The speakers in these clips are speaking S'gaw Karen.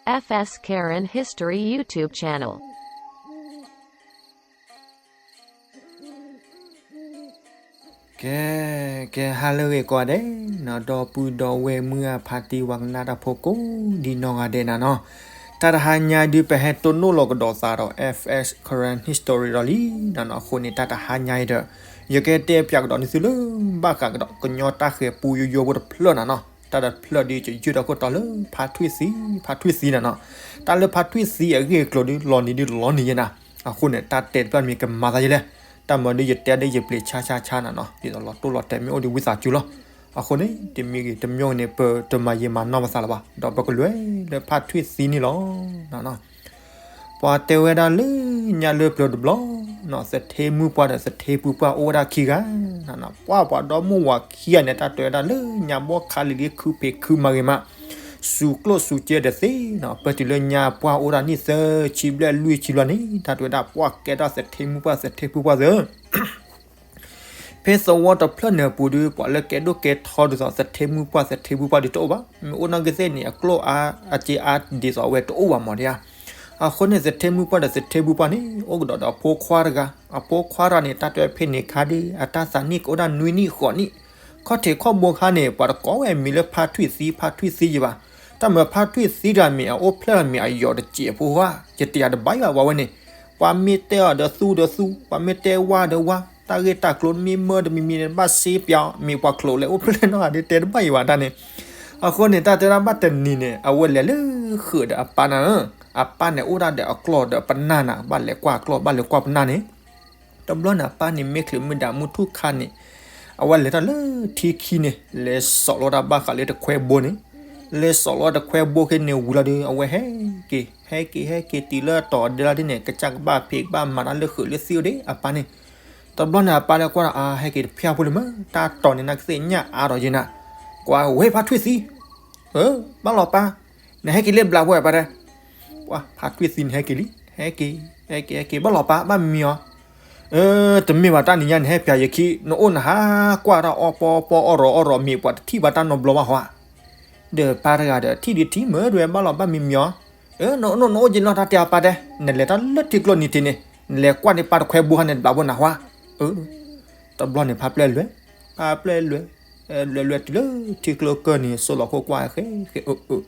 F S Karen History YouTube channel. ကဲ, ကဲ ဟါလၢအဂ့ၤကိးဂၤဒဲးနီၤ, ဒီပုၢ်ဒီဝဲၢ်မုၢ်အဖါတံၢ်ဝၤကနၣ်တၢ်ဖိကိးဒံနီၢ်ဂၤဒဲးနၤနီၤ, တၢ်တဟါညါဒုး ပဟဲတိၢ်နီၣ်လီၤကဒီးသးဒီး F S Karen History ဒီးလံနၤနီၤ, အဃိန့ၣ် တၢ်တဟါညါအံၤဒီး ယကတဲပၠးကဒီးန့ၢ်သုလၢ ဘၣ်ဃးကဒီးကညီတၢ်ဃဲၤပူယိယိဖိတဖျၢၣ်နၤနီၤ, တၢ်တဖျၢၣ်ဒုး ယယုၢ်ဒီးခိၣ်တီလၢ ဖါထွံၣ်သံ, ဖါထွံၣ်သံနၤနီၤ, တၢ်လၢဖါထွံၣ်သံအဂ့ၢ်အကျိၤဒုး လီၤနံၤဒုးလီၤနံၤယဲနၤ, အဃိန့ၣ် တၢ်တဲတဖျၢၣ်မ့ၢ်ကမၤသးယဲလဲၣ်, တၢ်မၤဒုးယတဲဒ်ယပျံၤဆါဆါဆါနၤနီၤ, ဒ်သိးလီၤတိၢ်လီၤတဲာ်မ့ၢ်အိၣ်ဒံးဝံသးစူၤလီၤ, အဃိန့ၣ် တမံၤဂ့ၤတမံၤဂ့ၤန့ၣ် ပတမၤယံာ်မၤနီၢ်ပသးလၢၤဘၣ်, ဒီးပကလဲၤလၢဖါထွံၣ်သံန့ၣ်လီၤ. ပှၤတဲဝဲဒၣ်လၢညါလၢပျၢၤတဘျီ သထ့မုၣ်ပှၢ်ဒီးသထ့ပူပှၢ်အိၣ်ဝဲဒၣ်ခံဂၤ, ပှၤပှၤဒီမုၣ်ဝၤခံဂၤန့ၣ် တၢ်တဲဝဲဒၣ်လၢညါဘီၣ်ခါလံၤလံၤခုဖံးခုမၤဂ့ၤမး, စူၤကျိၣ်စူၤစ့တသ့နီၤ, ပၢၢ်တုၤလၢညါပှၢ်အိၣ်ဒၣ်နံၣ်သၢဆံဘျဲၣ်လွံၢ်ဆံဘျီန့ၣ် တၢ်တဲဝဲဒၣ်ပှၤကဲထီၣ်သထ့မုၣ်ပှၢ်သထ့ပူပှၢ်သၢ ဖဲသဝီတဖျၢၣ်န့ၣ်အပူၤဒုး ပှၤလၢကဲဒိၣ်ကဲထီဒ်သိးသထ့မုၣ်ပှၢ်သထ့ပူပှၢ်ဒုးတအိၣ်ဘၣ်, မ့ၢ်အိၣ်နီၢ်ကသ့ၣ်န့ၣ် အကျိၣ်အါအစ့အါဒ်သိးအဝဲတအိၣ်ဘၣ်မးဒံးဧါ, အဃိန့ၣ် သထ့မုၣ်ပှၢ်ဒီးသထ့ပူပှၢ်န့ၣ် အိၣ်ကဒီးဒီးအဖိခွါတဂၤ, အဖိခွါတဂၤန့ၣ် တၢ်တဲဝဲဖဲန့ၣ်ခါဒုး အတၢ်သးနံၣ်ကအိၣ်ဒၣ်နွံနံၣ်ဃိးနံၣ်, ခီၣ်ထံးခီၣ်ဘိခါန့ၣ် ပှၤတကိးဝဲအမံၤလၢဖါထွံၣ်သံ ဖါထွံၣ်သံယံၤဘၣ်, တၢ်မၤဖါထွံၣ်သံတဂၤမ့ၢ်အအိၣ်ဖျဲၣ်တၢ်မ့ၢ်အယီၤတစဲးဖိဧါ, ယတယၤတဘၣ်ယံၤဘၣ်ပှၤဝဲန့ၣ် ပှၤမ့ၢ်တဲအီၤဒီးသူဒီးသူ, ပှၤမ့ၢ်တဲဝါဒီးဝါ, တၢ်ဂ့ၢ်တၢ်ကျိၤမ့ၢ်မၢတမံၤမံၤန့ၣ် ဘၣ်စ့ပၠးအီၤ, မ့ၢ်ပှၤချိးလဲၤအိၣ်ဖျဲၣ်နီတဂၤဒုးတဲတဘၣ်ယံၤဘၣ်တၢ်န့ၣ်, အဃိန့ၣ် တၢ်တဲဒၣ်ဘၣ်တနံၤန့ၣ် အဝဲလဲၤလၢဃုာ်ဒီးအပၢ်နၤဧၢ, အပၢ်န့ၣ်အိၣ်ဒၣ်ဒီးအကျီၢ်ဒီးပနၢ်နၤ, ဘၣ်လဲၤကွၢ်အကျီၢ် ဘၣ်လဲၤကွၢ်ပနၢ်န့ၣ် တဘျီန့ၣ် အပၢ်န့ၣ်မ့ၢ်ချုးမုၢ်ဒၣ်မုၢ်ထူၣ်ခါန့ၣ်, အဝဲလဲၤထီၣ်လၢထံခံန့ၣ် လဲၤစိာ်လီၤတၢ်ဘၣ်ဃးလၢတခွဲဘိန့ၣ်, လဲၤစိာ်လီၤတခွဲဘိခဲန့ၣ်ဝံၤလီၤဒီး အဝဲဟဲက့ၤ ဟဲက့ၤ ဟဲက့ၤတုၤလၢအတီၤအဒဲလီၤဒ်န့ၣ် ကစၢ်ကဘၣ်ဖံးကဘၣ်မၤတၢ်လၢဃုာ်လၢသံအိၣ်ဒံးအပၢ်န့ၣ်, တဘျီန့ၣ် အပၢ်လၢကွၢ်ဒီး အါ ဟဲက့ၤတဖျၢၣ်ဖိလၢမၢ် တၢ်တီၤန့ၣ် နကသ့ၣ်ညါအါဒီးယဲနၤ, ကွၢ်ဝဲဖါထွံၣ်သံ ဘၣ်လီၤပၢ်, နဟဲက့ၤလၢဘျးဖိအပၢ်တဲ, ပှၤဖါထွံၣ်သံန့ၣ်ဟဲက့ၤလံ, ဟဲက့ၤ ဟဲက့ၤ ဟဲက့ၤ ဘၣ်လီၤပၢ် ဘၣ်မံအီၤ, တမ့ၢ်ဘၣ်တၢ်နံၤညါန့ၣ် ဟဲပၠးယခံ နအိၣ်နဟးကွၢ်တၢ်အီၣ်ပီပီအီၣ်ရီအီၣ်ရီ မ့ၢ်ပှၤတထံၣ်ဘၣ်တၢ်နီတဘျီဘၣ်ဟီဧါ, ဒီးပၢ်တဂၤဒီးထံၣ်ဒုးထံၣ်မၢဒွဲ ဘၣ်လီၤဘၣ်မံမံအီၤ, နအိၣ်နအိၣ်ယလီၢ်တၢ်တဲအပၢ်တဲ, နလဲၤတၢ်လၢထံကျိနံၤထံးန့ၣ် နလဲၤကွၢ်န့ၢ်ပၢ်တခွဲဘိခါန့ၣ်တဘျးဖိနၤဟီဧါ, တဘျီန့ၣ် ဖါပျဲၢ်လွဲၢ်, ဖါပျဲၢ်လွဲၢ်, လွဲၢ်လွဲၢ်တုၤလၢထံကျိကၢၢ်န့ၣ် စိလီၤခိၣ်ကွၢ်ဃဲဃဲအၢအၢ,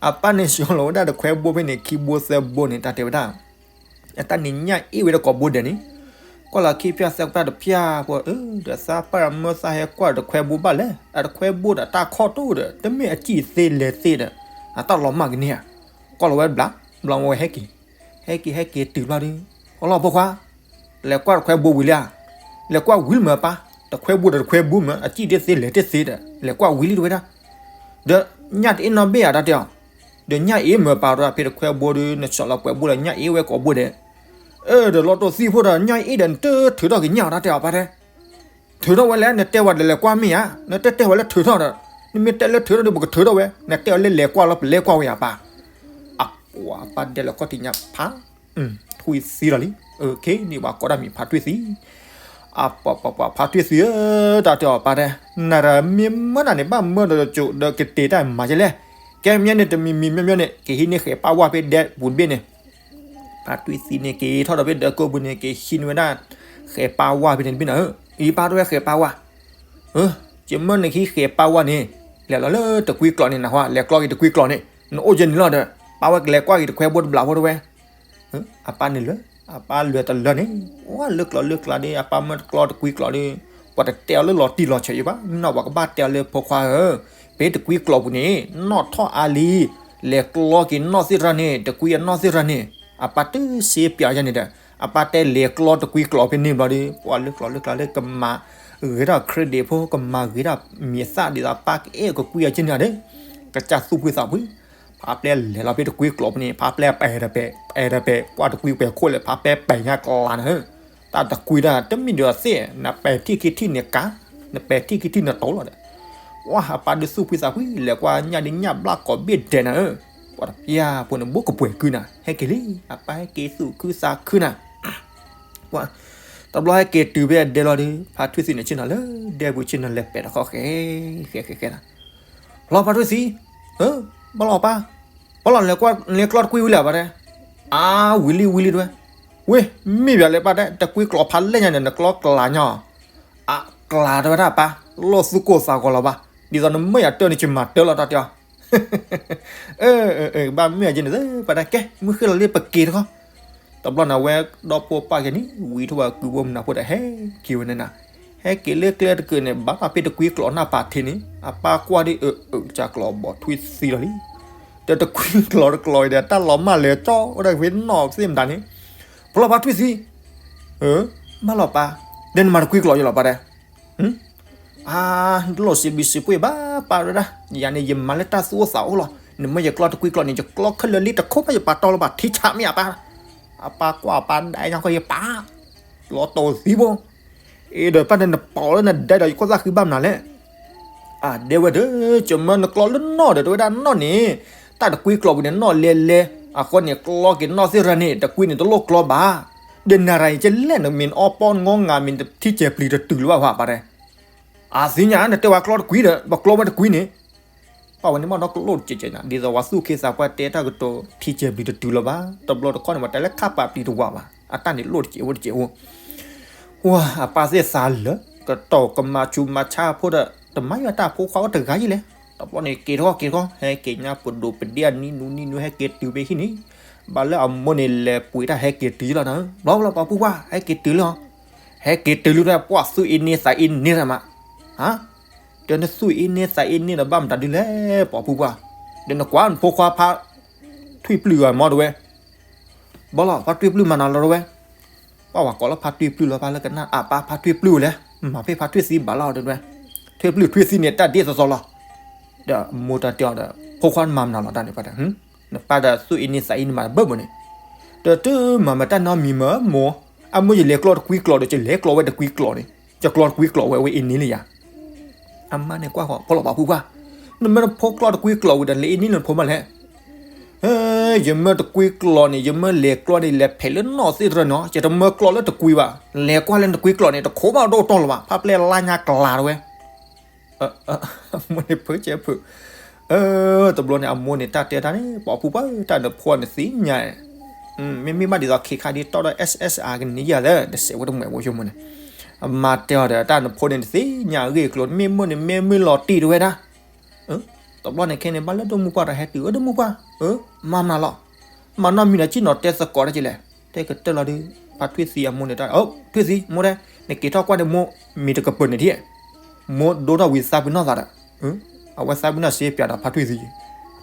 အပၢ်န့ၣ် ဆှီလီၤဝဲဒၣ်တခွဲဘိဖဲန့ၣ် ခံဘိသၢဘိန့ၣ် တၢ်တဲဝဲဒၣ်, အတၢ်န့ၣ်ညၣ်အ့ၣ်ဝဲတကိးဘိဒဲးန့ၣ်, ကွၢ်လီၤခံဖျၢၣ်သၢဖျၢၣ်တဖျၢၣ်ဖိ ဒီးသးပၢ်မၢသးဟဲကွၢ်တခွဲဘိဘၣ်လဲၣ်, အတခွဲဘိဒီးတၢ်ခီၣ်တိၢ်ဒီး တမ့ၢ်အစံၣ်သ့လဲၤသ့ဒီး အတၢ်လီၤမၢ်ကန့ၢ်ဧါ, ကွၢ်လီၤဝဲတဘျီ ဘျီဝဲဟဲက့ၤ, ဟဲက့ၤ ဟဲက့ၤတုၤဘျီဒီး, အိၣ်လီၤဖိခွါ လဲၤကွၢ်တခွဲဘိဝံၤလံဧါ, လဲၤကွၢ်ဝံၤလၢမၢ်ပၢ်, တခွဲဘိဒီးတခွဲဘိမၢ် အစံၣ်တသ့လဲၤတသ့ဒီး လဲၤကွၢ်ဝံၤလံတဝဲဒၣ်, ဒီးညၣ်တအ့ၣ်နီတဘ့ၣ်ဧါ တၢ်တဲအီၤ, ဒီးညၣ်အ့ၣ်မၢ်ပၢ်ဒီးဖဲတခွဲဘိဒီး နဆီၣ်လီၤပှဲၤဘိဒီးညၣ်အ့ၣ်ဝဲကိးဘိဒဲး, အၢ ဒီးလီၤတိၢ်သံၣ်ဖိဒီး ညၣ်အ့ၣ်ဒီးနတထုးထီၣ်က့ၤညၣ်အီၤ တၢ်တဲအီၤပၢ်တဲ ထုးထီၣ်ဝဲလဲၣ် နတဲဝဲဒီးလဲၤကွၢ်မ့ၢ်ဧါ, နတတဲဝဲလၢထုးထီၣ်ဒီး, နမ့ၢ်တဲလၢထုးထီၣ်ဒီး ပကထုးထီၣ်ဝဲ, နတဲဝဲလၢလဲၤကွၢ်လီၤ ပလဲၤကွၢ်ဝဲယၤပၢ်, အပှၤပၢ်ဒဲးလီၤခီၣ်ထံးညါဖး, ထွံၣ်သံလီၤလံ, အၢ ခ့န့ၣ်ပှၤကိးတၢ်မံၤဖါထွံၣ်သံ, အပှၤပှၤပှၤဖါထွံၣ်သံဧၢ, တၢ်တဲအီၤပၢ်တဲ, နတမ့ၢ်မၢနၤန့ၣ် ဘၣ်မၢဒီးကၠိဒီးကတဲာ်တၢ်မၤယဲလဲၣ်, ကဲမ့ၢ်န့ၣ် တမံၤမံၤမ့ၢ်မ့ၢ်န့ၣ် ကဟံးန့ၢ်ဃဲၤပၢ်ဝါဖဲဒဲပူၤတဘ့ၣ်န့ၣ် ဖါထွံၣ်သံန့ၣ် က့ၤထီၣ်ဒီးဖဲဒၢးကိးပူၤန့ၣ် က့ၤဟံးန့ၢ်ဝဲဒၣ် ဃဲၤပၢ်ဝါဖဲန့ၣ်တဘ့ၣ်နီၤ, အံၤပၢ်တဝဲဃဲၤပၢ်ဝါ, ယမၢနကဟံးဃဲၤပၢ်ဝါန့ၣ်, လဲၤလီၤလၢတကွံကျိးန့ၣ်နဟါ, လဲၤကျီက့ၤတကွံကျိးန့ၣ်, နအိၣ်ယဲန့ၣ်လီၤဒီး, ပၢ်ဝဲကလဲၤကွၢ်က့ၤတခွဲဘိတဘျီဖိတဝဲ အပၢ်န့ၣ်လၢ, အပၢ်လဲၤတလၢန့ၣ်, ဝဲလၢကျိးလၢကျါဒီး အပၢ်မၢတကျီတကွံကျိးဒီး, ပှၤတတဲအီၤလၢလီၤတံၢ်လီၤဆဲးယံၤဘၣ်, မ့ၢ်နီၢ်ပှၤကဘၣ်တဲအီၤလၢဖိခွါဧၢ, ဖဲတကွံကျိးပူၤန့ၣ်, နီၣ်ထီၣ်အါလံ, လဲၤကျီက့ၤနီၣ်သ့ၣ်တဖၣ်န့ၣ်, တကွံအနီၣ်သ့ၣ်တဖၣ်န့ၣ်, အပၢ်တစ့ပၠးယဲန့ၣ်ဒီး, အပၢ်တဲလဲၤကျီတကွံကျိးဖဲန့ၣ်ဘျီဒီး, ပှၤလၢကျိးလၢကျါလၢကမၤဂ့ၤထီၣ် credit ဖိ ကမၤဂ့ၤထီၣ်မံၤသၣ်ဒ်သိးပၢ်ကအဲၣ်ကကွံအီၤကန့ၣ်ဒီး, ကစၢ်သူၣ်ဖှံသးဖှံ ဖါပျဲၢ်လဲၤလီၤဖဲတကွံကျိးပူၤန့ၣ် ဖါပျဲၢ်ပဲာ်ဒီးပဲာ်, ပဲာ်ဒီးပဲာ်, ကွၢ်တကွံပဲာ်ခိၣ်လဲၣ် ဖါပျဲၢ်ပဲာ်ညါကျါနၤဧၢ, တၢ်တကွံတၢ်တမ့ၢ်ဒီးသ့ၣ်, နပဲာ်ထံၣ်ခံထံၣ်န့ၣ်ကါ, နပဲာ်ထံၣ်ခံထံၣ်နတီၤလီၤဒီး, ဝဲအပၢ်ဒုးသူၣ်ဖှံသးဖှံ လဲၤကွၢ်ညၣ်ဒုးညၣ်ဘျၣ်ကိးဘ့ၣ်ဒဲးနၤဧၢ, ပှၤတပျၢ်ဖိန့ၣ် ဘူးကပှဲၤကုနၤ, ဟဲက့ၤလံ, အပၢ်ဟဲက့ၤသူၣ်ခုသးခုနၤ တဘျီဟဲက့ၤတုၤဖဲအဒဲလီၤဒီး ဖါထွံၣ်သံန့ၣ်ဆ့ၣ်နီၤလၢဒဲပူၤဆ့ၣ်နီၤလဲၤပဲာ်တခီၣ်ဃဲ, ဃဲဃဲဃဲနၤ, လီၤဖါထွံၣ်သံ, ဘၣ်လီၤပၢ်, တ ပှၤလီၤလဲၤကျီတကွံဝံၤလံပၢ်တဲ, အါ ဝံၤလံဝံၤလံတဲဝဲ, ဝ့ၢ် မ့ၢ်ပၠးလဲၣ်ပၢ်တဲ တကွံကျီဖးလဲၢ်ညါန့ၣ် နကျီကျါညီ, အကျါတဲဝဲဒၣ်ပၢ်, လိၣ်သူၣ်ကိၢ်သးဂီၤလီၤဘၣ်, ဒ်သိးနမၢယၤတၢ်န့ၣ် ယမၤတၢ်လီၤတၢ်တဲအီၤ အၢ ဘၣ်မ့ၢ်အယဲန့ၣ်သ့ပၢ်တဲ ကဲ မုၢ်ဃ့ၢ်လီၤလံ ပက့ၤတခီ, တဘျီန့ၣ် အဝဲဒီဖိပၢ်က့ၤန့ၣ် ဝံၤထီၣ်ဝဲကုဘိမုၢ်နၤဖိဒီး ဟဲက့ၤဝဲန့ၣ်နၤ, ဟဲက့ၤလၢကျဲတကုာ်န့ၣ် ဘၣ်လီၤဖဲတကွံကျီနၢ်ပၢ်ထံးန့ၣ် အပၢ်ကွၢ်ဒ်အၢ အၢ ကစၢ်ကျီဘီထွံၣ်သံလီၤလံ, ဒီးတကွံကျီတကျီအံၤဒီး တၢ်လီၤမၢ်လဲၤကၠီဝဲဒၣ်ဖဲနီၣ်သ့ၣ်မတၤန့ၣ်, ဖျီဖါထွံၣ်သံ မၢလီၤပၢ်, ဒီးနမၤတကွံကျီယလီၤပၢ်တဲ, အါ လိၣ်စံးဘျုးစံးဖှိၣ်ဘၣ်ပၢ်ဝဲဒၣ်, ယၤန့ၣ် ယမၤလၢတၢ်သူၣ်အိၣ်သးအိၣ်လီၤ, နမၢယကျီတကွံကျီန့ၣ် ယကျီခဲလၢာ်လံ တခိၣ်ဘၣ်ယပာ်တီလီၤဘၣ် ထံဆးမ့ၢ်အပၢ်, အပၢ်ကွၢ်အပၢ်ဒဲညါဃီ ယပၢ် လီၤတီၤသံဘိ, အ့ဒီးပၢ်န့ၣ် နပာ်လၢနဒဲဒီး ယခိၣ်သၣ်ဃံဘၣ်မနုၤလဲၣ် အဒဲဝဲဒီး ယမၢနကျီလၢနီၣ်ဒီး တဲဝဲဒၣ်နီၣ်န့ၣ် တၢ်တကွံကျီပူၤန့ၣ် နီၣ်လဲၤလဲၤ အဃိန့ၣ် ကျီက့ၤနီၣ်သ့ၣ်ရၢန့ၣ် တကွံန့ၣ်တလိၣ်ကျီဘၣ်, ဒီးနၤရၤအံၤကလဲၣ် နမ့ၢ်အီပီနငီငၤမ့ၢ်ထံဆဲးပျံၤတတုၤလၢၤဘၣ်ပၢ်တဲ, အသ့ၣ်ညါ နတဲဝဲကျီတကွံဒီး ပကျီဝဲတကွံန့ၣ် ပၢ်ဝဲန့ၣ်မ့ၢ်ဒီးကလိၣ်တကဲးကဲးညါ ဒ်သိးပှၤသူၣ်က့သးပှၢ်တဲတၢ်ကတိၤ ထံဆဲးပျံၤတတုၤလၢၤဘၣ်, တဘျီတခီၣ်န့ၣ် ပှၤတဲလၢခးပာ်ပျံၤတဝးဘၣ်, အတၢ်န့ၣ်လိၣ်တကဲးအိၣ်တကဲးအိၣ် ဝါ အပၢ်သ့ၣ်သးလၢာ် ကတီၢ်ကမၤဆူးမၤဆါဖိဒီး တမၤယွၤတၢ်ဖိခွါအိၣ်တဂၤယံၤလဲၣ်, တဘျီန့ၣ်က့ၤထီၣ်က့ၤထီၣ် ဟဲက့ၤညါပဒိၣ်ပဒ့ၣ်အနံၤနူနံၤနူ ဟဲက့ၤတုၤဖဲဟံၣ်န့ၣ်, ဘၣ်လၢအမိၢ်န့ၣ်လဲၤပှ့ၤတၢ်ဟဲက့ၤတုၤလီၤနၤ, ဘျီဘျီပှၤဖိခွါ ဟဲက့ၤတုၤလၢ ဟဲက့ၤတုၤလၢ ပှၤသူၣ်အ့န့သးအ့န့တၢ်မး, ဟါ, ဒီးနသူၣ်အ့န့သးအ့န့ဒီးဘၣ်မတၤဒုလဲၣ် ပှၤဖိခွါ, ဒီးနကွၢ်နဖိခွါဖါထွံၣ်ပျုၢ်ဂၤမ့ၢ်တဲဝဲ ဘၣ်လီၤ ဖါထွံၣ်ပျုၢ်မၤနၤလီၤတဲဝဲ, ပှၤဝဲကိးလၢဖါထွံၣ်ပျုၢ်လီၤ ပၢ်လၢကနၣ်အပၢ်ဖါထွံၣ်ပျုၢ်ဝဲလဲၣ်, မၤဖဲဖါထွံၣ်သံဘၣ်လီၤတဲဝဲ, ထွံၣ်ပျုၢ်ထွံၣ်သံန့ၣ် တၢ်ဒ်သိးသိးလီၤ, ဒီးမိၢ်တၢ်တဲအီၤဒီး ဖိခွါနမၤမနုၤလီၤတၢ်န့ၣ် ပှၤတဲ, နပၢ်ဒီးသူၣ်အ့န့သးအ့န့မၤတဘၢၣ်ဘၣ်န့ၣ်, ဒီးတမၤမတၢ်နီတမံၤမ့ၢ်မိၢ်, အမိၢ်ယလဲၤကျီတကွံကျီဒီး ယလဲၤကျီဝဲတကွံကျီန့ၣ်, ယကျီတကွံကျီဝဲ ဝဲအ့န့လံယၤ အမါန့ၣ်ကွၢ်ဃီ ဖိလီၤပှၤဖိခွါ, နမၢနဖိကျီတကွံကျီဝံၤဒီး လဲၤအ့န့လၢနဖိမးလဲၣ်, ယမၢတကွံကျီန့ၣ် ယမၢလဲၤကျီန့ၣ် လဲၤဖဲးလၢနီၣ်သ့ၣ်တရၢန့ၣ်, ယတမၢကျီလၢတကွံဘၣ်, လဲၤကွၢ်လၢနတကွံကျီန့ၣ် တခိးဘၣ်ဒိၣ်တီၢ်လၢၤဘၣ်, ဖါပျဲၢ်လါညါကလၤတဲဝဲ အမိၢ်န့ၣ်ဖုးကဲဖုး, တဘျီန့ၣ် အမိၢ်န့ၣ်တၢ်တဲတၢ်န့ၣ် ပှၤဖိခွါ တၢ်နဖိန့ၣ်သ့ၣ်ညါ, မ့မ့ၢ်ဘၣ်ဒ်သိးခ့ခါဒ်တီၢ်ဒီး SSR ကန့ၢ်ယၤသၢ တစဲးဝဲတမှဲးဖိဆိကမိၣ်န့ၣ်, အမါတဲအီၤဒီး တၢ်နဖိန့ၣ်တသ့ၣ်ညါအဂ့ၢ်အကျိၤ မ့ၢ်မိၢ်န့ၣ် မ့ၢ်မုၢ်လီၤတံၢ်တဲဝဲဒၣ် တဘျီန့ၣ်ခဲန့ၣ် ဘၣ်လၢဒိၣ်မုၢ်ပှၢ်တဟဲတုၤ အၢ ဒိၣ်မုၢ်ပှၢ်, မၤမနုၤလီၤ, မၤနီတမံၤဒီး ဆ့ၣ်နီၤတဲသကိးတၢ်ကလဲၣ်, တဲကတၢၢ်လီၤဒုး, ဖါထွံၣ်သံအမိၢ်န့ၣ်တၢ်, ထွံၣ်သံ မိၢ်တဲ, နက့ၤထီၣ်ကွၢ်န့ၣ်မိၢ် မ့ၤတကပၢၤန့ၣ်ဒ်, မိၢ်ဒိထီၣ်ဝံၤသးပ့ၤနီၣ်သးဒီး, အဝဲသးပ့ၤနီၣ်စ့ပၠးဒီးဖါထွံၣ်သံ,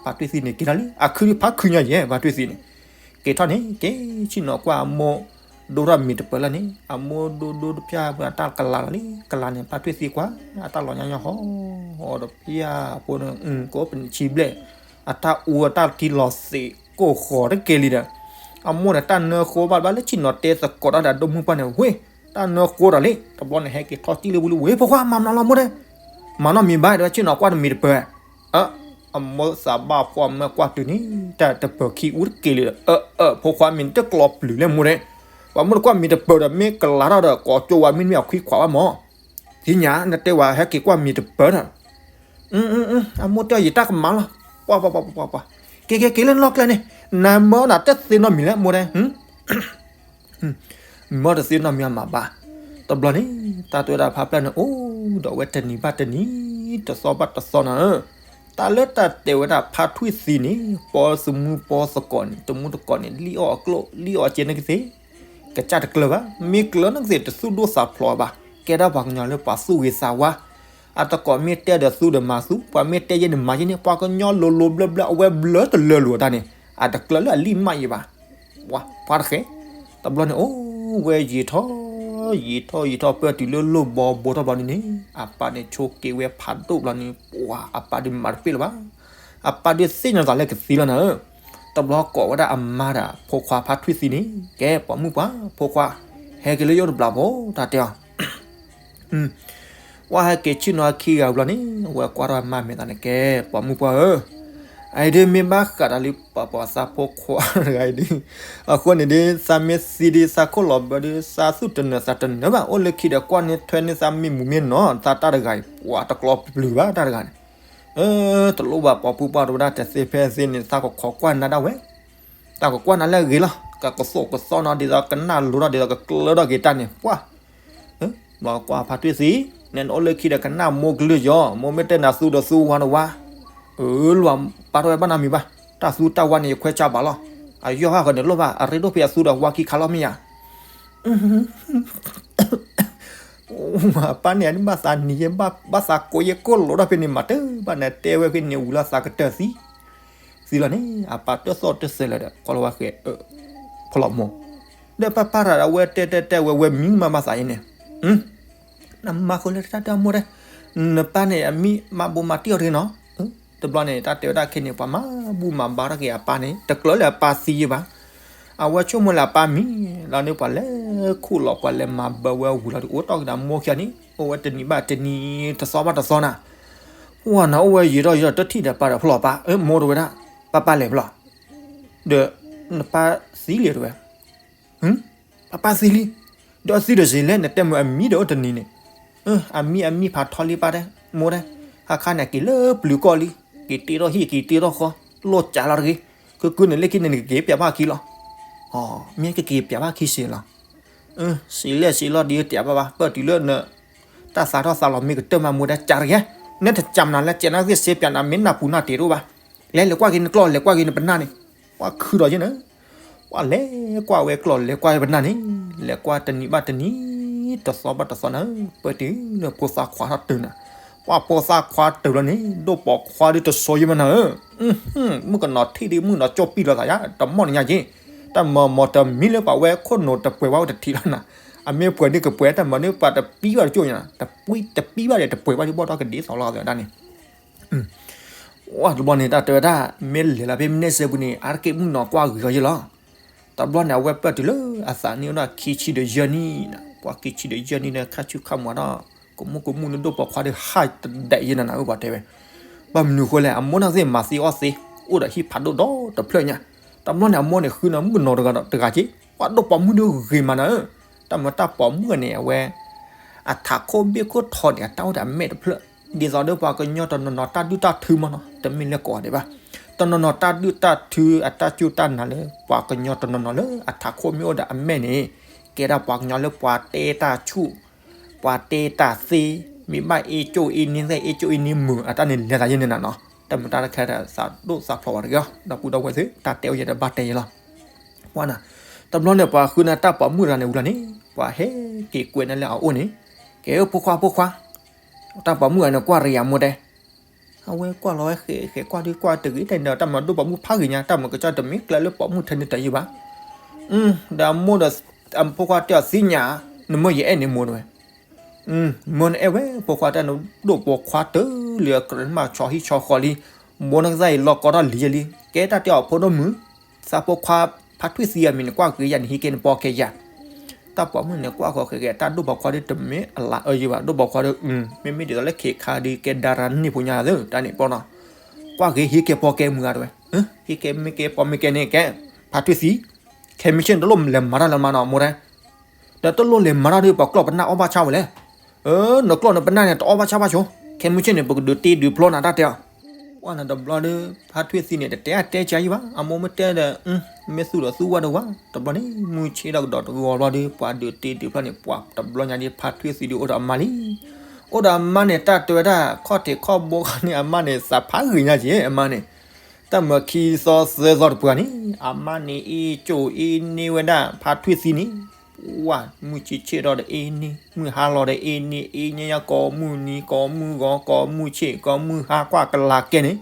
ဖါထွံၣ်သံန့ၣ်က့ၤထီၣ်လံ အခုဖးခုညါယဲၢ် ဖါထွံၣ်သံန့ၣ်, က့ၤထီၣ်န့ၣ် က့ၤဆ့ၣ်နီၤကွၢ်အမိၢ် ဒိထီၣ်မ့ၤတပၢၤလၢန့ၣ် အမိၢ်ဒိဒိတဖၠၣ်အတၢ်ကလၤလီၤလံ ကလၤန့ၣ် ဖါထွံၣ်သံကွၢ် အတၢ်လီၤညါညါဟီ ဟီတဖၠၣ်အဖိန့ၣ် ကအိၣ်ပနံးဆံဘျဲၣ်, အတၢ်အူအတၢ်ထံလီၤသ့းကိၢ်ဃီၤတက့ၢ်လံဒီး, အမိၢ်န့ၣ် တၢ်နၢဃိဘၣ်ဘၣ်လၢဆ့ၣ်နီၤတဲသကိး တၢ်ဒီးဒိၣ်မုၢ်ပှၢ်န့ၣ် ဝ့ၢ် တၢ်နၢဃိဒီးလံ တဘျီန့ၣ် ဟဲက့ၤထီၣ်စံၣ်လၢဝံၤလံ ဝ့ၢ် ဖိခွါ မၤမနုၤလီၤမိၢ်တဲ, မၤနီတမံၤဘၣ် တဲဝဲ ဆ့ၣ်နီၤကွၢ်တမ့ၤတပၢၤ အ အမိၢ်သးဘၣ်ဖှီၣ်မၢကွၢ်တုၤန့ၣ် တၢ်တပၢၤခံအူတက့ၢ်လံဒီး အ အ ဖိခွါမ့ၢ်နတကျီပျုၤလဲၣ်မိၢ်တဲ, ပှၤမိၢ်တကွၢ်မ့ၤတပၢၤဒီး မ့ၢ်ကလၤထီၣ်ဒီး ကိးကၠိဝါမ့တမ့ၢ်အခွံခွးဘၣ်မၢ်, သ့ၣ်ညါ နတဲဝဲဟဲက့ၤကွၢ်မ့ၤတပၢၤဒီး အမိၢ်တဲအီၤ ယတၢ်ကမၣ်လီၤ, ပှၤ ပှၤ ပှၤ ပှၤ က့ၤ က့ၤ က့ၤလၢနလီၢ်ကျဲန့ၣ်, နမၢနၤတသ့နီတမံၤလဲၣ်မိၢ်တဲ မၢတသ့နီတမံၤအမၤဘၣ်, တဘျီန့ၣ် တၢ်တဲဝဲဒၣ်ဖါပျၢ်န့ၣ် အိၣ်ဒီးဝဲတနံၤဘၣ်တနံၤ တသီဘၣ်တသီနၤဧၢ, တၢ်လၢတၢ်တဲဝဲဒၣ်ဖါထွံၣ်သံန့ၣ် ပီသမူပီသကိးန့ၣ် တမူတကိးန့ၣ် လံၣ်အီၣ်အကျိၣ် လံၣ်အီၣ်အစ့န့ၣ်ကသ့ၣ် ကစၢ်တကျၢၤဘၣ်, မ့ၢ်ကျၢၤန့ၣ်ကသ့ၣ် တသူၣ်ဒိၣ်သးဖျိးဘၣ်, ကဲဒၣ်ပှၤကညီလၢပှၤသူၣ်ဂ့ၤသးဝါ, အတကိးမ့ၢ်တဲဒီးသူဒီးမၤသူ, ပှၤမ့ၢ်တဲယဲန့ၣ်မၤယဲန့ၣ်, ပှၤကညီလိၤလိၤဘျၢဘျၢ အဝဲဘျၢတလၢလိာ်အတၢ်န့ၣ်, အတကျၢၤလၢအလံၣ်မးယဲဘၣ်. ပှၤတဃဲ, တဘျီန့ၣ် အိၣ်ဝဲယံာ်ထီၣ်, ယံာ်ထီၣ်ယံာ်ထီၣ် ပၢၢ်တုၤလၢလိၣ်ဘီဘိထီၣ်ဘျီန့ၣ်န့ၣ်, အပၢ်န့ၣ်ဆိးက့ၤဝဲဖးဒိၣ်ဘျီန့ၣ်, ပှၤအပၢ်ဒုးမၤတပ့ၢ်လၢၤဘၣ်. အပၢ်ဒုးသ့ၣ်ညါသးလၢကသံလီၤနၤဧၢ, တဘျီကိးဝဲဒၣ်အမါဒီးဖိခွါဖါထွံၣ်သံန့ၣ်, ကဲ ပိာ်မုၣ်ပှၢ် ဖိခွါ, ဟဲက့ၤလၢယအိၣ်တဘျီဖိ တၢ်တဲအီၤ ဝဲဟဲက့ၤဆ့ၣ်နီၤခံဂၤဘျီန့ၣ်, အဝဲကွၢ်ထီၣ်အမါမဲာ်သးန့ၣ် ကဲ ပိာ်မုၣ်ပှၢ်ဧၢ, အအံၤဒုးမ့ၢ်ဘၣ်ဃးဒီးလံ ပှၤပိာ်သးဖိခွါတဂၤအံၤဒုး, အဃိန့ၣ်ဒုး သးမ့ၢ်သံဒုး သးခိၣ်လီၤဘၢဒုး သးသူၣ်တနၢၤသးတနၢၤဘၣ်, အိၣ်လၢခံဒီးကွၢ်န့ၢ်ထွဲန့ၢ်သးမ့ၢ်မူမ့ၢ်နီၤ, သးတၢ်တဂၤအံၤ ပှၤတကျီပျုၤဘၣ်တၢ်တဂၤန့ၣ်, အၢ တလိၣ်ဘၣ် ပိာ်မုၣ်ပှၢ်တဝဲဒၣ် တသ့ဖဲသ့န့ၣ် သးကခိးကွၢ်နၤဒၣ်ဝဲ, သးကကွၢ်နၤလၢအဂ့ၤလီၤ, ကကသိးကသီနီၤ ဒ်သိးကနၣ်လိၤထီၣ် ဒ်သိးကကျၢထီၣ်က့ၤတၢ်န့ၣ် ပှၢ် ဘျီကွၢ်ဖါထွံၣ်သံ, နဲနအိၣ်လၢခံဒီးကနၣ်မိၢ်ကလုၢ်ယီၤ, မိၢ်မ့ၢ်တဲနၤသူဒီးသူဝါတဝါ, အၢ လိၣ်ဘၣ်တဝဲဘၣ်နၤမံၤဘၣ်, တၢ်သူတၢ်ဝါန့ၣ်ယခွဲးဆါဘၣ်လီၤ, အယီၢ်ဟးဃီန့ၣ်လိၣ်ဘၣ် အရ့ဒိၣ်ဖဲအသူဒီးဝါခံခါလီၤမ့ၢ်ဧါ အပၢ်န့ၣ် အဒုးဘၣ်သးနံၤယဲ ဘၣ်သးကိးယဲကိၢ်လိာ်ဒီးဖဲန့ၣ် မၤတဘၣ်နတဲဝဲဖဲန့ၣ် ဝံၤလီၤသးကတၢၢ်သံ, သံလီၤန့ၣ် အပၢ်တၢ်သီၣ်တစဲးလၢၤဒီး ကွၢ်လီၤဝဲဃဲ ဖီလီၤမိၢ်, ဒီးပၢ်ပၢ်တၢ်ဒီး အဝဲတဲတဲတဲဝဲဝဲမံမးမးသးအံၤန့ၣ် နမၤဃုာ်လၢတၢ်တမူဒီး, နပၢ်န့ၣ် အမံမၤဘူးမၤတံၢ်အီၤတဂ့ၤနီၤ, တဘျီန့ၣ် တၢ်တဲဝဲဒၣ်ခဲန့ၣ် ပှၤမၤဘူးမၤဘါထီၣ်က့ၤအပၢ်န့ၣ် တကျၢၤလၢအပၢ်သံယဲဘၣ်, အဝဲဆိကမိၣ်လၢအပၢ်မံ, လီၤန့ၣ်ပှၤလဲၤခူၣ်လီၤ ပှၤလဲၤမၤဘၢဝဲဝံၤလီၤဒီး အိၣ်တီၢ်က့ၤဒီးမိၢ်ခံဂၤန့ၣ် အိၣ်ဝဲတနံၤဘၣ်တနံၤ တသီဘၣ်တသီနၤ, ပှၢ်နၤအိၣ်ဝဲယံာ်ထီၣ်ယံာ်ထီၣ် တထံၣ်ဒီးပၢ်ဒီးဖျီၣ်ပၢ်, အၢ မိၢ်တဝဲဒၣ် ပၢ်ပၢ်လဲၤဖျီၣ်, ဒီး နပၢ်သံလံတဝဲ ပၢ်ပၢ်သံလံ, ဒီးသံဒီးစ့လဲၣ် နတဲမုာ်အမံဒီးအိၣ်တနံၤန့ၣ်, အမံအမံဖးထီလံပၢ်တဲ, မိၢ်တဲ, ခါခါန့ၣ်က့ၤလၢပျုၤကီၢ်လံ, က့ၤတ့ထီၣ်ဟံၣ်က့ၤတ့ထီၣ်ဃီ, လီၢ်ကးလီၤတဂ့ၤ, ခုခုန့ၣ်လၢခံန့ၣ်နကက့ၤပျးဘၣ်ခံလီၤ, မ့ၢ်ကက့ၤပျးဘၣ်ခံစ့လီၤ, စ့လဲၣ်စ့လီၤဒ်ပျးဘၣ်ဘၣ် ပၢၢ်တုၤလၢန တၢ်သးထီၣ်သးလီၤမ့ၢ်ကတၢၢ်မး မိၢ်တဲကးတဂ့ၤ, နတကးမနုၤလဲၣ် ကဲနသ့ၣ်စ့ပျးနၤ မ့ၢ်နၢ်ပူၤနၢ်တ့ၤတအိၣ်ဘၣ်, လဲၤလဲၤကွၢ်က့ၤနကျီၢ် လဲၤကွၢ်က့ၤနပနၢ်န့ၣ်, ပှၤခုဒီးယဲန့ၣ် ပှၤလဲၤကွၢ်ဝဲကျီၢ် လဲၤကွၢ်ဝဲပနၢ်န့ၣ်, လဲၤကွၢ်တနံၤဘၣ်တနံၤ, တသီဘၣ်တသီနၤ, ပၢၢ်တုၤလၢဖိသၣ်ခွါထီၣ်တုၤနၤ, ပှၤဖိသၣ်ခွါတုၤလီၤန့ၣ် ဒိၣ်ပိာ်ခွါဒုးတစိၤယဲမနၤဧၢ, မုၣ်ကနီၤထံၣ်ဒုးမုၣ်ကနီၤကၠီၣ်ပံၣ်လီၤသးယါ တမီၢ်နညါက့ၤ, တၢ်မၤမၤတမံၤလၢပှၤဝဲခိၣ်နူာ်တပှဲၤဘၣ်ဝဲတထံၣ်လီၤနၤ, အမ့ၢ်ပှဲၤဒုးကပှဲၤ တၢ်မၤဒုးပှၤတပံဘၣ်တကၠိၣ်ညါ, တပံတပံဘၣ်ဒီးတပှဲၤဘၣ်ဒုးဘီၣ်ထီၣ်ကဒ်သိးလီၤသးဒၣ်န့ၣ် တဘျီန့ၣ် တၢ်တဲဝဲဒၣ် မ့ၢ်လဲၤလီၤဖဲမ့ၢ်န့ၢ်စဲပူၤန့ၣ် အါတက့ၢ်မုၣ်နီၤကွၢ်ဂ့ၤအီၤယဲလီၤ. တဘျီန့ၣ် အဝဲပၢၢ်တုၤလၢအသးနံၣ်အိၣ်ဒၣ်ခံဆံဒီးယဲၢ်နံၣ်, ပှၤခံဆံဒီးယဲၢ်နံၣ်ဒီး ခါဆူၣ်ခါမူၤဒီး ကမူၣ်ကမူၣ်န့ၣ် ဒိၣ်ပိာ်ခွါဒီးဟးတဒဲးယဲနၤနၤဧၢ ပှၤတဲဝဲ. ဘၣ်မနုၤဃိလဲၣ် အမိၢ်န့ၣ်သ့ၣ်မၤသံအီၣ်သ့ အိၣ်ဒီးဟံၣ်ဖးဒိၣ်ဒီတဖျၢၣ်ညါ. တဘျီန့ၣ် အမိၢ်န့ၣ်ဃုန့ၢ်မုၣ်ကနီၤတဂၤဒီးတဂၤက့, ပှၤဒိၣ်ပိာ်မုၣ်ဒီးဂ့ၤမးနၤဧၢ. တၢ်မၤတၢ်ပိာ်မုၣ်န့ၣ် အဝဲ အထးခိၣ်ဘ့ၣ်ခိၣ်ထီန့ၣ် အတၢ်အိၣ်ဒီးအမဲာ်တဖျၢၣ်, ဒ်သိးဒီးပှၤကညီတနီၤနီၤတၢ်ဒုၣ်တၢ်ထုမးနီၤ, တမ့ၢ်လၢကိးဂၤဒဲးဘၣ်. တနီၤနီၤတၢ်ဒုၣ်တၢ်ထု အတၢ်စူၢ်တၢ်နာ်လၢ ပှၤကညီတနီၤနီၤလၢအထးခိၣ်မ့ၢ်အိၣ်ဒီးအမဲာ်န့ၣ်, ကဲဒၣ်ပှၤကညီလၢပှၤတဲတၢ်ဆူၣ်, ပှၤတဲတၢ်သ့, မ့ၢ်ဘၣ်အ့ၣ်ကၠိၣ်အ့ၣ်န့ၢ်သ့ၣ် အ့ၣ်ကၠိၣ်အ့ၣ်န့ၢ်မုာ် အတၢ်န့ၣ်လဲၤသးယဲန့ၣ်နၤနီၤ. တၢ်မုာ်တၢ်တခဲဒီးသးဒိၣ်သးဖျိးဝဲတဂ့ၤ, ဒီပုၢ်ဒီဝဲၢ်သ့ၣ် တၢ်တဲအိၣ်ယဲဒီးဘၣ်တဲယဲလီၤ. ပှၤနၤ, တဘျီန့ၣ် ပှၤဃုန့ၢ်တၢ်ပိာ်မုၣ်တဂၤန့ၣ်ဝံၤလီၤန့ၣ် ပှၤဟဲက့ၤကွဲးန့ၢ်လၢအအိၣ်န့ၣ်, ကဲ ဖိခွါ ဖိခွါ, တၢ်ပိာ်မုၣ်တဂၤန့ၣ် ကွၢ်ရံအမိၢ်တဲ, အဝဲကွၢ်လီၤဝဲဃဲးဃဲးကွၢ်ဒုးကွၢ်တဂ့ၤတၢ်န့ၣ်ဒီး တၢ်မၤဒိၣ်ပိာ်မုၣ်ဖးဂ့ၤညါ တၢ်မၤကစၢ်တမ့ၢ်ကျဲလၢပိာ်မုၣ်ထဲန့ၣ်တယုၢ်ဘၣ်. ဒီးအမိၢ်ဒီး အဖိခွါတဲအီၤသ့ၣ်ညါ, နမၢယအဲၣ်န့ၣ်မိၢ်တဝဲ မၢနအဲၣ်ဝဲ ဖိခွါတၢ်န့ၣ် ဒိၣ်ပိာ်ခွါတၢၢ်လံ အကြၢးမးဆီဟံၣ်ဆီဃီလံ, မိၢ်နကစၢ်အံၤလီၤကီထီၣ်လံယဲလံ, ကဲတၢ်တဲအီၤဖိဒိၣ်မုၣ်, သးဖိခွါဖါထွံၣ်သံအမံၤန့ၣ် ကွၢ်ဂ့ၤယၤန့ၣ် ဟံးကဲနပီကဲယၤ. တၢ်ပိာ်မုၣ်န့ၣ် ကွၢ်ဃီၤဃဲးဃဲး တၢ်ဒိၣ်ပိာ်ခွါဒုးတမ့ၢ်အလၤအၢယံၤဘၣ်, ဒိၣ်ပိာ်ခွါဒီး မ့မ့ၢ်ဒ်သိးလၢခဲခါဒုးကဲဒါရၤန့ၣ်ဖိညါသ့ တၢ်န့ၣ်ပီနီၤ, ကွၢ်ဂ့ၤဟံးကဲပီကဲမုၢ်ဂၤတဝဲ, ဟံးကဲမ့ၢ်ကဲပီမ့ၢ်ကဲန့ၣ်ကဲ, ဖါထွံၣ်သံ, ခဲမုၢ်ဆ့ၣ်န့ၣ် တလိၣ်လဲၤမၤတၢ်လၢမၤနီၤ မိၢ်တဲ ဒီးတလိၣ်လဲၤမၤတၢ်ဒီး ပှၤကျီၢ်ပနၢ်အီၣ်ဘၣ်ဆၣ်ဝဲလဲၣ်. နကျီၢ်နပနၢ်န့ၣ် တအီၣ်ဘၣ်ဆၣ်ဘၣ်ဆိ, ခဲမုၢ်ဆ့ၣ်န့ၣ် ပကဒုးတ့ဒုးဖျီနၤတၢ်တဲအီၤ. ပှၢ်နၤတဘျီဒီး ဖါထွံၣ်သံန့ၣ် တတဲအတဲကါယံၤဘၣ်, အမိၢ်မ့ၢ်တဲဒီး မ့ၢ်သူၣ်ဒီးသူၣ်ဝဲဒီးဝဲ, တဘျီန့ၣ် မုၢ်ဆ့ၣ်ထီၣ်ကဒီးတဂီၤဘျီဒီး ပှၤဒုးတ့ဒုးဖျီန့ၣ် ပှၤတဘျီညါဒီး ဖါထွံၣ်သံဒုးအိၣ်ဒီးအမါလံ. အိၣ်ဒီးအမါန့ၣ် တၢ်တဲဝဲဒၣ် ခီၣ်ထံးခီၣ်ဘိခါန့ၣ် အမါန့ၣ် သးဖးဂ့ၤညါက့ၤ အမါန့ၣ် တၢ်မၤခံသီသၢသီတပှၤန့ၣ် အမါန့ၣ် အ့ၣ်ကၠိၣ်အ့ၣ်န့ၢ်ဝဲဒၣ် ဖါထွံၣ်သံန့ၣ်, ဝါ, မုၢ်ဆ့ၣ်ဆ့ၣ်ထီၣ်ဒီးအ့ၣ်န့ၢ်, မုၢ်ဟါလီၤဒီးအ့ၣ်န့ၢ်, အ့ၣ်န့ၢ်ညါကိးမုၢ်နံၤ ကိးမုၢ်ဂီၤ ကိးမုၢ်ဆ့ၣ် ကိးမုၢ်ဟါ ကွၢ်ကလၤကဲန့ၣ်,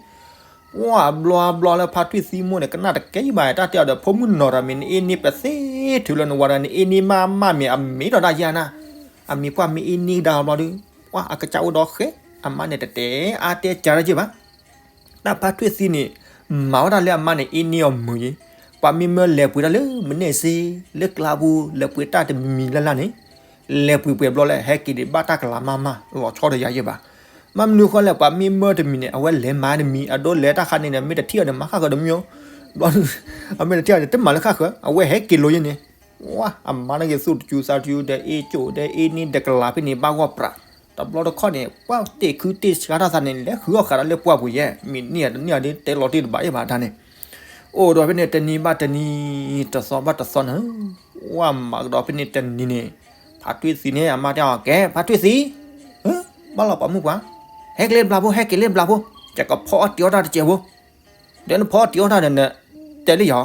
ဝါ, ဘျီဘျီလၢဖါထွံၣ်သံမိၢ်န့ၣ် ကနၣ်တကဲယံၤဘၣ် တၢ်တဲအီၤဒီး ဖိမုၣ်နီၤဒီးမ့ၢ်နအ့ၣ်န့ၢ်ပသ့ထုးလၢနဝၤဒီး နအ့ၣ်န့ၢ်မးမးမ့ၢ်အမ့ၢ်ဒီးဒၣ်ယဲနၤ, အမံၤပှၢ်မ့ၢ်အ့ၣ်န့ၢ်ကဒါဘျီဒီး, ဝါ, အကစၢ်အိၣ်ဒီးဃဲ, အမါန့ၣ်တတဲ အါတဲကါတက့ၢ်ဘၣ်. တၢ်ဖါထွံၣ်သံန့ၣ် မၤဝဲဒၣ်လၢအမါန့ၣ် အ့ၣ်န့ၢ်အီၤမုာ်ယံၤ, ပှၤမ့ၢ်မၢလဲၤပှ့ၤတၢ်လၢမ့ၢ်န့ၢ်စ့ လၢကျါပူၤ လဲၤပှ့ၤတၢ်တမံၤမံၤလၢ်လၢ်န့ၣ်, လဲၤပှ့ၤပှဲၤဘျီလၢ ဟဲက့ၤဒံးဘၣ်တၢ်ကလၤမးမး လီၤဆီဒီးယၤယံၤဘၣ်. မ့ၢ်မနုၤဃိလဲၣ် ပှၤမ့ၢ်မၢတမံၤန့ၣ် အဝဲလဲၤမၤတမံၤ အဒိလဲၤတၢ်ခါန့ၣ်ဒီး မ့ၢ်တထံၣ်အီၤန့ၣ် မၤဃၣ်ဃၢၤတမံၤ, ဘျီ အမ့ၢ်တထံၣ်အီၤန့ၣ် တမၤလၢဃၣ်ဃၢၤ အဝဲဟဲက့ၤလိာ်ယံၤန့ၣ်, ဝါ, အမါန့ၣ်ဂ့ၤ သူၣ်တစူၤသးတစူၤဒီး အ့ၣ်ကၠိၣ်ဒီးအ့ၣ်န့ၢ်ဒီးကလၤဖဲန့ၣ် ဘၣ်ဂီၢ်ပြး, တ တဘျီတခီၣ်န့ၣ် ပှၢ်တ့ၢ်ခုတ့ၢ်ဆါထီၣ်သးန့ၣ် လဲၤဃုအီၣ်ဃာ်ဒီးလၢပှၢ်ပူၤယဲၢ် မ့ၢ်န့ၢ်တန့ၢ်ဒီး တဲလီၤတ့ၢ်တဘၣ်အ့ၣ်ဘၣ်တၢ်န့ၣ် အိၣ်ဒီးဖဲန့ၣ်တနံၤဘၣ်တနံၤ တသီဘၣ်တသီန့ၣ် ဝဲမၤကဒီးဖဲန့ၣ်တနံၤန့ၣ် ဖါထွံၣ်သံန့ၣ် အမါတဲအီၤ ကဲ ဖါထွံၣ်သံ ဘၣ်လီၤပိာ်မုၣ်ပှၢ် ဟဲက့ၤလၢဘျးဖိ ဟဲက့ၤလၢဘျးဖိ ယကဖီအီၣ်တ့ၤအီၣ်တၢ်တစဲးဖိ ဒီးနဖီအီၣ်တ့ၤအီၣ်တၢ်ဒီးနတဲလၢယၤ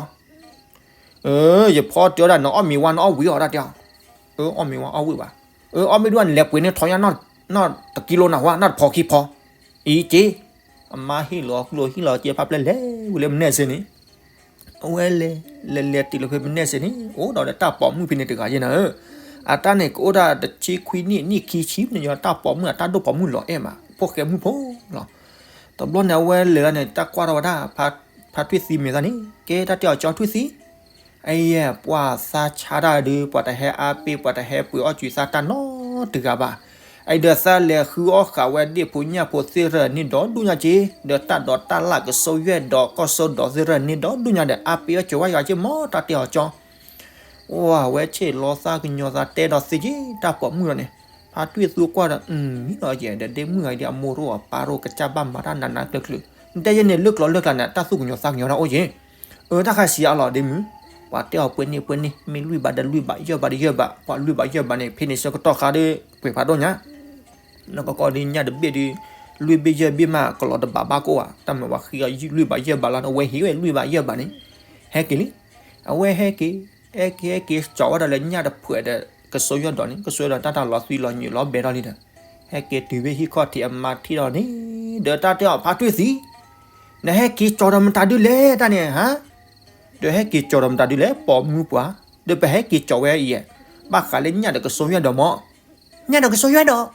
ယဖီအီၣ်တ့ၤအီၣ်တၢ် နအီၣ်မ့ၤဝါ နအီၣ်ဝံၤအီၣ်တၢ်တဲအီၤ အီၣ်မ့ၤဝါအီၣ်ဝံၤဘၣ် အီၣ်မ့ၤဒူၣ်နလဲၤပှ့ၤန့ၢ်ထီညါ နီၢ်တကံလိနၢ်ဟူဧါ နီၢ်တဖီခံဖီ အံၤက့ အမါဟ့ၣ်လီၤကျိဟ့ၣ်လီၤစ့ဖးဖျဲၣ်လဲၤဝံၤလၢမနဲၣ်စ့န့ၣ် အဝဲလဲၤ လဲၤလဲၤတုၤလီၤဖဲမနဲၣ်စ့န့ၣ် အိၣ်ဒီးဒီးတၢ်ပိာ်မုၣ်ဖဲန့ၣ်တဂၤယဲၢ်နၤဧၢ အတၢ်န့ၣ်ကအိၣ်ဒၣ်တဆံခွံနံၣ် နံၣ်ခံဆံန့ၣ် ယတၢ်ပိာ်မုၣ်အတၢ်ဒိၣ်ပိာ်မုၣ်လီၤအဲၣ်မး ဖိၣ်ဃဲမုၣ်ဖိလီၤ တဘျီန့ၣ် အဝဲလဲၤလီၤန့ၣ် တၢ်ကွၢ်ထီၣ်ဝဲဒၣ် ဖါထွံၣ်သံမဲာ်သၣ်န့ၣ် ကဲတၢ်တဲအီၤကၠီထွံၣ်သံ အယဲၢ် ပှၤသးဆါတၢ်ဒုး ပှၤတဟဲအါပ့ၤ ပှၤတဟဲပှ့ၤအီၣ်ကွံာ်သးတၢ်နီတဂၤဘၣ်. အဒီးသးလဲၤဃုအီၣ်ဃာ်ဝဲဒ့ၣ်ဖိညၣ်ဖိသ့ၣ်ရၢၣ်န့ၣ်ဒီးဒူၣ်ညါက့, ဒီးတၢ်ဒိးတၢ်လၢ်ကစီယွဲၢ်ဒီးကီၢ်စိဒီးသ့ၣ်ရၢၣ်န့ၣ်ဒီးဒူၣ်ညါဒီး အါပ့ၤအီၣ်ကွံာ်ဝဲယၤက့မး တၢ်တဲအီၤကၠီ ဝဲဆ့ၣ်လီၤသးကညီၤသးတဲဒီးသ့က့ တၢ်ပိာ်မုၣ်လီၤန့ၣ်, ဖါတွံၢ်သူကွၢ်ဒီး မံလီၤယဲၢ်ဒီး ဒ့မုၣ်ဂၤဒ်အမိၢ်တအိၣ်အပၢ်တအိၣ် ကစၢ်ဘၣ်မၤတၢ်နးနးကျၢၤကျၢၤ, နတဲယဲန့ၣ် လၢကျိာ်လၢကျါန့ၣ် တၢ်သူၣ်ကညီၤသးကညီၤတၢ်အိၣ်က့, အၢ တၢ်ခါဆံးအါလီၤဒ့မုၣ်, ပှၤတဲအီၤပှဲၤန့ၢ်ပှဲၤန့ၢ် မ့ၢ်လွံၢ်ဘးဒီးလွံၢ်ဘး ယဲၢ်ဘးဒီးယဲၢ်ဘး, ပှၤလွံၢ်ဘးယဲၢ်ဘးန့ၣ် ဖဲန့ၣ်ဆၢကတီၢ်ခါဒီး ပှဲၤဖးဒိၣ်ညါ နီၢ်ကီၢ်ကီၢ်ဒ်ညၣ်တဘ့ၣ်ဒီး လွံၢ်ဘ့ၣ်ယဲၢ်ဘ့ၣ်မး ကလီၤတဘးဘၣ်ကအိၣ်ဧါ, တၢ်မၤဝဲဃ့အီၤလွံၢ်ဘးယဲၢ်ဘးလီၤ အဝဲဟ့ၣ်ဝဲလွံၢ်ဘးယဲၢ်ဘးန့ၣ်, ဟဲက့ၤလံ, အဝဲဟဲက့ၤ, ဟဲက့ၤ ဟဲက့ၤ ကၠီၤဝဲဒၣ်လၢညၣ်တဖှဲးဒီး ကစိယွဲၢ်ဒီးန့ၣ် ကစိယွဲၢ်ဒီးတၢ်တၢ်လီၤသွံလီၤညွံးလီၤဘဲထီၣ်လံဒီး, ဟဲက့ၤတုၤဖဲဟံၣ်ခီၣ်ထံးအမါထံၣ်ဒီးန့ၣ်, ဒီးတၢ်တဲအီၤဖါတွံၢ်သံ နဟဲက့ၤကၠီၤဒီးမတၤဒုလဲၣ်တၢ်န့ၣ်ဟါ, ဒီးဟဲက့ၤကၠီၤဒီးမတၤဒုလဲၣ် ပိာ်မုၣ်ပှၢ်, ဒီးပဟဲက့ၤကၠီၤဝဲအံၤ, ဘၣ်ဃးလၢညၣ်ဒီးကစိယွဲၢ်ဒီးမး, ညၣ်ဒီးကစိယွဲၢ်ဒီး,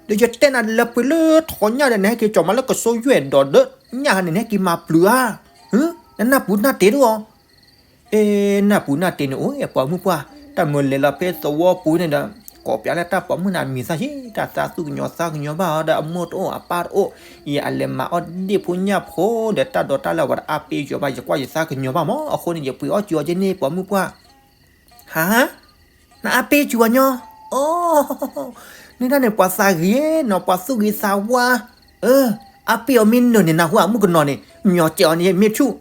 ဒီးယတဲနၤလဲၤပှ့ၤလၢထီညၣ်ဒီး နဟဲက့ၤကၠီၤမးလၢကစိယွဲၢ်ဒီးဒီး ညၣ်ဟါန့ၣ် နဟဲက့ၤမၤပျုၤဧါ, နနၢ်ပူၤနၢ်တ့တအိၣ်, အ့ နၢ်ပူၤနၢ်တ့န့ၣ်အိၣ် ပိာ်မုၣ်ပှၢ်, တၢ်မၤလဲၤလီၤဖဲသဝီပူၤန့ၣ်ဒီး, ကိးပျးလၢတၢ်ပိာ်မုၣ်န့ၣ်အမံၤသၣ်ယ့ တၢ်သးသူၣ်ကညီၤသးကညီၤဘၣ်အီၤဒီးအမိၢ်တအိၣ်အပၢ်တအိၣ်, ယအလဲၤမၤအီၣ်ဒ့ၣ်ဖိညၣ်ဖိဒီးတၢ်ဒိးတၢ်လၢ်ဝဲဒီးအါပ့ၤယွၤဘၣ် ယကွၢ်ယသးကညီၤဘၣ်မး အဃိန့ၣ် ယပှ့ၤအီၣ်ကွံာ်အီၤက့န့ၣ် ပိာ်မုၣ်ပှၢ်, ဟါ နအါပ့ၤကွံာ်ဝဲညီ, အိ န့ၣ်တၢ်န့ၣ် ပှၤသးဂ့ၤနီၤ ပှၤသူၣ်ဂ့ၤသးဝါ, အါပ့ၤအီၤမ့ၢ်နၢၤန့ၣ် နၢ်ဟူဧါ မုၣ်ကနီၤန့ၣ် မၠီၤစဲးအီၤန့ၣ် မ့ၢ်ဆူၣ်,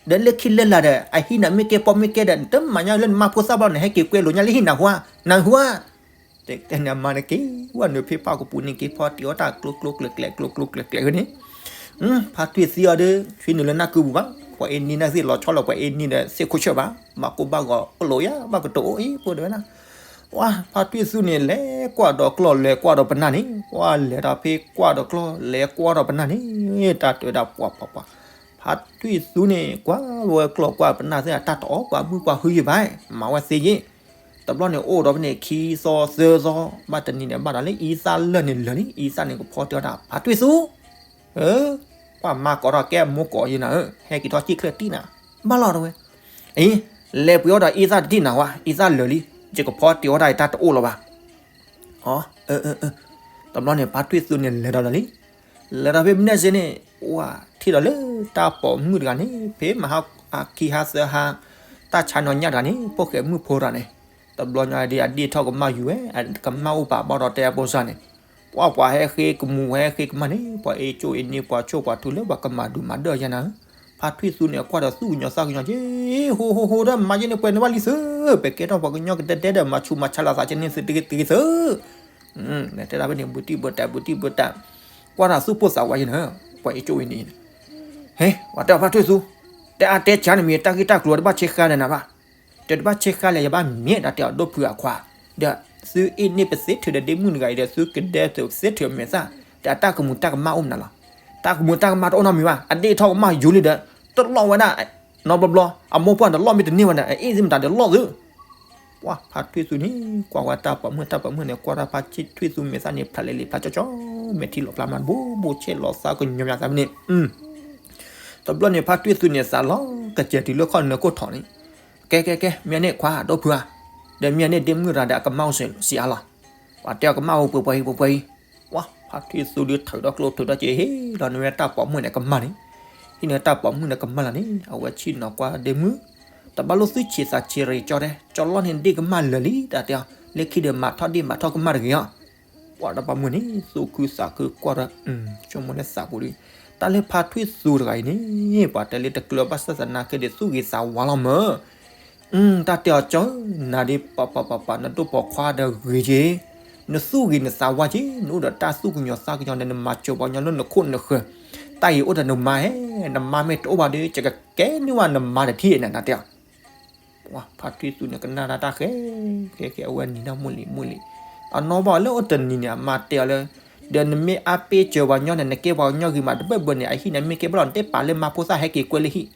ဒီးလၢခံလၢလာ်ဒီး အဟံးနၤမ့ၢ်ကဲပိာ်မ့ၢ်ကဲဒီး နတမၤညါလၢနမါဖိသၣ်ဘၣ်န့ၣ် ဟဲက့ၤကွဲလိာ်ညါလၢဟံၣ်နၢ်ဟူဧါ, နၢ်ဟူဧါ တဲန့ၣ်အမါန့ၣ်က့ၤ ဝဲနုာ်ဖံးဖးကပူၤန့ၣ်က့ၤ ဖီတံၢ်အီၣ်တၢ်ကျိကျိကျဲကျဲကျိကျိကျဲကျဲန့ၣ်, ဖါတွံၢ်သံအီၤဒီး ဆွံနုာ်လၢနၢ်ကုပူၤဘၣ်, ပှၤအ့န့ၢ်နၢ်သ့ၣ်လီၤဆီလီၤ ပှၤအ့န့ၢ်ဒီးသ့ၣ်ခိၣ်ဆၢၣ်ဘၣ်, ဘၣ်ကိၢ်ဘၣ်ဂီၤအိၣ်လိာ်ယၤ ဘၣ်ကတိၤအိၣ်အ့ၣ်ဖိဒၣ်ဝဲဒၣ်, ဝါ ဖါတွံၢ်သူန့ၣ် လဲၤကွၢ်ဒီးကျီၢ် လဲၤကွၢ်ဒီးပနၢ်န့ၣ်, ဝါ လဲၤဒီးဖဲကွၢ်ဒီးကျီၢ် လဲၤကွၢ်ဒီးပနၢ်န့ၣ်, တၢ်တဲဝဲဒၣ်ပှၤပှၤပှၤ, ဖါတွံၢ်သူန့ၣ် ကွၢ်ဝဲကျီၢ်ကွၢ်ပနၢ်သ့ၣ် တၢ်တအီၣ်ပှၤမုၣ်ပှၢ်ဟုယံၤဘၣ်, မၤဝဲသ့ယ့ၣ် တဘျီန့ၣ်အိၣ်ဒီးဖဲန့ၣ် ခံသီသၢသီ, ဘၣ်တနံၤန့ၣ် ဘၣ်ဒီးလၢအံသၣ်လၢာ်န့ၣ်လၢာ်လံ, အံသၣ်န့ၣ်ကဖီတဲဝဲဒၣ် ဖါတွံၢ်သူ, ပှၤမၤကိးထီၣ်ကဲမိၢ်ကိးယံၤနၤဧၢ, ဟဲက့ၤထီၣ်စံၣ်ချၢၣ်တံၢ်နၤ, ဘၣ်လီၤတဝဲ, အံၤ, လဲၤပှ့ၤအီၣ်ဒီးအံသၣ်တတံၢ်နၤဝဲ, အံသၣ်လၢာ်လံ, ယကဖီတဲဝဲဒၣ်တၢ်တအိၣ်လၢၤဘၣ်, အ တဘျီန့ၣ် ဖါတွံၢ်သူန့ၣ်လဲၤဒီးလီၤလံ, လဲၤဒီးဖဲမနဲၣ်စ့န့ၣ်, ဝါ ထံၣ်ဒီးလၢတၢ်ပိာ်မုၣ်တဂၤန့ၣ် ဖဲမဟါအခံဟါသၢဟါ, တၢ်ဆါနီၤညၣ်တဂၤန့ၣ် ဖိၣ်ဃဲမုၣ်ဖိတဂၤန့ၣ်, တဘျီညါဒ်အဒ့ၣ်ထီၣ်ကမၣ်ယူၤဝဲ, ကမၣ်အိၣ်ပာ်ဘၣ်ဒီးတဲအဖိစၢ်န့ၣ်, ပှၤပှၤဟဲဃ့ကမူၤဝဲဟဲဃ့ကမၣ်န့ၣ် ပှၤအ့ၣ်ကၠိအ့ၣ်န့ၢ်ပှၤဆိၣ်ပှၤထူလၢပှၤကမၤဒုးမၤဒၢၣ်ယဲနၤဧၢ, ဖါတွံၢ်သူန့ၣ် ကွၢ်ဒီးသူၣ်ကညီၤသးကညီၤက့, ဟိဟိဟိဒီးမၤယဲန့ၣ်ပှဲၤန့ၣ်ဘၣ်လံသု, ပကဲထီၣ်ပှၤကညီကဒဲဒဲဒီး မၤဆူးမၤဆါလီၤသးကန့ၣ်သုတဂ့ၤသု တဲဒၣ်ဖဲန့ၣ် ဘူးတံၢ်ဘူးတၢ်, ဘူးတံၢ်ဘူးတၢ်, ကွၢ်တၢ်သူၣ်ပိၢ်သးဝးယဲနၤဧၢ, ပှၤအ့ၣ်ကၠိအ့ၣ်န့ၢ်, ဟဲ, ပှၤတဲအီၤဖါတွံၢ်သူ, တဲအါတဲဆါန့ၣ်မ့ၢ်တၢ်ဂ့ၢ်တၢ်ကျိၤတဘၣ်ဆဲးဃါဒီးနၤဘၣ်, တဘၣ်ဆဲးဃါလၢၤယဘၣ်မ့ၢ်တၢ်တဲအီၤဒိၣ်ဖုအခွါ, ဒီးသုအ့ၣ်န့ၢ်ပသ့ထုးဒီးဒ့မုၣ်တဂၤအံၤဒီး သုကဒဲသုးသ့ထုးအမဲာ်သၣ်, ဒီးအတၢ်ကမူၤတၢ်ကမၣ်အိၣ်မနုၤလီၤ, တၢ်ကမူၤတၢ်ကမၣ်တအိၣ်နီတမံၤဘၣ်, အဒ့ၣ်ထီၣ်ကမၣ်ယိၤလံဒီး, တလီၢ်ဝဲဒၣ်, နီဘျီဘျီ, အမိၢ်ပှၢ်တလီၢ်မ့ၢ်တန့ၢ်ဝဲဒီး အအ့ၣ်သ့ၣ်မတၤဒီးလီၢ်သု ပှၤဖါတွံၢ်သူန့ၣ် ကွၢ်ဝဲတၢ်ပိာ်မုၣ်တၢ်ပိာ်မုၣ်န့ၣ် ကွၢ်တၢ်ဖါဆံၣ်တွံၢ်သူမဲာ်သၣ်န့ၣ် ဖျါလဲၤလံဖျါကၠီကၠီ, မဲာ်ထံလီၤဖျါမးတဘိဘိ ဆဲးလီၤသးကညီၤမးသးဖဲန့ၣ်, တဘျီန့ၣ် ဖါတွံၢ်သူန့ၣ် သးလီၤကစဲၤတုၤလၢခီၣ်နၢခိၣ်ထီၣ်န့ၣ်, ကဲကဲကဲ မ့ၢ်န့ၣ်ခွါ ဒိၣ်ဖုဧါ, ဒီးမ့ၢ်န့ၣ်ဒ့မုၣ်ရၤဒီးအကမၣ်အိၣ်စ့ၢ်အါလီၤ, ပှၤတဲအီၤကမၣ်အိၣ်ပှဲၤပှဲၤအံၤပှဲၤပှဲၤအံၤ, ပှၤဖါတွံၢ်သူဒုးထုးထီၣ်ကျိထုးထီၣ်စ့ဟ့ၣ်လီၤန့ၢ်ဝဲတၢ်ပိာ်မုၣ်န့ၣ်ကမၣ်န့ၣ်, ဟံးန့ၢ်တၢ်ပိာ်မုၣ်န့ၣ်ကမၣ်လီၤန့ၣ် အဝဲဆ့ၣ်နီၤကွၢ်ဒ့မုၣ်, တဘၣ်လိၣ်သုဆံးသးဆံးရ့ၣ်ကၠီတဲ, ကၠီလီၢ်န့ၣ်ဒ့ၣ်ကမၣ်လၢာ်လံ တၢ်တဲအီၤ, လၢခံဒီးမၤထီၣ်ဒ့ၣ်မၤထီၣ်ကမၣ်တဂ့ၤအီၤ, ပှၤတၢ်ပိာ်မုၣ်န့ၣ် သူၣ်ခုသးခုကွၢ်ဒီး ဆိကမိၣ်လၢသးပူၤဒီး တၢ်လၢဖါထွံၣ်သူတဂၤအံၤန့ၣ် ပှၤတဲလၢတကျၢၤဘၣ်ဆၣ်သနာ်က့ဒီး သူၣ်ဂ့ၤသးဝါလီၤမၢ်. တၢ်တဲအီၤကၠီဧၢ, နၤဒ်ပပပပ နဒိၣ်ပိာ်ခွါဒီးဂ့ၤက့ၤ, နသူၣ်ဂ့ၤနသးဝါက့ၤ, နအိၣ်ဒီးတၢ်သူၣ်ကညီၤသးကညီၤဒီး နမၤစၢၤပှၤကညီလၢနခိၣ်နဃၢၤ, တၢ်အံၤအိၣ်ဒီးနမါဟဲ, နမါမ့ၢ်တအိၣ်ဘၣ်ဒီး ယကကဲန့ၢ်ဝဲနမါတထံၣ်နၤ နတဲအီၤ. ဖါထွံၣ်သူန့ၣ်ကနၣ်တၢ်တၢ်ဃဲ, ဃဲဃဲ အဝဲနံၤတၢ်မုၢ်လံၤမုၢ်လံၤ, အနီၢ်ဘၣ်လၢအိၣ်တနံၤန့ၣ် အမါတဲအီၤလၢ ဒီးနမ့ၢ်အါပ့ၢ်စၢၤပှၤညီန့ၣ် နကဲပှၤကညီဂ့ၤမးတဘၢၣ်ဘၢၣ်န့ၣ် အဟံၣ်န့ၣ်မ့ၢ်ကဲဘၣ်လီၤ နတပာ်လၢမါဖိသၣ်ဟဲက့ၤကွဲလၢဟံၣ်,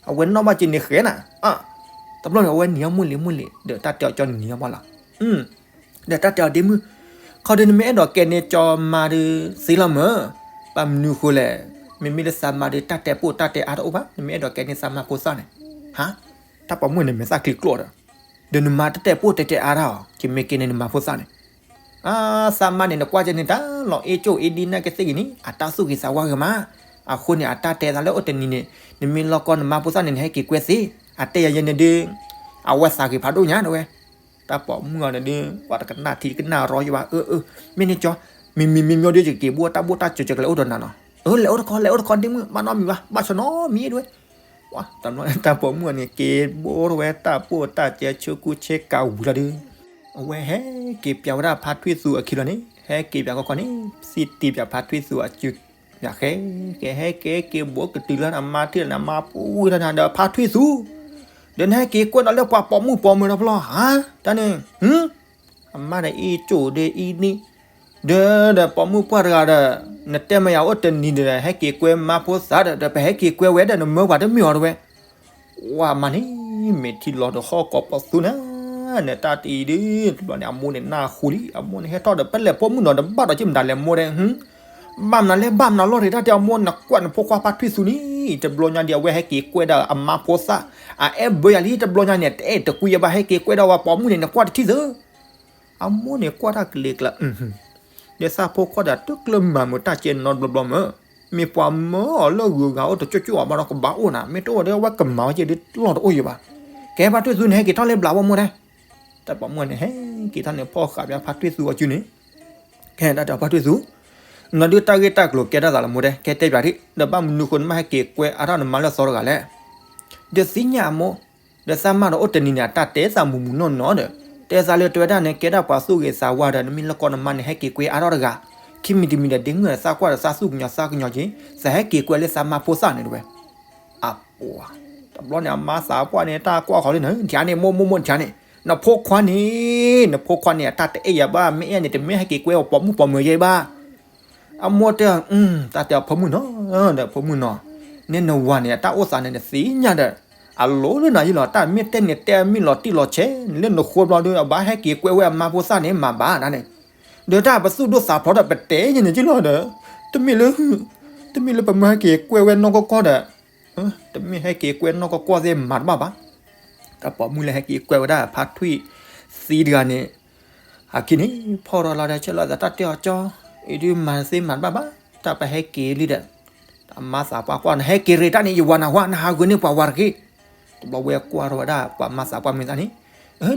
အဝဲနီၢ်ဘၣ်က့ၤန့ၣ်ဃဲနၤ, တဘျီန့ၣ် အဝဲနံၤတၢ်မုၢ်လံၤမုၢ်လံၤ ဒီးတၢ်တဲအီၤကၠီနံၤတၢ်မုၢ်လံၤ ဒီးတၢ်တဲအီၤဒ့မုၣ်, ခီဒီးနမ့ၢ်အဲၣ်ဒိးကဲန့ၢ်ကၠီမါဒီးသ့လီၤမၢ်, ဘၣ်မနုၤဃိလဲၣ်, မ့မ့ၢ်လၢသးမါဒီးတၢ်တဲပိၢ်တၢ်တဲအါတအိၣ်ဘၣ်, နမ့ၢ်အဲၣ်ဒိးကဲန့ၢ်သးမါဖိသၣ်န့ၣ်, ဟါ, တၢ်ပိာ်မုၣ်န့ၣ်မဲာ်သၣ်ချံကျိဒီး, ဒီးနမါတတဲပိၢ်တဲတဲအါတၢ်အီၤ ကမ့ၢ်ကဲန့ၢ်နမါဖိသၣ်န့ၣ် သးမါန့ၣ် နကွၢ်ကဲန့ၣ်တၢ်လီၤအ့ၣ်ကၠိၣ်အ့ၣ်ဒံၣ်နာ်က့သ့ၣ်ဂ့ၤန့ၣ် အတၢ်သူၣ်ဂ့ၤသးဝါဂ့ၤမး, အဃိန့ၣ် အတၢ်တဲသးလၢအိၣ်တနံၤန့ၣ် နမ့ၢ်လီၢ်ကီနမါဖိသၣ်န့ၣ် နဟဲက့ၤကွဲသ့, အတဲယၤယဲန့ၣ်ဒုး, အဝဲသးဂ့ၤဖးဒိၣ်ညါတဝဲ, တၢ်ပိာ်မုၣ်အီၤန့ၣ်ဒုး ပှၤတကနၣ်ထံတကနၣ်ရီယဘၣ်, အၢ အၢ မ့ၢ်န့ၣ်ကၠီ, မံၤမံၤမံၤမံၤဒီး ယကက့ၤဘိတၢ်ဘိၣ်တၢ်စၢၤစၢၤကလဲၤအိၣ်ဒီးနၤနီၤ, အၢ လဲၤအိၣ်တခီ လဲၤအိၣ်တခီဒ့မုၣ် ဘၣ်နီတမံၤဘၣ် ဘၣ်ဆီနီတမံၤဒဝဲ တၢ်ပိာ်မုၣ်အီၤန့ၣ် က့ၤဘိထီၣ်ဝဲတၢ်ပိၢ်တၢ်စၢၤဆူကူဆ့ကၤဝံၤလီၤဒီး, အဝဲဟဲက့ၤပၠးဝဲဒၣ်ဖါထွံၣ်သူအခံလီၤန့ၣ်, ဟဲက့ၤပၠးခီခီန့ၣ်, စံးတံၢ်ပၠးဖါထွံၣ်သူအစု, ယၤဃဲ, ကဟဲက့ၤက့ၤဘိကတုၤလၢအမါထံၣ်လၢနမါပူၤဝံၤထီၣ်နၤဒီးဖါထွံၣ်သူ, ဒီးနဟဲက့ၤကွဲဒီးလၢပှၤပိာ်မုၣ်ပိာ်မၢၤဒီးဖျီ, ဟါ, တၢ်န့ၣ် အမါဒီးအ့ၣ်ကၠိၣ်ဒီးအ့ၣ်နံၣ်, ဒီးဒီးပိာ်မုၣ်ပှၢ်တဂၤဒီး, နတဲမ့ၢ်ယၤအိၣ်တနံၤဒီး ဟဲက့ၤကွဲမါဖိသၣ်ဒီး ဒီးပဟဲက့ၤကွဲဝဲဒီး နမၢပှၤတမ့ၢ်အီၤတဝဲ, ဝါမါန့ၣ်, မ့ၢ်ထံလီၤဒီးဟီၣ်ကိးပသူနၤ, နတၢ်တအံၤဒုး, တဘျီန့ၣ် အမိၢ်န့ၣ်နၢ်ဟူလံ, အမိၢ်န့ၣ်ဟဲထီၣ်ဒီး ပလဲၤပိာ်မုၣ်နီၤဒီး ဘၣ်ဒီးက့ၤမတၤလဲၣ်မိၢ်ဒဲး ဘၣ်မနုၤလဲၣ် ဘၣ်မနုၤလီၢ်တ့ၢ် တၢ်တဲအမိၢ် နကွၢ်နဖိခွါဖါထွံၣ်သူန့ၣ် တဘျီညါဒံး အဝဲဟဲက့ၤကွဲဒၣ်အမါဖိသၣ်, အအဲၣ်ဘၢယၤလံ တဘျီညါန့ၣ် တအဲၣ်တကွံယဘၣ် ဟဲက့ၤကွဲဒၣ်ဝဲပိာ်မုၣ်န့ၣ် နကွၢ်တထံၣ်သၢ, အမိၢ်န့ၣ်ကွၢ်တၢ်ကလံၤကျါ, ဒီးသးဖိခွါဒီးတကျၢၢ်မၤမုာ်တၢ်ကဲနီတဘျီဘျီမၢ်, မ့ၢ်ပှၤမၢအီၤလၢဂုၤဂၤအိၣ်တကၠိၣ်ကၠိၣ်အဘၣ်ဒီးကဘၣ်အိၣ်နၤ, မ့ၢ်တအိၣ်ဒီးအဝဲကမၤဝဲက့ၤဒ်လီၢ်တအိၣ်ယဘၣ်, ကဲဖါထွံၣ်သူန့ၣ် ဟဲက့ၤထီၣ်လၢဘျးဝဲမိၢ်ဒဲး, တၢ်ပိာ်မုၣ်န့ၣ် ဟဲက့ၤထီၣ်န့ၣ် ဖီၣ်ဃာ်ဘၣ်ဖါထွံၣ်သူအစုန့ၣ် ကဲတၢ်တဲဖါထွံၣ်သူ, နီၢ်ဒုးတၢ်ဂ့ၢ်တၢ်ကျိၤကဲထီၣ်သးလၢမိၢ်ဒဲး ကဲတဲပၠးဒံး ဒီးဘၣ်မနုၤဃိနဘၣ်ဟဲက့ၤကွဲအါထီၣ်နမါလၢအသီတဂၤလဲၣ်, ဒီးသ့ၣ်ညါအမိၢ်, ဒီးသးမါဒီးအိၣ်တနံၤန့ၣ် အတၢ်တဲသးမုာ်မုာ်နီၢ်နီၢ်ဒီး, တဲသးလၢတဲဝဲဒၣ်န့ၣ် ကဲဒၣ်ပှၤသူၣ်ဂ့ၤသးဝါဒီး နမ့ၢ်လီၢ်ကီနမါန့ၣ် ဟဲက့ၤကွဲအါထီၣ်တဂၤ, ခံမံၤတမံၤဒီး ဒ့မုၣ်ဒီးသးကွၢ်ဒီးသးသူၣ်ကညီၤသးကညီၤက့ၤ, သးဟဲက့ၤကွဲလၢသးမါဖိသၣ်န့ၣ်တဝဲ အပှၤ, တဘျီန့ၣ် အမါသးပှၢ်န့ၣ် တၢ်ကွၢ်ဃီလံန့ၣ် ထံၣ်န့ၣ် မိၢ်မိၢ်မိၢ်ထံၣ်န့ၣ်, နဖိခွါန့ၣ်, နဖိခွါန့ၣ် အတၢ်တအဲၣ်ယၤဘၣ် မ့ၢ်အဲၣ်န့ၣ် တမ့ၢ်ဟဲက့ၤကွဲအီၤပိာ်မုၣ်ပိာ်မၢၤယဲဘၣ်. အမိၢ်တဲ, တၢ်တဲအဖိမုၣ်နီၤ, ဒီးဖိမုၣ်နီၤ, နဲနဝၤန့ၣ် အတၢ်အိၣ်သးန့ၣ် နသ့ၣ်ညါဒီး, အလိၤလၢနၤယံလီၤ တၢ်မ့ၢ်တဲန့ၣ်တဲမ့ၢ်လီၤတံၢ်လီၤဆဲး, နလၢနဃိဘျီဒီး အဘၣ်ဟဲက့ၤကွဲဝဲအမါဖိသၣ်န့ၣ် မၤဘၣ်ဒၣ်န့ၣ် ဒီးတၢ်ပသူၣ်ဒိၣ်သးဖျိးဒီးပတဲယဲန့ၣ်က့လီၤဒီး, တမ့ၢ်လၢ, တမ့ၢ်လၢပမၢဟဲက့ၤကွဲဝဲနီၢ်ကီၢ်ကီၢ်ဒီး, တမ့ၢ်ဟဲက့ၤကွဲနီၢ်ကီၢ်ကီၢ်သ့ၣ်မၤတဘၣ်ဘၣ်. တၢ်ပိာ်မုၣ်လၢဟဲက့ၤကွဲဝဲဒၣ်ဖါထွံၣ်သံတဂၤန့ၣ်, အခံန့ၣ် ဖီၣ်ထီၣ်လီၤဒီး ဆဲးလီၤသးတၢ်တဲအီၤကၠီ, အံၤဒုးမၤသ့မၤတဘၣ်ဘၣ်, တၢ်ပဟဲက့ၤလံဒီး, အမါသးပှၢ်ကွၢ် နဟဲက့ၤရ့ၣ်တၢ်န့ၣ် ယဝၤနၢ်ဟူ နဟးဂုာ်န့ၢ်ပှၤဝၤတဂ့ၤ. တဘျီဝဲကွၢ်ထီၣ်ဝဲဒၣ်ပှၤမါသးပှၢ်မ့ၢ်သးန့ၣ်,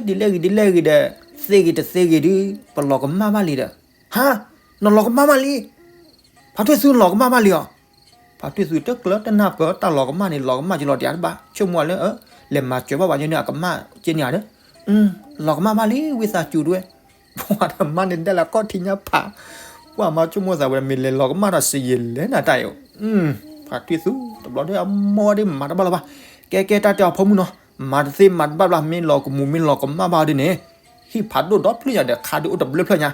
ဒ်လဲၣ်ဂ့ၤဒ်လဲၣ်ဂ့ၤဒီး, သ့ဂ့ၤတသ့ဂ့ၤဒုး, ပလီၤကမၣ်ဘၣ်လံဒီး, ဟါ, နလီၤကမၣ်ဘၣ်လံ. ဖါထွံၣ်သူလီၤကမၣ်ဘၣ်လံအီၤ. ဖါထွံၣ်သူတကျၢၤတနၢ်ပၢၢ် တၢ်လီၤကမၣ်န့ၣ် လီၤကမၣ်ကလီၤတံၢ်တဘၣ် ဆိကမိၣ်လၢ, လဲၤမၤစၢၤဘၣ်ပှၤကညီန့ၣ် အကမၣ်ကဲန့ၢ်ဧါဒီး, လီၤကမၣ်ဘၣ်လံ ဝံသးစူၤတဝဲ. ပှၤတမါန့ၣ်ဒဲးလၢကီၢ်ထံညါဖး, ကွၢ်မၤဆိကမိၣ်သးဝဲ မ့ၢ်လဲၤလီၤကမၣ်ဒီးစံးယံာ်လဲၣ်နၤတၢ်အံၤ, ဖါထွံၣ်သူ, တဘျီဒီးအမိၢ်ဒ်မၤတဘၣ်လၢၤဘၣ်. ကဲကဲတၢ်တဲအီၤဖိမုၣ်နီၤ, မၤတသ့မၤတဘၣ်ဘၣ် မ့ၢ်လီၤကမူၤမ့ၢ်လီၤကမၣ်ဘၣ်ဒ်န့ၣ်, ဟံၣ်ဖးဒိၣ်ဒီဖျၢၣ်ညါဒီး ခါဒုးအိၣ်တဘျၢဖျၢၣ်ညါ.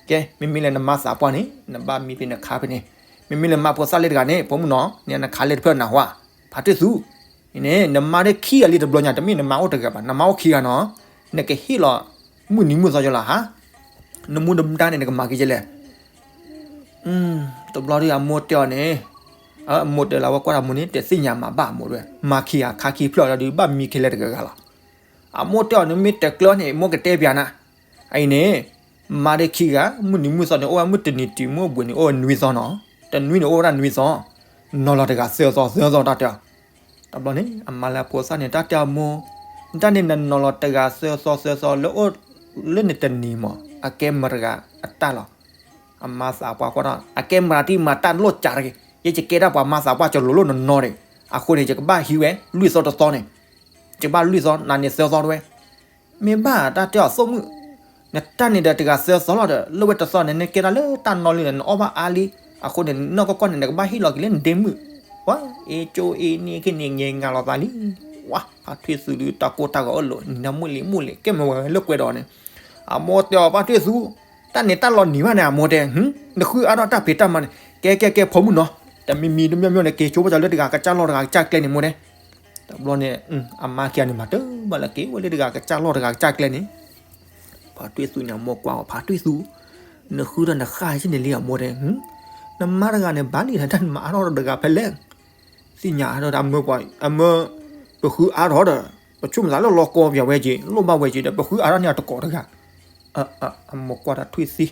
ကဲ မ့မ့ၢ်လၢနမါသးပှၢ်န့ၣ် နဘၣ်မံဖဲနခါဖဲန့ၣ်, မ့မ့ၢ်လၢမါဖိသၣ်လၢတဂၤန့ၣ် ဖိမုၣ်နီၤ နနခါလၢတဖျၢၣ်နၢ်ဟူဧါ, ဖါထွံၣ်သူ, န့ၣ် နမါဒ်ခံဂၤလံတဘျီညါ တမ့ၢ်နမါအိၣ်တဂၤဘၣ် နမါအိၣ်ခံဂၤနီၤ, နကဟ့ၣ်လီၤမုၢ်နံၤမုၢ်သီယလီၤဟါ, နမူနဒါန့ၣ် နကမၤက့ၤကလဲၣ် တဘျီဒ်အမိၢ်တဲအီၤန့ၣ်, အမိၢ်တဲလၢဝဲကွၢ်တၢ်မိၢ်န့ၣ် တသ့ၣ်ညါမၤဘၣ်အမိၢ်တဝဲ မၤခံဂၤခါခံဖျၢၣ်လီၤဒီး ဘၣ်မံခဲလၢာ်တဂၤဂၤလီၤ. အမိၢ်တဲအီၤန့ၣ် မ့ၢ်တကျၢၤန့ၣ် မိၢ်ကတဲပျးနၤ, အအံၤန့ၣ်, မါဒ်ခံဂၤ မုၢ်နံၤမုၢ်သီန့ၣ် အိၣ်ဝဲမုၢ်တနံၤတုၤမုၢ်ဘှဲးနံၤအိၣ်ဝဲနွံသီနီၤ, တနွံန့ၣ်အိၣ်ဝဲဒၣ်နွံသီ, နီၤလီၤတဂၤသၢသီသၢသီတၢ်တဲအီၤ တဘျီန့ၣ် အမါလၢအဖိသၣ်န့ၣ် တၢ်တဲအီၤမိၢ်, တၢ်န့ၣ်နနီၤလီၤတဂၤသၢသီသၢသီလၢအိၣ်လၢနတနံၤမး အကဲမတဂၤအတၢ်လီၤ. အမါသးပှၢ်ကွၢ်ထီၣ် အကဲမၤတံၢ်မၤတၢ်လိၣ်ကးတဂ့ၤ, ယဲယကဲဒၣ်ပှၤမါသးပှၢ်ကလိၤလိၣ်နီၢ်နီၢ်တဂ့ၤ, အဃိန့ၣ် ယကဘၣ်ဟံးဝဲ လွံၢ်သီတသီန့ၣ်, ယကဘၣ်လွံၢ်သီ နၤန့ၣ်သၢသီတဝဲ, မ့ၢ်ဘၣ်တၢ်တဲအီၤသိၣ်မုၣ်, နတၢ်န့ၣ်ဒီးတဂၤသၢသီလီၤဒီး လၢဝဲတသီန့ၣ် နကဲဒၣ်လၢတၢ်နီၢ်လံန့ၣ် နအီၣ်ဘၣ်အါလံ, အဃိန့ၣ် နီၢ်ကီၢ်ကီၢ်န့ၣ် နကဘၣ်ဟ့ၣ်လီၤက့ၤလၢနဒ့မုၣ်, ပှၤအ့ကၠိအ့န့ၣ်က့န့ၣ် ငဲငါလီၤသးလံ, ဝါ ဖါထွံၣ်သူဒုးတၢ်ကိၢ်တၢ်ဂီၤအိၣ်လီၤ နံၤနၢမုၣ်လံၤမုၣ်လံၤ ကဲမ့ၢ်ဝဲလၢကွဲးဒီးန့ၣ်, အမိၢ်တဲအီၤ ဖါထွံၣ်သူ တၢ်န့ၣ်တၢ်လီၤနံၤဘၣ်န့ၣ် အမိၢ်တဲ, နဃုအါထီၣ်တၢ်ဖံးတၢ်မၤန့ၣ် ကဲကဲကဲ ဖိမုၣ်နီၤ, တမံၤမံၤတမံၤမံၤန့ၣ် က့ၤဆိပာ်စၢၤလၢတဂၤကစၢ်လီၢ်တဂၤကစၢ်ကျဲန့ၣ် မိၢ်တဲ, တဘျီန့ၣ် အမါခံဂၤန့ၣ် မၤတၢ်ဘၣ်လၢက့ၤဝဲလၢတဂၤကစၢ်လီၢ်တဂၤကစၢ်ကျဲန့ၣ်, ဖါထွံၣ်သူန့ၣ် အမိၢ်ကွၢ်အီၤ ဖါထွံၣ်သူ, နဃုထီၣ်နဃၣ်ဆံၣ်န့ၣ်လံ အမိၢ်တဲ, နမါတဂၤန့ၣ် ဘၣ်လံဒီးတၢ်နမၤအါထီၣ်တဂၤဖဲလဲၣ်, သ့ၣ်ညါအါထီၣ်ဒီး အမၢပှၤ အမၢ ပဃုအါထီၣ်ဒီး ပဆိကမိၣ်သးလၢလီၤကီပၠးဝဲက့ၤ လိၣ်ဘၣ်ဝဲက့ၤဒီး ပဃုအါထီၣ်န့ၢ်အတကိးတဂၤ, အမိၢ်ကွၢ်ဒီးထွံၣ်သံ,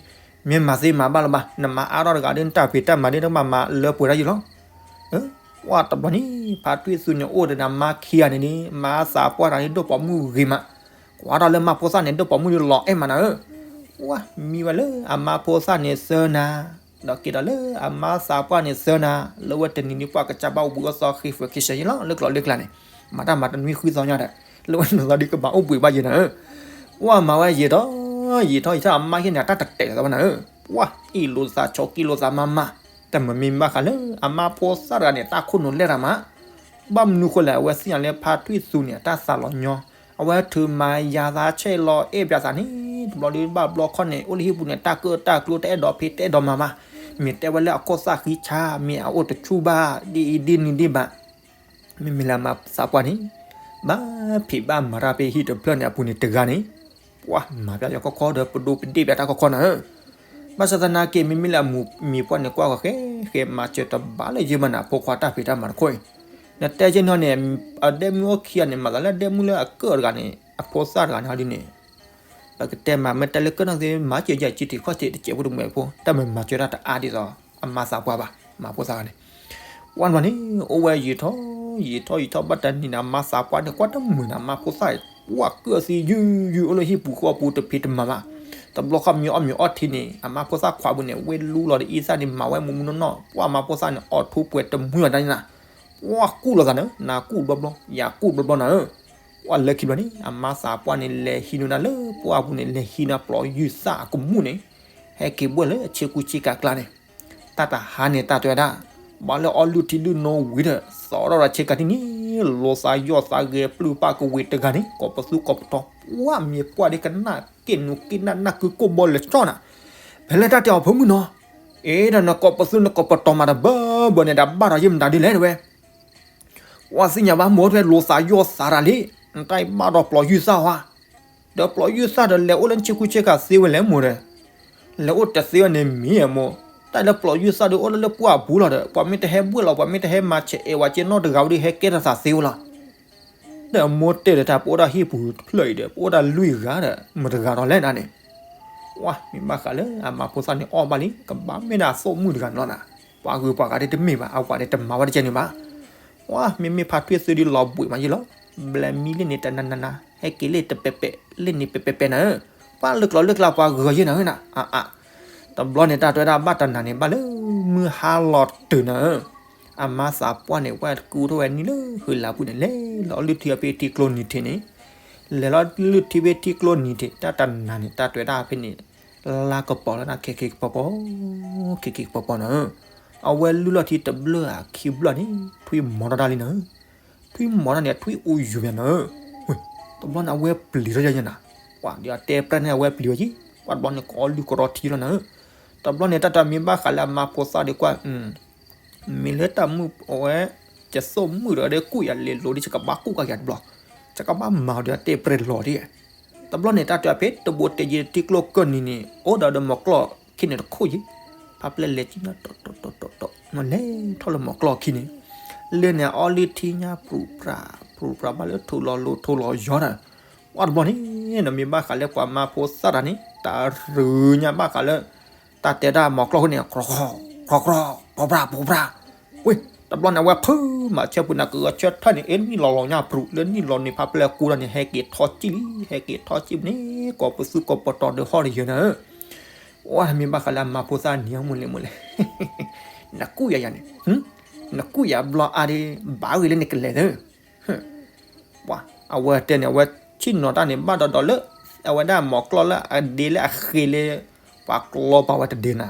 မ့ၢ်မၤသ့မၤဘၣ်လၢၤဘၣ် နမၤအါထီၣ်တဂၤဒီး နတၢ်ဖံးတၢ်မၤဒ်နကဘၣ်မၤလၢပှဲၤတၢ်ယံၤလီၤ, ဝါတဘျီန့ၣ် ဖါထွံၣ်သူန့ၣ်အိၣ်ဒီးနမါခံဂၤန့ၣ်န့ၣ် မါသးပှၢ်တဂၤန့ၣ် ဒိၣ်ပိာ်မုၣ်ဂ့ၤမး, ကွၢ်ထီၣ်လၢမါဖိသၣ်န့ၣ် ဒိၣ်ပိာ်မုၣ်ဒ်လီၤအဲၣ်မးနၤဧၢ, ဝါမံဝဲလၢအမါဖိသၣ်န့ၣ်သၢနၤ ဒီးက့ၤဒီးလၢအမါသးပှၢ်န့ၣ်သၢနၤ, လၢဝဲတနံၤန့ၣ်ပှၤကစၢ်ဘၣ်အိၣ်ဘှံးအိၣ်သီဃ့ၢ်ဃၢၤခံဆၢယံၤလီၤ လၢကျိၤလၢကျါန့ၣ်, မၤတၢ်မၤတနွံဃုသီညါဒီး လၢဝဲနသီဒ်ကဘၣ်အိၣ်ဘှံးဘၣ်ယံၤနၤဧၢ, ဝါမၤဝဲယံာ်ထီၣ်, ယံာ်ထီၣ်ယံာ်ထီၣ်အမါဟံၣ်န့ၣ် အတၢ်တတဲာ်လီၤသးဘၣ်နၤဧၢ, ပှၤအ့ၣ်လိာ်သးဆိးက့လိာ်သးမးမး, တၢ်မၤမ့ၢ်ဘၣ်ဃးလၢ အမါဖိသၣ်တဂၤန့ၣ် တၢ်ခိၣ်နူာ်လဲၢ်တၢ်မး ဘၣ်မနုၤဃိလဲၣ် အဝဲသ့ၣ်ညါလၢဖါထွံၣ်သူန့ၣ် အတၢ်သးလီၤညီ, အဝဲထုးမၤယၤသးဆဲးလီၤအဲၣ်ပၠးသးန့ၣ် တဘျီဒုးဘၣ်ဘျီခီန့ၣ် အိၣ်လၢဟံၣ်ပူၤန့ၣ် တၢ်ကၢၣ်တၢ်ကျိတအဲၣ်ဒိးဖံးတအဲၣ်ဒိးမၤဘၣ်, မ့ၢ်တဲဝဲလၢအခိၣ်သၣ်ဃံဆါ မ့ၢ်အအိၣ်တဆူၣ်ဘၣ် ဒ်အံၤဒ်နုၤဒ်ဘၣ် မ့မ့ၢ်လၢအမါသးပှၢ်န့ၣ် ဘၣ်ဖံးဘၣ်မၤတၢ်ဖဲဟံၣ်တဖျၢၣ်န့ၣ်အပူၤန့ၣ်တဂၤန့ၣ်, ပှၤမၤပၠးယီၤခီခီဒီး ပဒိးပဒ့ၣ်ပၠးတၢ်ခီခီနၤဧၢ, ဘၣ်ဆၣ်သနာ်က့ မ့မ့ၢ်လၢအမူးမံၤပှၢ်န့ၣ် ကွၢ်ဃီဃဲဃဲ မၤစၢၤတဘၣ်လၢၤယဲၢ်မးနၤ ဖိခွါတၢ်ဖံးတၢ်မၤတခီအံၤ, နတဲက့ၤနီၤန့ၣ် အဒဲမုၣ်အိၣ်ခံဂၤန့ၣ် မၤသးလၢဒဲမုၣ်လၢအကၢၣ်တဂၤန့ၣ် အဖိသၣ်တဂၤန့ၣ်ဟီဒ်န့ၣ် ပကတဲမၤမ့ၢ်တဲလၢကၢၣ်နီၣ်သ့ မၤစၢၤယၤကံထံးခီၣ်ထံးတစဲးဖိတမှဲးဖိ တၢ်မၤမၤစၢၤတၢ်တအါဒ်သိး အမါသးပှၢ်ဘၣ် မၤဖိသၣ်ဂၤန့ၣ်, ဝဲန့ၣ် အိၣ်ဝဲယံာ်ထီၣ် ယံာ်ထီၣ်ယံာ်ထီၣ်ဘၣ်တနံၤန့ၣ် အမါသးပှၢ်န့ၣ် ကွၢ်တမုာ်န့ၣ် အမါဖိသၣ် ပှၤကၢၣ်သံယုၢ်ယုၢ်အိၣ်လၢဟံၣ်ပူၤဃီပူၤတဖံးတမၤဘၣ်, တဘျီဃီမ့ၢ်အီၣ်မ့ၢ်အီထံန့ၣ် အမါဖိသၣ်ခွးပူၤန့ၣ် ဝဲလူလီၤဒီးအံသၣ်န့ၣ် မၤဝဲမူးမူးနီၢ်နီၢ် ပှၤအမါဖိသၣ်န့ၣ် အီၣ်ထူပှဲၤတမှံၤလီၤတၢ်န့ၣ်နၤ, ပှၤကူၣ်လိာ်သးနၤ နၤကူၣ်ဘျီဘျီ ယၤကူၣ်ဘျီဘျီနၤဧၢ ပှၤလၢခံဘျီန့ၣ် အမါသးပှၢ်န့ၣ် လဲၤဟံးနုာ်နၤလၢပှၢ်ပူၤန့ၣ် လဲၤဟံးနၤပျီၤယုၢ်သၣ်အကမူၣ်န့ၣ်, ဟဲက့ၤဘှဲၣ်လၢဆ့ကူဆ့ကၤကျါန့ၣ်, တၢ်တဟါန့ၣ် တၢ်တဲဝဲဒၣ်, ဘၣ်လၢအီလုၢ်ထံလုၢ်နိဝံၤဒီး သီထီၣ်ဒီးဆ့ကၤထံၣ်န့ၣ်, လိာ်သးယီၢ်သးဂဲၤပျုၢ်ပၢ်ကဝ့ၤတဂၤန့ၣ် ကိးပသူကိးပတီၤ, ပှၤမ့ၢ်ကွၢ်ဒ်ကနၣ်က့ၣ်နူက့ၣ်နၢ်နၢ်ကုကိၢ်ဘီလဲၤကၠီၣ်နၤ, ဖဲလဲၣ်တၢ်တဲအီၤဖိမုၣ်နီၤ, အ့ဒီးနကိးပသူနကိးပတီၤမးတဘၢဘၢန့ၣ် ဒီးဘၣ်ဒီးယဲၢ်မတၤဒ်လဲၣ်တဲဝဲ ပှၤသ့ၣ်ညါဘၣ်မိၢ်တဲလိာ်သးယီၢ်သးတၢ်လံ, နတၢ်အံၤဘၣ်ဒီးပျီၤယုၢ်သၣ်ဟါ, ဒီးပျီၤယုၢ်သၣ်ဒီးလဲၤအိၣ်လၢဆ့ကူဆ့ကၤသ့ဝဲလဲၣ်မိၢ်ဒီး, လဲၤအိၣ်တသ့ဝဲန့ၣ်မ့ၢ်မိၢ်, တၢ်လၢပျီၤယုၢ်သၣ်ဒီးအိၣ်လၢလၢပှၢ်ပူၤလီၤဒီး ပှၤမ့ၢ်တဟဲဘှဲၣ်လီၤ ပှၤမ့ၢ်တဟဲဘှဲၣ်လီၤပှၤမ့ၢ်တဟဲမၤဆဲးအဲၣ်ဝဲက့နီတဂၤဝဲဒီးဟဲကဲထီၣ်သးသ့ဝဲလီၤ ဒီးအမိၢ်တဲဒီးတၢ် ပအိၣ်ဒၣ်ဟံၣ်ပူၤတဖျၢၣ်အံၤဒီး ပအိၣ်ဒၣ်လွံၢ်ဂၤဒီး မတဂၤဒီးလဲၣ်နၤန့ၣ်, ဝါမ့ၢ်ဘၣ်ဃးလၢအမါဖိသၣ်န့ၣ်အီၣ်ဘၣ်လံ ကဘၣ်မ့ၢ်ဒၣ်သိၣ်မုၣ်တဂၤန့ၣ်လီၤနၤ, ပှၤဂုၤပှၤဂၤဒ်တမ့ၢ်ဘၣ် အဝဲဒ်တမၤဝဲတကဲန့ၣ်ဘၣ်, ဝါမ့မ့ၢ်ဖါထွံၣ်သုဒ်လီၤဘှံးမးယ့ၢ်လီၤ, ဘျဲမံလၢန့ၣ်တနၤနၤနၤ ဟဲက့ၤလၢတပဲာ်ပဲာ် လၢန့ၣ်ပဲာ်ပဲာ်ပဲာ်နၤဧၢ, ပှၤလၢကျိၤလၢကျါပှၤဂုၤယ့ၢ်နၤဧၢနၤ, အါအါ တဘျီန့ၣ်တၢ်တဲဝဲဒၣ်ဘၣ်တနၤန့ၣ် ဘၣ်လၢမုၢ်ဟါလီၤတုၤနၤဧၢ, အမါသးပှၢ်န့ၣ် ဝဲကူထီၣ်ဝဲနံၤလၢဟုလါပူၤန့ၣ် လဲၤလီၤလုၢ်ထံဖဲထံကျိနံၤထံးန့ၣ်, လဲၤလီၤလုၢ်ထံဖဲထံကျိနံၤထံး တၢ်တနၤန့ၣ် တၢ်တဲဝဲဒၣ်ဖဲန့ၣ်, လါကပီၤလၢနၤခဲက့ၤကပီၤပီၤ, ခဲက့ၤကပီၤပီၤနၤဧၢ, အဝဲလုၢ်လီၤထံတဘျၢၣ်အခံဘျီန့ၣ် ထွံၣ်မီၤထီၣ်တၢ်လံနၤဧၢ ထွံၣ်မီၤတၢ်န့ၣ် ထွံၣ်အိၣ်ယူၤမးနၤဧၢ, တဘျီန့ၣ် အဝဲပျံၤထီၣ်ယဲၢ်နၤ, ပှၤဒီးအတဲပြဲၢ်န့ၣ် အဝဲပျံၤဝဲက့ၤ, ပှၤတဘျီန့ၣ် ကအီလုၢ်ကရီထံလီၤနၤဧၢ, တဘျီန့ၣ် တၢ်တမံၤဘၣ်ဃးလၢအမါဖိသၣ်ဒီးကွၢ်, မ့ၢ်လၢတၢ်မုၣ်အဝဲ, ယသိၣ်မုၣ်ဒီးဒဲကူၣ်ယၤလဲၤလိၤဒ် ယကဘၣ်ကူၣ်ကါယၤတဘျီ, ယကဘၣ်မၤအီၤဒီးအတဲပြဲၢ်လီၤဒ်, တဘျီန့ၣ် တၢ်တဲဖဲတဘိတယံၤထံကျိကၢၢ်နံၤန့ၣ် အိၣ်ဒီးဒီးမီၤကျီၢ်ခံန့ၣ်တခိၣ်ယံၤ, ဖါပျဲၢ်လဲၤကံညါတီတီတီတီတီ လဲၤထီၣ်လၢမီၤကျီၢ်ခံန့ၣ်, လၢန့ၣ် အီလုၢ်ထံညါပြူၤပြၤ, ပြူၤပြၤဘၣ်လၢထိၣ်လီၤလိၤထိၣ်လီၤယီၤနၤ, ပှၤတဘျီန့ၣ် နမ့ၢ်ဘၣ်ဃးလၢပှၤမါဖိသၣ်တၢ်န့ၣ် တၢ်ရူညါဘၣ်ဃးလၢ, တၢ်တဲဒၣ်မီၤကျီၢ်ဃိန့ၣ် ကြီကြီကြီကြီ ပြူၤပြၤပြူၤပြၤ, ဝ့ၢ်, တဘျီန့ၣ် အဝဲဖုမၤဆၢပူၤန့ၣ် ကဂဲၤဆၢထၢၣ်န့ၣ် အ့ၣ်နံၣ်လီၤလီၤညါပြူၤ လၢနံၣ်လီၤန့ၣ် ဖါပျဲၢ်ကူဒီးန့ၣ် ဟဲက့ၤထီၣ်စံၣ်လံ ဟဲက့ၤထီၣ်စံၣ်ပူၤန့ၣ် ကိးပသူကိးပတီၤဒီးဟီၣ်တယၢၤနၤဧၢ, ပှၤမ့ၢ်ဘၣ်ဃးလၢအမါဖိသၣ်နံၤအီၣ်မူလဲၣ်မူလဲၣ်, နကူၣ်ယၤယၤန့ၣ်, နကူၣ်ယၤဘျီအါဒ့ ဘၣ်ဂ့ၤလၢနကလဲၤသၢ, ပှၤ အဝဲတဲန့ၣ် အဝဲဆ့ၣ်နီၤတၢ်န့ၣ် ဘၣ်ဒီးဒီးလၢ အဝဲဒၣ်မီၤကျီၢ်လၢအဒ့လၢအဃ့လၢ ပှၤကျီပာ်ဝဲတဒ့နၤ,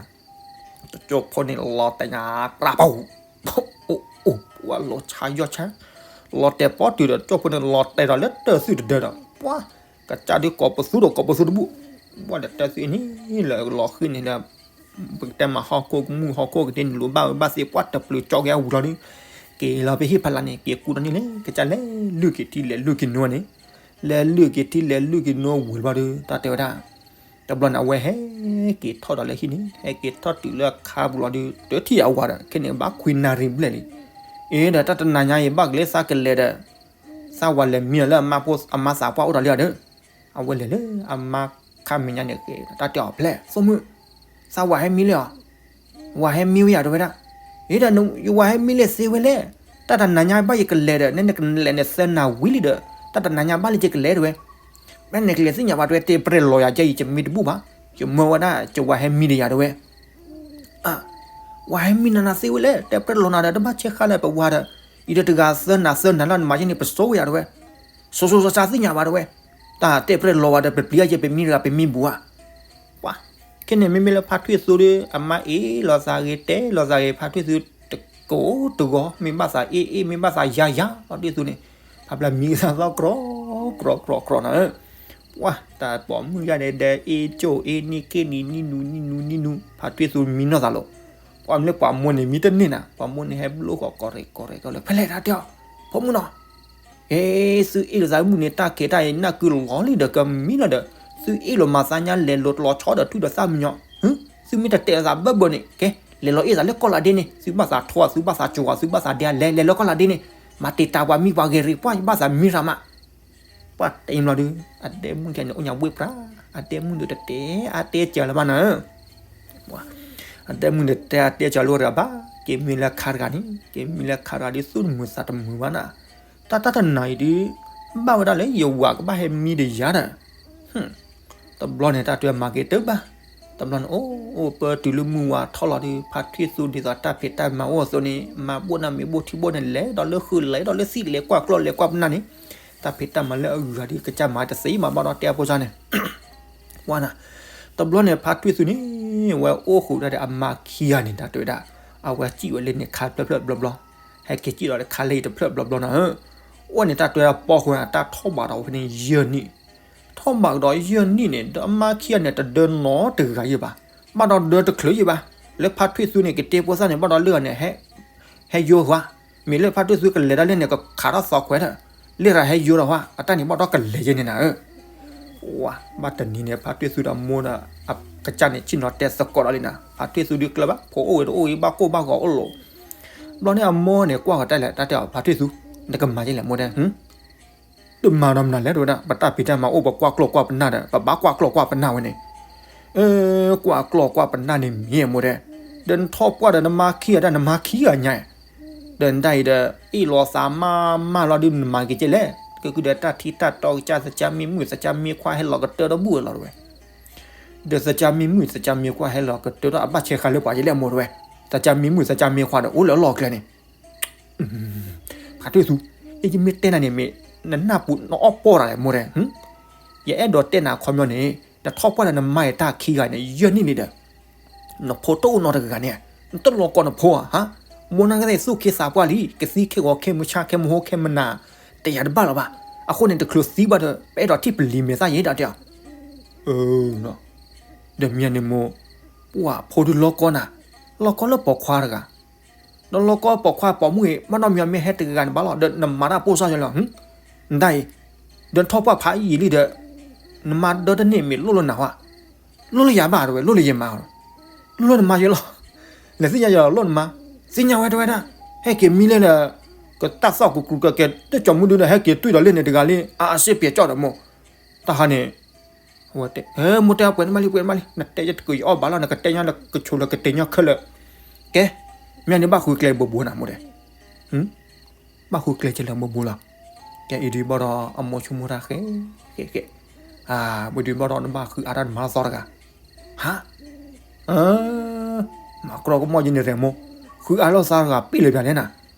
တကၠိဖိန့ၣ်လီၤတဲာ်ညါ ပြးပူၤ အိၣ်အိၣ် ပှၤလီၤဆါယီၢ်ဆါ, လီၤတဲာ်ပီတုၤဒီး ကၠိဖိန့ၣ်လီၤတဲာ်ဒီးလၢတၢၢ်သွံၣ်တဒၢဒီး ပှၤ ကစၢ်ဒုးကိးပသူဒီးကိးပသူတဘူၣ်, ပှၤဒီးတၢၢ်သွံၣ်အံၤန့ၣ်လၢလီၤဃံန့ၣ်ဒီး ပကတဲမၤဟီၣ်ခိၣ်ကမူၣ်ဟီၣ်ခိၣ်ကတ့ၢ်နလိၤဘၣ်ဝဲဘၣ်သ့ ပှၤတပျုၤကၠီက့ၤအဝံၤလီၤဒီး က့ၤလီၤဖဲဟံၣ်ဖးလၢ်န့ၣ် က့ၤကူဒီးန့ၣ်လဲၣ် ကစၢ်လဲၤလုၢ်က့ၤထံလဲၤလုၢ်က့ၤနိန့ၣ်, လဲၤလုၢ်က့ၤထံလဲၤလုၢ်က့ၤနိဝံၤလီၤဒီး တၢ်တဲဝဲဒၣ် တဘျီန့ၣ် အဝဲဟဲက့ၤထီၣ်ဒီးလၢဟံၣ်န့ၣ် ဟဲက့ၤထီၣ်တုၤလၢအခါပူၤလီၤဒီး တထံၣ်အဝၤဒီး ခဲန့ၣ်ဘၣ်ခွံနၣ်ရံၣ်ဘျဲၣ်လံ, အ့ဒီးတၢ်တနၤညါအံၤဘၣ်ကလၢသးကလဲၤဒီး သးဝၤလဲၤမံအီၤလၢအမါဖိအမါသးပှၢ်အိၣ်ဒီးလံဒီး အဝဲလဲၤလၢအမါခါမဲာ်ညါန့ၣ်က့ၤ တၢ်တဲအီၤဖျဲၣ် ဆိကမိၣ်, သးဝၤဟဲမံလံဧါ, ဝၤဟဲမံဝဲယၤတဲဝဲဒၣ်, အ့ဒီးယဝၤဟဲမံလံသ့ဝဲလဲၣ်, တၢ်တနၤညါဘၣ်ယကလဲၤဒီး နဲနကလဲၤန့ၣ်သၢနၣ်ဝံၤလံဒီး တၢ်တနၤညါဘၣ်လံယကလဲၤတဲဝဲ, ဘၣ်န့ၣ်ကလဲၤသ့ၣ်ညါဘၣ်တဲဝဲ တဲပရဲၣ်လီၤယၤကဲအံၤ ယမံတဘူၣ်ဘၣ်, ယမၢဝဲဒၣ်ယဝၤဟဲမံဒီးယၤတဲဝဲ အါ, ဝၤဟဲမံနၤနၤသ့ဝဲလဲၣ် တဲပရဲၣ်လီၤနၤဒီး တဘၣ်ဆဲးဃါလၢပဝၤဒီး, အံၤဒီးတဂၤသၢနၤသၢနၤလၢနမၤယဲန့ၣ် ပစိဝဲယၤတဲဝဲ, စိစိစါစါသ့ၣ်ညါဘၣ်တဲဝဲ, တၢ်တဲပရဲၣ်လီၤဝဲဒီး ပပျံၤယဲပမံတဂၤပမံဘူးဧါ, ပှၤ, ခဲန့ၣ်မ့မ့ၢ်လၢဖါထွံၣ်သူဒီး အမါအ့ၣ်လိာ်သးဂ့ၤတဲလိာ်သးဂ့ၤ ဖါထွံၣ်သူ တကိးတဂီၤ မ့ၢ်ဘၣ်သးအ့ၣ်အ့ၣ် မ့ၢ်ဘၣ်သးယါယါ ဖါထွံၣ်သူန့ၣ်, ဖါဘျါမံကသးသီၣ်ကြီ, ကြီကြီကြီနၤဧၢ, ပှၤ တၢ်ပိာ်မုၣ်ယါန့ၣ်ဒီး အ့ၣ်ကၠိၣ်အ့ၣ်နံၣ်က့ၣ်နံၣ် နံၣ်နူနံၣ်နူနံၣ်နူ, ဖါထွံၣ်သူမံနီၢ်သးလီၤ, ပှၤမ့ၢ်လၢပှၤမိၢ်န့ၣ် မံတန့ၢ်နၤ, ပှၤမိၢ်န့ၣ်ဟဲဘျိဃီၤကီၢ်ရဲၣ်ကီၢ်ရဲၣ်ကီၢ်လၢ ဖဲလဲၣ်တၢ်တဲအီၤ, ဖိမုၣ်နီၤ ဟဲ, သုအ့ၣ်လိာ်သးမုၣ်န့ၣ် တၢ်ကဲတၢ်အံၤ နၢ်ကုလီၤလံဒီးကမံလီၤဒီး, သုအ့ၣ်လိာ်မၤသးညါလဲၤလိာ်တလီၤဆီဒီး ထွံၣ်ဒီးသၣ်မံညီ, သုမ့ၢ်တတဲလိာ်သးဘၢဘၢန့ၣ် ကဲ, လဲၤလီၤအ့ၣ်သးလၢကီၢ်လးဒ့န့ၣ်, သုဘၣ်သးထိ, သုဘၣ်သးကၠီၤ, သုဘၣ်သးဒဲလဲၤ, လဲၤလၢကီၢ်လးဒ့န့ၣ်, မၤတံာ်တာ်ပှၤမံပှၤဂ့ၤရ့ပှၤ, ယဘၣ်သးမံရၤမး, ပှၤတဲအံၤဘျီဒီး, အတဲမုၣ်ကဲန့ၣ် အိၣ်ညါဘှ့ၣ်ပြး, အတဲမုၣ်ဒီးတတဲအါတဲစှၤလၢၤဘၣ်နၤ အတဲမုၣ်န့ၣ်တဲအါတဲစှၤလၢၤတဂၤဘၣ်, က့ၤမံလၢခါတဂၤန့ၣ်, က့ၤမံလၢခါတဂၤဒီး သူၣ်တမုာ်သးတမုာ်ဘၣ်နၤ, တၢ်တၢ်တနၤအံၤဒီး, ဘၣ်ဝဲဒၣ်လၢယဝၤကဘၣ်ဟဲမံဒီးယၤဒီး, တဘျီန့ၣ် တၢ်တဲမၤက့ၤတၢ်ဘၣ်, တဘျီန့ၣ် အိၣ်အိၣ်ပၢတုၤလၢမုၢ်ဝါထီၣ်လီၤဒီး ဖါထွံၣ်သူဒ်သိးတၢ်ဖံးတၢ်မၤအိၣ်အသိးန့ၣ် မၤဘိၣ်နၤမ့ၢ်ဘိၣ်ထံဘိၣ်န့ၣ် လဲၤဒီးလၢဃုာ်လဲၤဒီးလၢသံၣ်လဲၤကွၢ်ကျီၢ်လဲၤကွၢ်ပနၢ်န့ၣ်, တၢ်ဖံးတၢ်မၤလၢအဂၤဒီး ကစၢ်မၤတသ့မးဘၣ်ဒီးတဲအဖိစၢ်န့ၣ် ဝါနၤ, တဘျီန့ၣ် ဖါထွံၣ်သူန့ၣ် ဝဲအိၣ်ဃုာ်ဒၣ်ဒီးအမါခံဂၤန့ၣ် တၢ်တဲဝဲဒၣ်, အဝဲစံၣ်ဝဲလၢန့ၣ်ခါတဖျၢၣ်ဖျၢၣ်ဘျီဘျီ, ဟဲက့ၤစံၣ်ဒီးတခါလၢအံၤတဖျၢၣ်ဘျီဘျီနၤဧၢ, အိၣ်န့ၣ်တၢ်တဲဝဲဒၣ်ပီဃုာ်န့ၣ် တၢ်ထီၣ်ဘးဒီးဖဲန့ၣ်ယဲၢ်နံၣ်, ထီၣ်ဘးကဒီးယဲၢ်နံၣ်န့ၣ် ဒီးအမါခံဂၤန့ၣ် တဒၢနီတဂၤယဲၢ်ဘၣ်, ဘၣ်ဒီးဒၢတချုးယဲၢ်ဘၣ်, လၢဖါထွံၣ်သူန့ၣ် ကတ့ဖိသၣ်န့ၣ် ဘၣ်ဒီးလၢဂၤန့ၣ် ဟဲယိၤဟါ, မ့ၢ်လၢဖါထွံၣ်သူကလဲၤတၢ်လၢန့ၣ် ကခးထီၣ်သီခွဲးဒီး, လၢဂၤဟဲယိၤဒီးဟါ အတၢ်န့ၣ်ဘၣ်ဒီးကလဲၤယဲၢ်န့ၣ်နၤဧၢ ဝါ ဘၣ်တနံၤန့ၣ် ဖါထွံၣ်သူဒီးအမိၢ်ဒီး အကစၢ်န့ၣ် ဆ့ၣ်နီၤတဲသကိးဒီးလံနၤ, ဖါထွံၣ်သူဒုးကျၢၢ်ဘၣ် ဖိအိၣ်ဝဲတအိၣ်အံၤ ဘၣ်ကိၢ်ဘၣ်ဂီၤအိၣ်လီၤ, ဘျီန့ၣ်အမိၢ်န့ၣ် ကွၢ်ဃီၤတၢ်လဲၣ် တၢ်တဲအီၤ ဖါထွံၣ်သူ, နကမၤယဲၢ်လဲၣ်မိၢ်တဲ, တမၤဒီးမနုၤလဲၣ်တဲဝဲဒၣ် ပတၢ်ဖံးတၢ်မၤအိၣ် ပကွၢ်ကျီၢ်ကွၢ်ပနၢ်ဒီး ပဘၣ်ကွၢ်ကျီၢ်ကွၢ်ပနၢ်ဝဲန့ၣ်, ကွၢ်ကျီၢ်ကွၢ်ပနၢ်န့ၣ်မ့ၢ်မိၢ်တဲ, ဒီးနထီၣ်ပှၢ်ဒီးနမါခံဂၤဒၣ် နမါခံဂၤညါ ဒီးနတၢ်အံၤဒီး အ့ၣ်လိာ်သးမးမးလီၤဒုး နမၤက့ၤကဲလဲၣ်, ကဲကုဒီးတၢ်ထံတၢ်တီကစၢ် သကၢ်မ့ၢ်မုၣ်သကၢ်မ့ၢ်ခွါဟဲလီၤကတၢၢ်ဒီးဘူၣ်ဝဲလီၤတဲဝဲ, ဒီးသကၢ်မ့ၢ်မုၣ်သကၢ်မ့ၢ်ခွါဟဲလီၤကတၢၢ်ဒီး အဘၣ်ဆဲးဃာ်လၢပှၤယဲၢ်လဲၣ်မိၢ်တဲဝဲ, သကၢ်မ့ၢ်မုၣ်သကၢ်မ့ၢ်ခွါဒီးအိၣ်လၢအလီၢ်ကျဲန့ၣ် ဖါထွံၣ်သူ, ယမ့ၢ်တဲနၤန့ၣ်မ့ၢ် နနၢ်ပူၤနအီၣ်ပီၢ်တၢ်လဲၣ်မိၢ်တဲ, ယအဲၣ်ဒိးတဲနၤအခီပညီန့ၣ် နထီၣ်ပှၢ်ဒီးနမါအံၤတၢ်ခံဂၤန့ၣ် ယဲၢ်နံၣ်န့ၣ်ဒီး နဖိတအိၣ်နီတဂၤန့ၣ်, နတလီၤကီနဖိဧါ, ဟါ, မိၢ်နၢ်ကသ့ၣ်သူၣ်ခ့သးပှၢ်လံ, ကသံခဲဂီၤခဲမုၢ်ဆၣ်ခဲမုၢ်ဟိခဲမုၢ်နၤ, တယၤတဘၣ်လၢၤဘၣ်, အဃိန့ၣ် တချုးသံဘၣ်ဒီး ပအဲၣ်ဒိးထံၣ်ပလံၤမဲာ်သၣ်ယဲၢ်ဒၣ်တဲအီၤ, အၢ ဒီးမ့ၢ်န့ၣ်မိၢ်, ပှၢ်ဖိဒုးလီၤကီနၤ, လီၤကီလၢပိာ်ခွါတဂၤ ဒီးလီၤကီပိာ်ခွါပိာ်မုၣ်အံၤ ဘၣ်နီတမံၤမ့ၢ်ဟဲတဂၤန့ၣ်ဘၣ်လီၤ, ဒီးနမၤတၢ်ပိၢ်စၢ်ယဲၢ်လီၤ, နဒၣ်အံၤ, ဒီးနထီၣ်ပှၢ်ဖးယံာ်လံဒီး, နမါဒၢတန့ၢ်မ့ၢ်လိၣ်လၢနၤဧါ, လိၣ်လၢယၤဘၣ်တဲဝဲ လိၣ်လၢယမါ, လိၣ်လၢနမါယဲၢ်လီၤ, လဲၤသ့ၣ်ညါယဲၢ်လီၤ လိၣ်နမါ, သ့ၣ်ညါဝဲတဲဝဲဒၣ်, ဟဲက့ၤမံလၢလၢ, ကတၢ်သီၣ်ကူကူကကဲတၢ်ကၠီမုၢ်ဒုဒီး ဟဲက့ၤတွံၢ်ဒီးလၢန့ၣ်တဂၤလံ, အါအါစ့ပျဲၤကၠီၣ်ဒီးမိၢ်, တၢ်ဟါန့ၣ် အဝဲတဲ, မိၢ်တဲအပှဲၤနမါလံ ပှဲၤနမါလံ နတဲယတကုၤယအီၣ်ဘၣ်လီၤ နကတဲညါလၢကဆိးလၢကတဲညါခဲလၢာ်, ကဲ, မ့ၢ်န့ၣ်ဘၣ်ဃုကျဲဘိဘိနၤ မိၢ်တဲ, ဘၣ်ဃုကျဲကဲလၢဘိဘိလီၤ, ကဲအံၤဒုးဘၣ်ဒီးအမိၢ်ဆိကမိၣ်တၢ်ဃဲ, ဃဲဃဲ, အဝဲဒုးဘၣ်ဒီးနဘၣ်ဃုအါတၢ်နမါသီတဂၤ, ဟါ, မၤကြီကမီၣ်ယဲန့ၣ်ရဲမိၢ်, ဃုအါလိာ်သးတဂၤပ့ၢ်လၢၤပၠးလဲၣ်နၤ,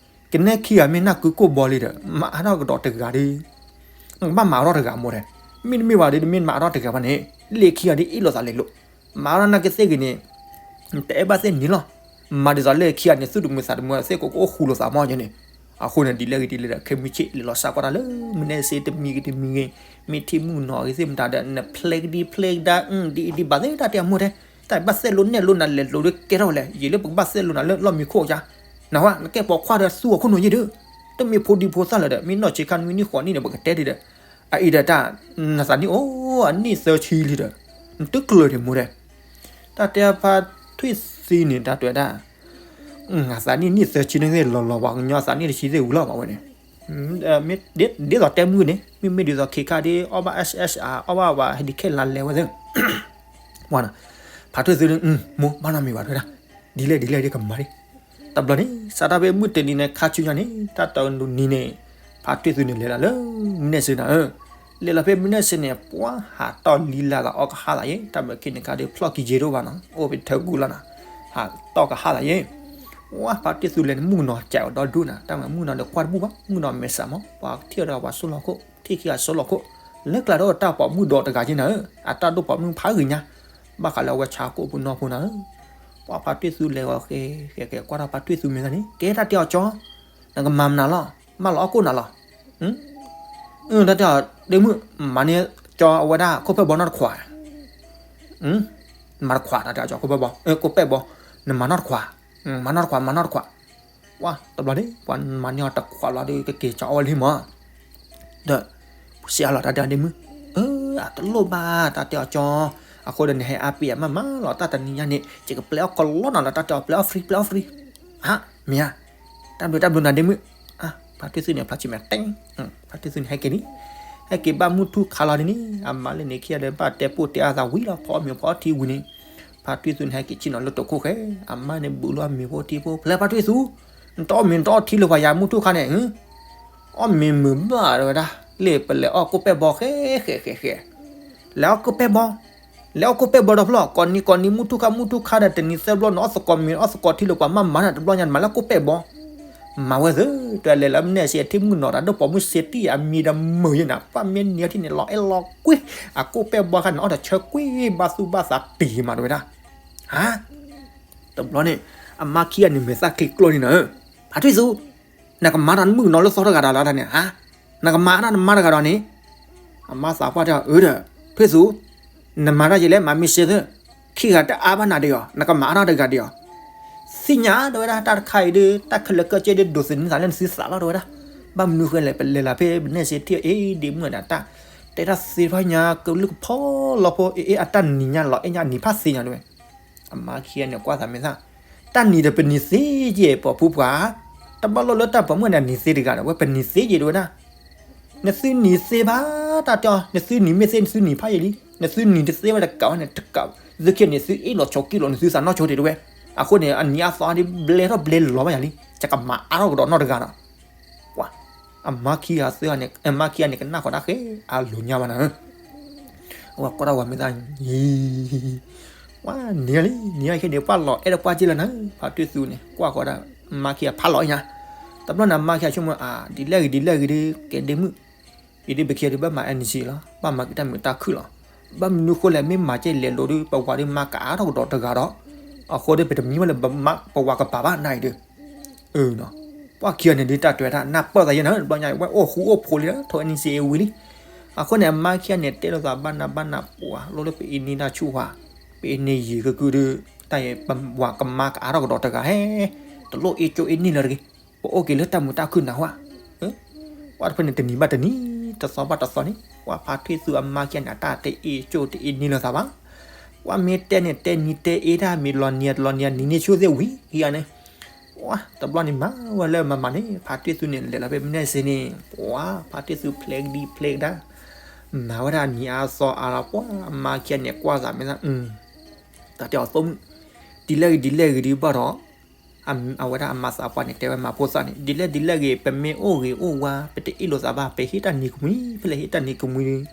ကနဲခံဂၤမ့ၢ်နၢ်ကုကိၢ်ဘီလံဒီး မၤအါထီၣ်ကဒီးတဂၤဒီး, နကဘၣ်မၤအါထီၣ်တဂၤမိၢ်တဲ, မ့တမ့ၢ်ဘၣ်ဒီး တမ့ၢ်မၤအါထီၣ်တဂၤဘၣ်န့ၣ် လၢခံဂၤဒ်အ့ၣ်လိာ်သးလဲၤလိာ်, မၤအါထီၣ်နာ်က့သ့ၣ်ဂ့ၤန့ၣ် တအဲၣ်ဘၣ်သ့ၣ်နံၤလီၤ, မၤဒ်သိးလၢခံဂၤန့ၣ် သူၣ်တမုာ်သးတမုာ် သ့ၣ်ကိးကအိၣ်ဃူလိာ်သးမီၢ်ယဲန့ၣ်, အဃိန့ၣ် ဒ်လဲၣ်ဂ့ၤဒ်လဲၣ်ဒီး ခဲမုၢ်ဆ့ၣ်လဲၤလီၤစးကွၢ်တၢ်လၢ မုၢ်နဲၣ်စ့တမံၤဂ့ၤတမံၤဂ့ၤ, မ့ၢ်ထံၣ်မုၣ်ကနီၤဂ့ၤသ့ၣ်မတၤဒီး နဖျဲကဒံဖျဲကဒါ ဒ်အံၤဒ်ဘၣ်သ့ၣ်တၢ်တဲအမိၢ်တဲ, တၢ်ဘၣ်သ့ၣ်လိနဲၣ်လိနၤလဲၤလိၤဒီးကဲထီၣ်ဝဲလဲၣ်, ယံာ်လၢပကဘၣ်သ့ၣ်လိနၤလၢလီၢ်မံခိၣ်ဧါ, နဟါ နကဲပိာ်ခွါဒီးသူအခိၣ်နူာ်ယဲၢ်ဒီး, တမ့ၢ်ဖိဒံဖိသၣ်လၢၤဒီး မ့ၢ်နီၢ်ဆံးခါနွံနံၣ်ဃိးနံၣ်န့ၣ် ပကတဲဒ်ဒီး, အအံၤဒီးတၢ်, နသးနံၣ်အိၣ်အနံၣ်သၢဆံလံဒီး, နတကျၢၤဒံးမိၢ်တဲ, တၢ်တဲဖါထွံၣ်သံန့ၣ် တၢ်တဲဝဲဒၣ် အသးနံၣ်နံၣ်သၢဆံန့ၣ်လီၤလီၤပှၤကညီအသးနံၣ်တဆံသ့ၣ်ဝံၤလီၤဘၣ်ဝဲန့ၣ်, ဒ်သိးတဲမုၢ်န့ၣ် မ့မ့ၢ်ဒ်သိးခဲခါဒ် အီၣ်ဘၣ် S S R အီၣ်ဘၣ်ဝဲ ဟဲဒံးခဲလါလဲဝဲသ့ၣ်, ဝါနီၤ, ဖါထွံၣ်သုန့ၣ် မိၢ်ဘၣ်နီတမံၤဘၣ်တဲဝဲဒၣ်, ဒ်လဲၣ်ဒ်လဲၣ်ဒ်ကမၤဒ်, တဘျီန့ၣ် စးထီၣ်ဖဲမုၢ်တနံၤန့ၣ် ခါဆူညါန့ၣ် တၢ်တနံၤန့ၣ် ဖါထွံၣ်သုန့ၣ်လဲၤလီၤလၢ မုၢ်နဲၣ်စ့နၤဧၢ, လဲၤလီၤဖဲမုၢ်နဲၣ်စ့န့ၣ် ပှၤဟးတီၢ်လံလၢ်သးအီၣ်ကဟၣ်သးယဲၢ်, တၢ်မၤခဲန့ၣ်ခါဒီးဖျီၣ်ခံယဲၢ်တအိၣ်ဘၣ်နီၤ, အိၣ်ဖဲထၢကူလီၤနီၤ, ဟးတီၢ်ကဟၣ်သးယဲၢ်, ဝါ ဖါထွံၣ်သုလဲၤန့ၣ် မုၣ်ကနီၤစဲးအီၤဒီဒူၣ်နၤ, တၢ်မၤမုၣ်ကနီၤဒီးကွၢ်တဘူၣ်ဘၣ်, မုၣ်ကနီၤမဲာ်ဆှးမး, ပှၤထံၣ်ဒီးပှၤစိၢ်လီၤခိၣ်, ထံၣ်ခံဂၤစိၢ်လီၤခိၣ်, လၢကျါဒီးတၢ်ပိာ်မုၣ်ဒီးတဂၤယဲၢ်နၤဧၢ, အတၢ်ဒိၣ်ပိာ်မုၣ်ဖးဂ့ၤညါ, ဘၣ်ဃးလၢအဝဲဆါကိာ်ပူၤနီၢ်ဖိနၤဧၢ, ပှၤဖါထွံၣ်သုလဲၤဝဲဃဲဃဲဃဲကွၢ်ထီၣ်ဖါထွံၣ်သုမဲာ်သၣ်န့ၣ် ကဲတၢ်တဲအီၤကၠီ, နကမၤမနုၤလီၤ, မၢလီၤအီၣ်ကိၣ်နၤလီၤ တၢ်တဲအီၤ ဒ့မုၣ် မၤန့ၢ်ကၠီအဝဲဒၣ်ခိၣ်ပဲၣ်ဘီနီတခွး, မၤတခွး တၢ်တဲအီၤကၠီ ခိၣ်ပဲၣ်ဘီ, ခိၣ်ပဲၣ်ဘီ, နမၤနီတခွး, မၤနီတခွး မၤနီတခွး, ဝါတဘျီန့ၣ် ပှၤမၤန့ၢ်အီၤတခွးလီၤဒီး ကက့ၤကၠီအီၣ်ဝဲလံမး, ဒီး စံးအါလီၤ တၢ်တဲအီၤဒ့မုၣ်, အတလိၣ်ဘၣ် တၢ်တဲအီၤကၠီ, အဃိဒီးနဟဲအါပ့ၤအမးမးလီၤ တၢ်တနံၤညါန့ၣ် ယကပျဲအီၣ်ကလီနၤလီၤ တၢ်တဲအီၤပျဲအီၣ် free ပျဲအီၣ် free, ဟါ မ့ၢ်ဧါ, တၢ်ဘျုးတၢ်ဘျုးနၤဒ့မုၣ်, ဖါထွံၣ်သုန့ၣ် ဖျါဆံးမဲာ်တဲ, ဖါထွံၣ်သုန့ၣ် ဟဲက့ၤလံ, ဟဲက့ၤဘၣ်မုၢ်ထူၣ်ခါလီၤဒ်န့ၣ် အမါလၢန့ၣ်ခံဂၤဒီး ဘၣ်တဲပိၢ်တဲအါသးဝံၤလီၤ ဖီအီၣ်မ့ၤဖီအီထံဝံၤန့ၣ်, ဖါထွံၣ်သုန့ၣ် ဟဲက့ၤဆ့ၣ်နီၤလၢတိာ်ခိၣ်ဃဲ, အမါန့ၣ် ဘူးလီၤအီၣ်မ့ၤဖိထံဖိ ဖျဲဖါထွံၣ်သု, နတအီၣ်မ့ၤနတအီၣ်ထံလၢပှၤယၤမုၢ်ထူၣ်ခါန့ၣ် အီၣ်မ့ၤမုာ်ဘၣ်တဲဝဲဒၣ်, လၢပလဲၤအီၣ်ကိၣ်ပဲၣ်ဘီဃဲဃဲဃဲဃဲ, လဲၤအီၣ်ကိၣ်ပဲၣ်ဘီ, လဲၤအီၣ်ကိၣ်ပဲၣ်ဘီဒီးဖျီၣ် ကိးနံၤကိးနံၤမုၢ်ထူၣ်ခါမုၢ်ထူၣ်ခါဒီး တနံၤသၢဘျီနအီၣ်သကိးမ့ၤအီၣ်သကိးထံလၢပှၤမၤမၤန့ၣ် တဘျီညါနမၤလၢကိၣ်ပဲၣ်ဘီ, မၤဝဲသ့ တဲလဲၤလၢမုၢ်နဲၣ်စ့အထံၣ်မုၣ်နီၤ တၢ်ဒိၣ်ပိာ်မုၣ်စ့တံၢ်အမံၤဒီးမုာ်ယဲၢ်နၤ ပှၤမ့ၢ်နံၤအီထံန့ၣ် လီၤအဲၣ်လီၤကွံ အကိၣ်ပဲၣ်ဘီခါန့ၣ် အီၣ်ဒီးဆၢကွံ ဘၣ်သူၣ်ဘၣ်သးတံၢ်မးတဲဝဲဒၣ်, ဟါ တဘျီန့ၣ် အမါခံဂၤန့ၣ်မဲာ်သၣ်ချံကျိန့ၣ်နၤ, ဖါထွံၣ်သု, နကမၤတၢ်နမုၣ်ကနီၤလၢသီတဂၤဒီးလၢတၢ်န့ၣ် ဟါ, နကမၤတၢ်နမါတဂၤဒီးန့ၣ်, အမါသးပှၢ်တဲအီၤ အၢဒီး, ထွံၣ်သူ, နမၤတၢ်ယဲလဲၣ် မၤမ့ၢ်စ့သၢ, ခံဂၤတအါဘၣ်နၤဒီးအီၤ နကမၤအါထီၣ်တဂၤဒီးအီၤ, သ့ၣ်ညါတဲဝဲဒၣ် တၢ်တခါအံၤဒီး တၢ်ခဲလၢာ်ကၢၢ်ကၢၢ်ဒီးဒိးသန့ၤသးလၢနသုသးလီၤတဲဝဲဒၣ်, ဘၣ်မနုၤဃိလဲၣ် ပလဲၤလီၤဖဲပနဲၣ်စ့ထံၣ်အ့ၣ်ဒ့မုၣ်ဒီးတၢ်, တဲတၢ်သ့တဖၣ်ညါ ကလုၢ်ကဖီလီၤဖိ အ့ၣ်အ့ၣ်အတၢ်နံၤညါလီၤအဲၣ်ညါနံၤဖးသ့ညါတဲဝဲ အမါခံဂၤန့ၣ်ကွၢ်သးမဲာ်သၣ်, တၢ်နံၤဒီးပနံၤသ့က့ၤ ပိာ်ဖုပှၤ, တဘၣ်လိၣ်လၢတၢ်ပိာ်မုၣ်န့ၣ်နံၤသ့တဂၤဒီး ဝဲပနံၤသ့က့ၤတဲဝဲဒၣ်, နသုနံၤသ့ဘၣ်, တၢ်တဲအီၤ နသုနံၤမ့ၢ်သ့ နသုနံၤဖးယံာ်လံ, နသုနံၤတသ့ဝဲတကးဝဲန့ၣ်တကး, သုခံဂၤန့ၣ် သုအ့ၣ်လိာ်ဆိးက့လိာ် နသုသးနီၣ်ဆိတ့ၢ်တဲဝဲ, အဃိန့ၣ် အနံၤအသီဒ်ဘျဲထီၣ်ဘျဲလီၤဘၣ်ယၤလံ, ယကမၤအါထီၣ်ကဒီးနီၢ်တဂၤဒီး ပှၤ, အမါခံဂၤသ့န့ၣ် အမါခံဂၤန့ၣ် ကနၣ်ဃီၤတၢ်ဃဲ အလိၤညါဘၣ်နၤဧၢ, အဝဲကွၢ်တၢ်ဝၤမဲာ်သၣ်, ဝဲနံၤလံ နံၤအခဲန့ၣ် ပှၤလီၤအဲၣ်ဒီးပှၤက့လီၤနၤ, ဖါထွံၣ်သူန့ၣ် ကွၢ်ဃီၤဒၣ်, မါခံဂၤဖးလီၤညါ, တဘျီန့ၣ် မါခံဂၤဆိကမိၣ်အါ ဒ်လဲၣ်ဂ့ၤဒ်လဲၣ်ဂ့ၤဒီး ကဲဒ့မုၣ် ယဒုးပခံဂၤဒုး ဘၣ်မၤ energy လီၤ, ဘၣ်မၤက့ၤတၢ်မုာ်တၢ်ခုၣ်လီၤ, ဘၣ်မနုၤဃိလဲၣ် မ့ၢ်မၤကဲလဲၤလိၤဒီး ပဝၤဒီး မၤကအါထီၣ်ကဒီးတဂၤဒီး, အဃိဒီး ပတမံဘၣ်လၢ ပဝၤကပၤဘၣ်နၤအံၤဒီး, ပှၤခံဂၤန့ၣ်ဒုး တၢ်တဲဝဲဒၣ် နၢ်ပၢၢ်သးယဲၢ်နၤ တဘျီညါ ဝဲအိၣ်ဃူအိၣ်ဖိးလံဒီး ထိး energy ဝံၤလံ, အဃိန့ၣ် အမါခံဂၤန့ၣ် တဲလိာ်သးဘၣ်နၤဘၣ်နၤ ပှၤလိၣ်လၢပအ့န့ၢ်တၢ်ဆူၣ်ဝါ, ပအ့န့ၢ်ယံၤကကုဒီး, တၢ်အံၤ ပဝၤကမၤကအါထီၣ်ကဒီးတဂၤဟဲ, တလိၣ်အ့ၣ်ကၠိအ့ၣ်န့ၢ်လၢၤတဂ့ၤ, ပအိၣ်က့ၤလၢတၢ်မုာ်တၢ်ခုၣ်နၤဟါ, ပှၤတဖုန့ၣ် တနံၤဘၣ်တနံၤ တသီဘၣ်တသီန့ၣ် ပှၤဖါထွံၣ်သူအမါခံဂၤန့ၣ် အတၢ်တအ့ၣ်ကၠိတအ့ၣ်န့ၢ်လၢၤသးဘၣ်, ပှၤမ့ၢ်တဲန့ၣ် တဲနံၤတဲအ့ၣ်တၢ်မ့ၢ်လီၤနံၤလီၤနံၤ နံၤန့ၢ်ဆူၣ်သ့ၣ်ဝံၤခံဂၤန့ၣ်, ပှၤတဘျီန့ၣ် မၤဝဲလၢမၤမၤန့ၣ် ဖါထွံၣ်သူန့ၣ် လဲၤလီၤဖဲမုၢ်နဲၣ်စ့န့ၣ် ပှၤဖါထွံၣ်သူဖျဲကဒံဖျဲကဒါ, မၤဝဲဒၣ်နံၤအါသီအါလီၤ ပှၤအမါခံဂၤန့ၣ် ကွၢ်သးမဲာ်သၣ် တၢ်တဲအီၤသိမုၣ်, ဒ်လဲၣ်ဂ့ၤဒ်လဲၣ်ဂ့ၤဒုးဘၣ်ဒီး, အဝဲဒၣ်အမၤသးပှၢ်န့ၣ်တဲဝဲမၤဖိသၣ်န့ၣ် ဒ်လဲၣ်ဒ်လဲၣ်ဂ့ၤ ပမ့ၢ်အိၣ်ဂ့ၤအိၣ်ဝါ ပတအ့ၣ်လိာ်သးဘၣ် ပဟ့ၣ်တၢ်နံၤကမှံ ဖဲလဲၣ်ဟ့ၣ်တၢ်နံၤကမှံဒီး,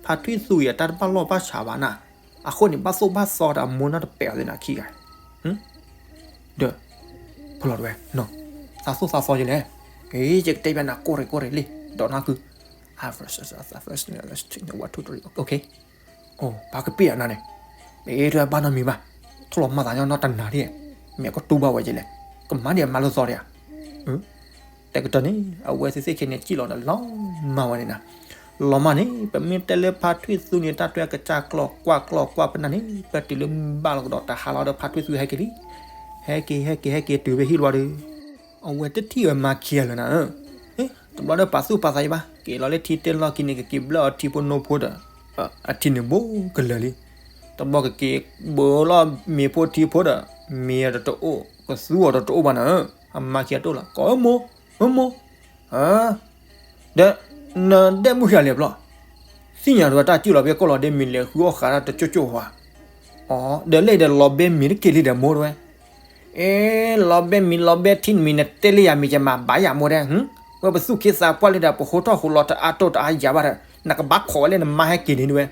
ဖါထွံၣ်သူအံၤအတၢ်တဘၣ်လီၢ်ဘၣ်ဆးဘၣ်နၤ, အဃိန့ၣ် ဘၣ်သိၣ်ဘၣ်သီဒီးအမိၢ်နီတပဲာ်အီၤသ့ၣ်နၤခံဂၤ, ဒီး ဖဲလီၤတဝဲ, သးသိၣ်သးသီယလဲၣ်, ယကတဲဘၣ်နၤကိၢ်ရ့ၣ်ကိၢ်ရ့ၣ်လံ, ဒီးနၤကု, ပကပ့ၢ်အနၤန့ၣ်, မ့ၢ်တဘၣ်နီတမံၤဘၣ်, ထီၣ်လီၤမၤသးညီနီတနၤဒ်, မ့ၢ်ကတူၢ်ဘၣ်ဝဲယလဲၣ်, ကမၤဒ်အမၤလိာ်သီဒံးဧါ တကတီၢ်န့ၣ် အဝဲသ့ၣ်သ့ၣ်ခဲန့ၣ် စံၣ်လီၤဒီးလီၤမၢ်ဝဲန့ၣ်နၤ, လီၤမၢ်န့ၣ် ပမ့ၢ်တဲလၢဖါထွံၣ်သူန့ၣ် တၢ်တဲကစၢ်ကျီၢ်ကွၢ်ကျီၢ်ကွၢ်ပနၢ်န့ၣ် ပတုၤလၢမုၢ်ဘၣ်လီၤကဒီးတဟါလီၤဒီး ဖါထွံၣ်သူဟဲက့ၤလံ, ဟဲက့ၤ ဟဲက့ၤ ဟဲက့ၤတုၤဖဲဟံၣ်လီၤဒီး အဝဲတထံၣ်ဝဲမါခံဂၤလၢၤနၤဧၢ, တဘျီဒီးပာ်သူၣ်ပာ်သးယဘၣ် က့ၤလီၤလၢထံတဲလီၢ်ခံန့ၣ် ကက့ၤဘျၢၣ်အီၤထံဖိနိဖိဒီး အထံန့ၣ်ဘိကလၢာ်လံ, တဘျီကက့ၤဘၢလီၤမ့ၤဖိထံဖိဒီး မ့ၤတအိၣ် ကသူအီၤတအိၣ်ဘၣ်နၤဧၢ, အမါခံဂၤတအိၣ်လီၤ ကိးမိၢ်, မိၢ်မိၢ် ဒီး နဒဲမုၢ်ခံဂၤလဲၤဘျီ, သ့ၣ်ညါတဝဲတၢ်စံၣ်လီၤဖဲကီၢ်လီၤဒဲ မ့ၢ်လဲၤဃုအီၣ်ဃာ်တၢ်တကၠိၣ်ကၠိၣ်ဧါ, ဒီးလဲၣ်ဒီးလီၤဘဲမ့ၤတက့ၢ်လံဒီးမိၢ်တဝဲ, အ့ လီၤဘဲမ့ၤလီၤဘဲထံနမံၤ နတဲလၢယၤမ့ၤ ယမၤဘၣ်ယၤမိၢ်ဒဲ, ဝဲပသူၣ်ခ့သးပှၢ်လံဒီး ပဟိထီၣ်ဟိလီၤတအါတိၢ်တအါယၤဘၣ်ဒီး နကဘၣ်ခိးဝဲလၢနမါဟဲက့ၤန့ၣ်တဝဲ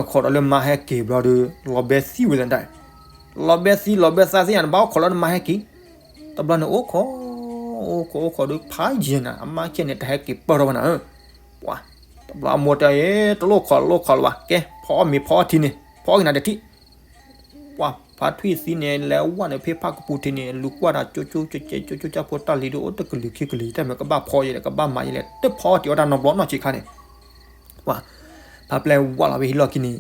ခိးဒီးလၢမါဟဲက့ၤဘျီဒီး လီၤဘဲသံဝဲသတး, လီၤဘဲသံလီၤဘဲသးသ့ၣ်ညါ နဘၣ်အိၣ်ခိးလၢနမါဟဲက့ၤ, တဘျီန့ၣ်အိၣ်ခိး, အိၣ်ခိးအိၣ်ခိးဒီးဖးယံၤနၤ အမါခံဂၤန့ၣ် တဟဲက့ၤပၢၢ်ထီၣ်ဘၣ်နၤဧၢ, ပှၤ, တဘျီအမိၢ်တဲအီၤ တလိၣ်ခိးတလိၣ်ခိးလၢၤဘၣ် ကဲ ဖီအီၣ်မ့ၤဖီအီၣ်ထံန့ၣ် ဖီအီၣ်က့ၤနၤတထံၣ် ပှၤဖါထွံၣ်သံန့ၣ် လဲၤဝဲန့ၣ်ဖဲဖးကပူၤထံးန့ၣ် လူၤကွၢ်ဒီးကၠိကၠိကၠဲကၠိကၠိကၠိဖိတၢ်လံၤဒုးအိၣ်တကလုာ်ခံကလုာ် တၢ်မ့ၢ်ကဘၣ်ဖီယဲလဲၣ် ကဘၣ်မၤယဲလဲၣ် တဖီအီၣ်တ့ၢ်အီၣ်တၢ်နီတဘျီနီတဆံးခါန့ၣ်, ပှၤ, ဖါပျဲၢ်ဝၢ်လီၤဖဲဟံၣ်လီၢ်ခံန့ၣ်,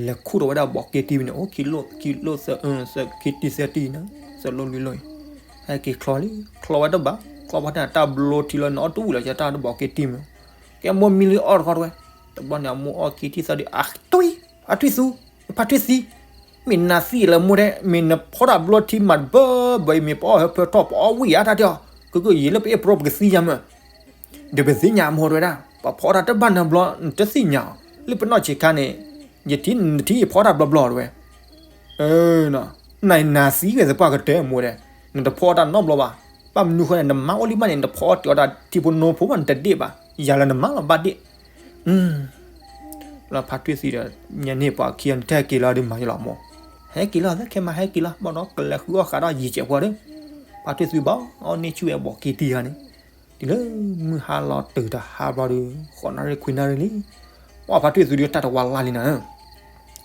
လဲၤခူၣ်ထီၣ်ဝဲဒၣ်ဘီးက့တံၢ်ဝံၤန့ၣ် အိၣ်ခံလိၣ်ခံလိၣ်သၢ, ခံတံၢ်သၢတံၢ်နၤ, သၢလိၣ်လွံၢ်လိၣ်အံၤ, ဟဲက့ၤချီလံ ချီဝဲတဘၣ် ချီဘၣ်တၢ်ဘျီထံလီၤန့ၣ် အီၣ်တဝံၣ်လီၤကတၢ်တဘီးက့တံၢ်မ့ၢ်, ကဲမိၢ်မံလံအီၣ်တခီတဝဲ, တဘျီန့ၣ် အမိၢ်အီၣ်ခံတံၢ်သၢတံၢ် အထွံၣ်, အထွံၣ်သူ, ဖါထွံၣ်သံ, မ့ၢ်နၤသံလၢမိၢ်ဒဲ မ့ၢ်နဖီတၢ်ဘျီထံမးတဘၢဘၢအံၤ မ့ၢ်ပအီၣ်ဟဲဖၢထီၣ် ပအီၣ်ဝံၣ်ဧါတၢ်တဲအီၤ, ကကယံာ်လၢပအဲၣ်ပရိပကသံယါမး, ဒီးပသ့ၣ်ညါအမိၢ်တဝဲဒၣ် ပှၤဖီတၢ်တဘၣ်နီတဘျီ နတသ့ၣ်ညါအီၤ လၢပနီၢ်ဆံးခါန့ၣ်, ယထံၣ်နထံၣ်ယဖီတၢ်ဘျီဘျီတဝဲ, နၤနၤသံဂ့ၤသပှၢ်ကတၢၢ်အမိၢ်ဒဲ, နတဖီတၢ်နီတဘျီဘၣ်, ဘၣ်မနုၤဃိန့ၣ် နမါအိၣ်လံဘၣ်န့ၣ် နတဖီအီၣ်တ့ၢ်အီၣ်တၢ်ထံဖိနိဖိဘၣ် နတဒ့ၣ်ဘၣ်, ယၤလၢနမါလီၤဘၣ်ဒ့ၣ် လၢဖါထွံၣ်သံဒီး ညါန့ၣ်ပှၤခံဂၤန့ၣ် တဟဲက့ၤလီၤဒီးမၤယလီၤမိၢ်, ဟဲက့ၤလီၤ ခဲမၤဟဲက့ၤလီၤ ဘၣ်ဒီးကလဲၤဃုအီၣ်ဃာ်ဒီးယံာ်စဲးဖိဒီး, ဖါထွံၣ်သံဘၣ် အီၣ်န့ၢ်ဆူၣ်ဝဲဘီးက့တံၢ်ဧါန့ၣ်, တုၤလၢမုၢ်ဟါလီၤတုၤတဟါဘျီဒီး ဃိးနၣ်ရံၣ်ခွံနၣ်ရံၣ်လံ, ပှၤဖါထွံၣ်သံဒီးတၢ်တဝါလါလံနၤ,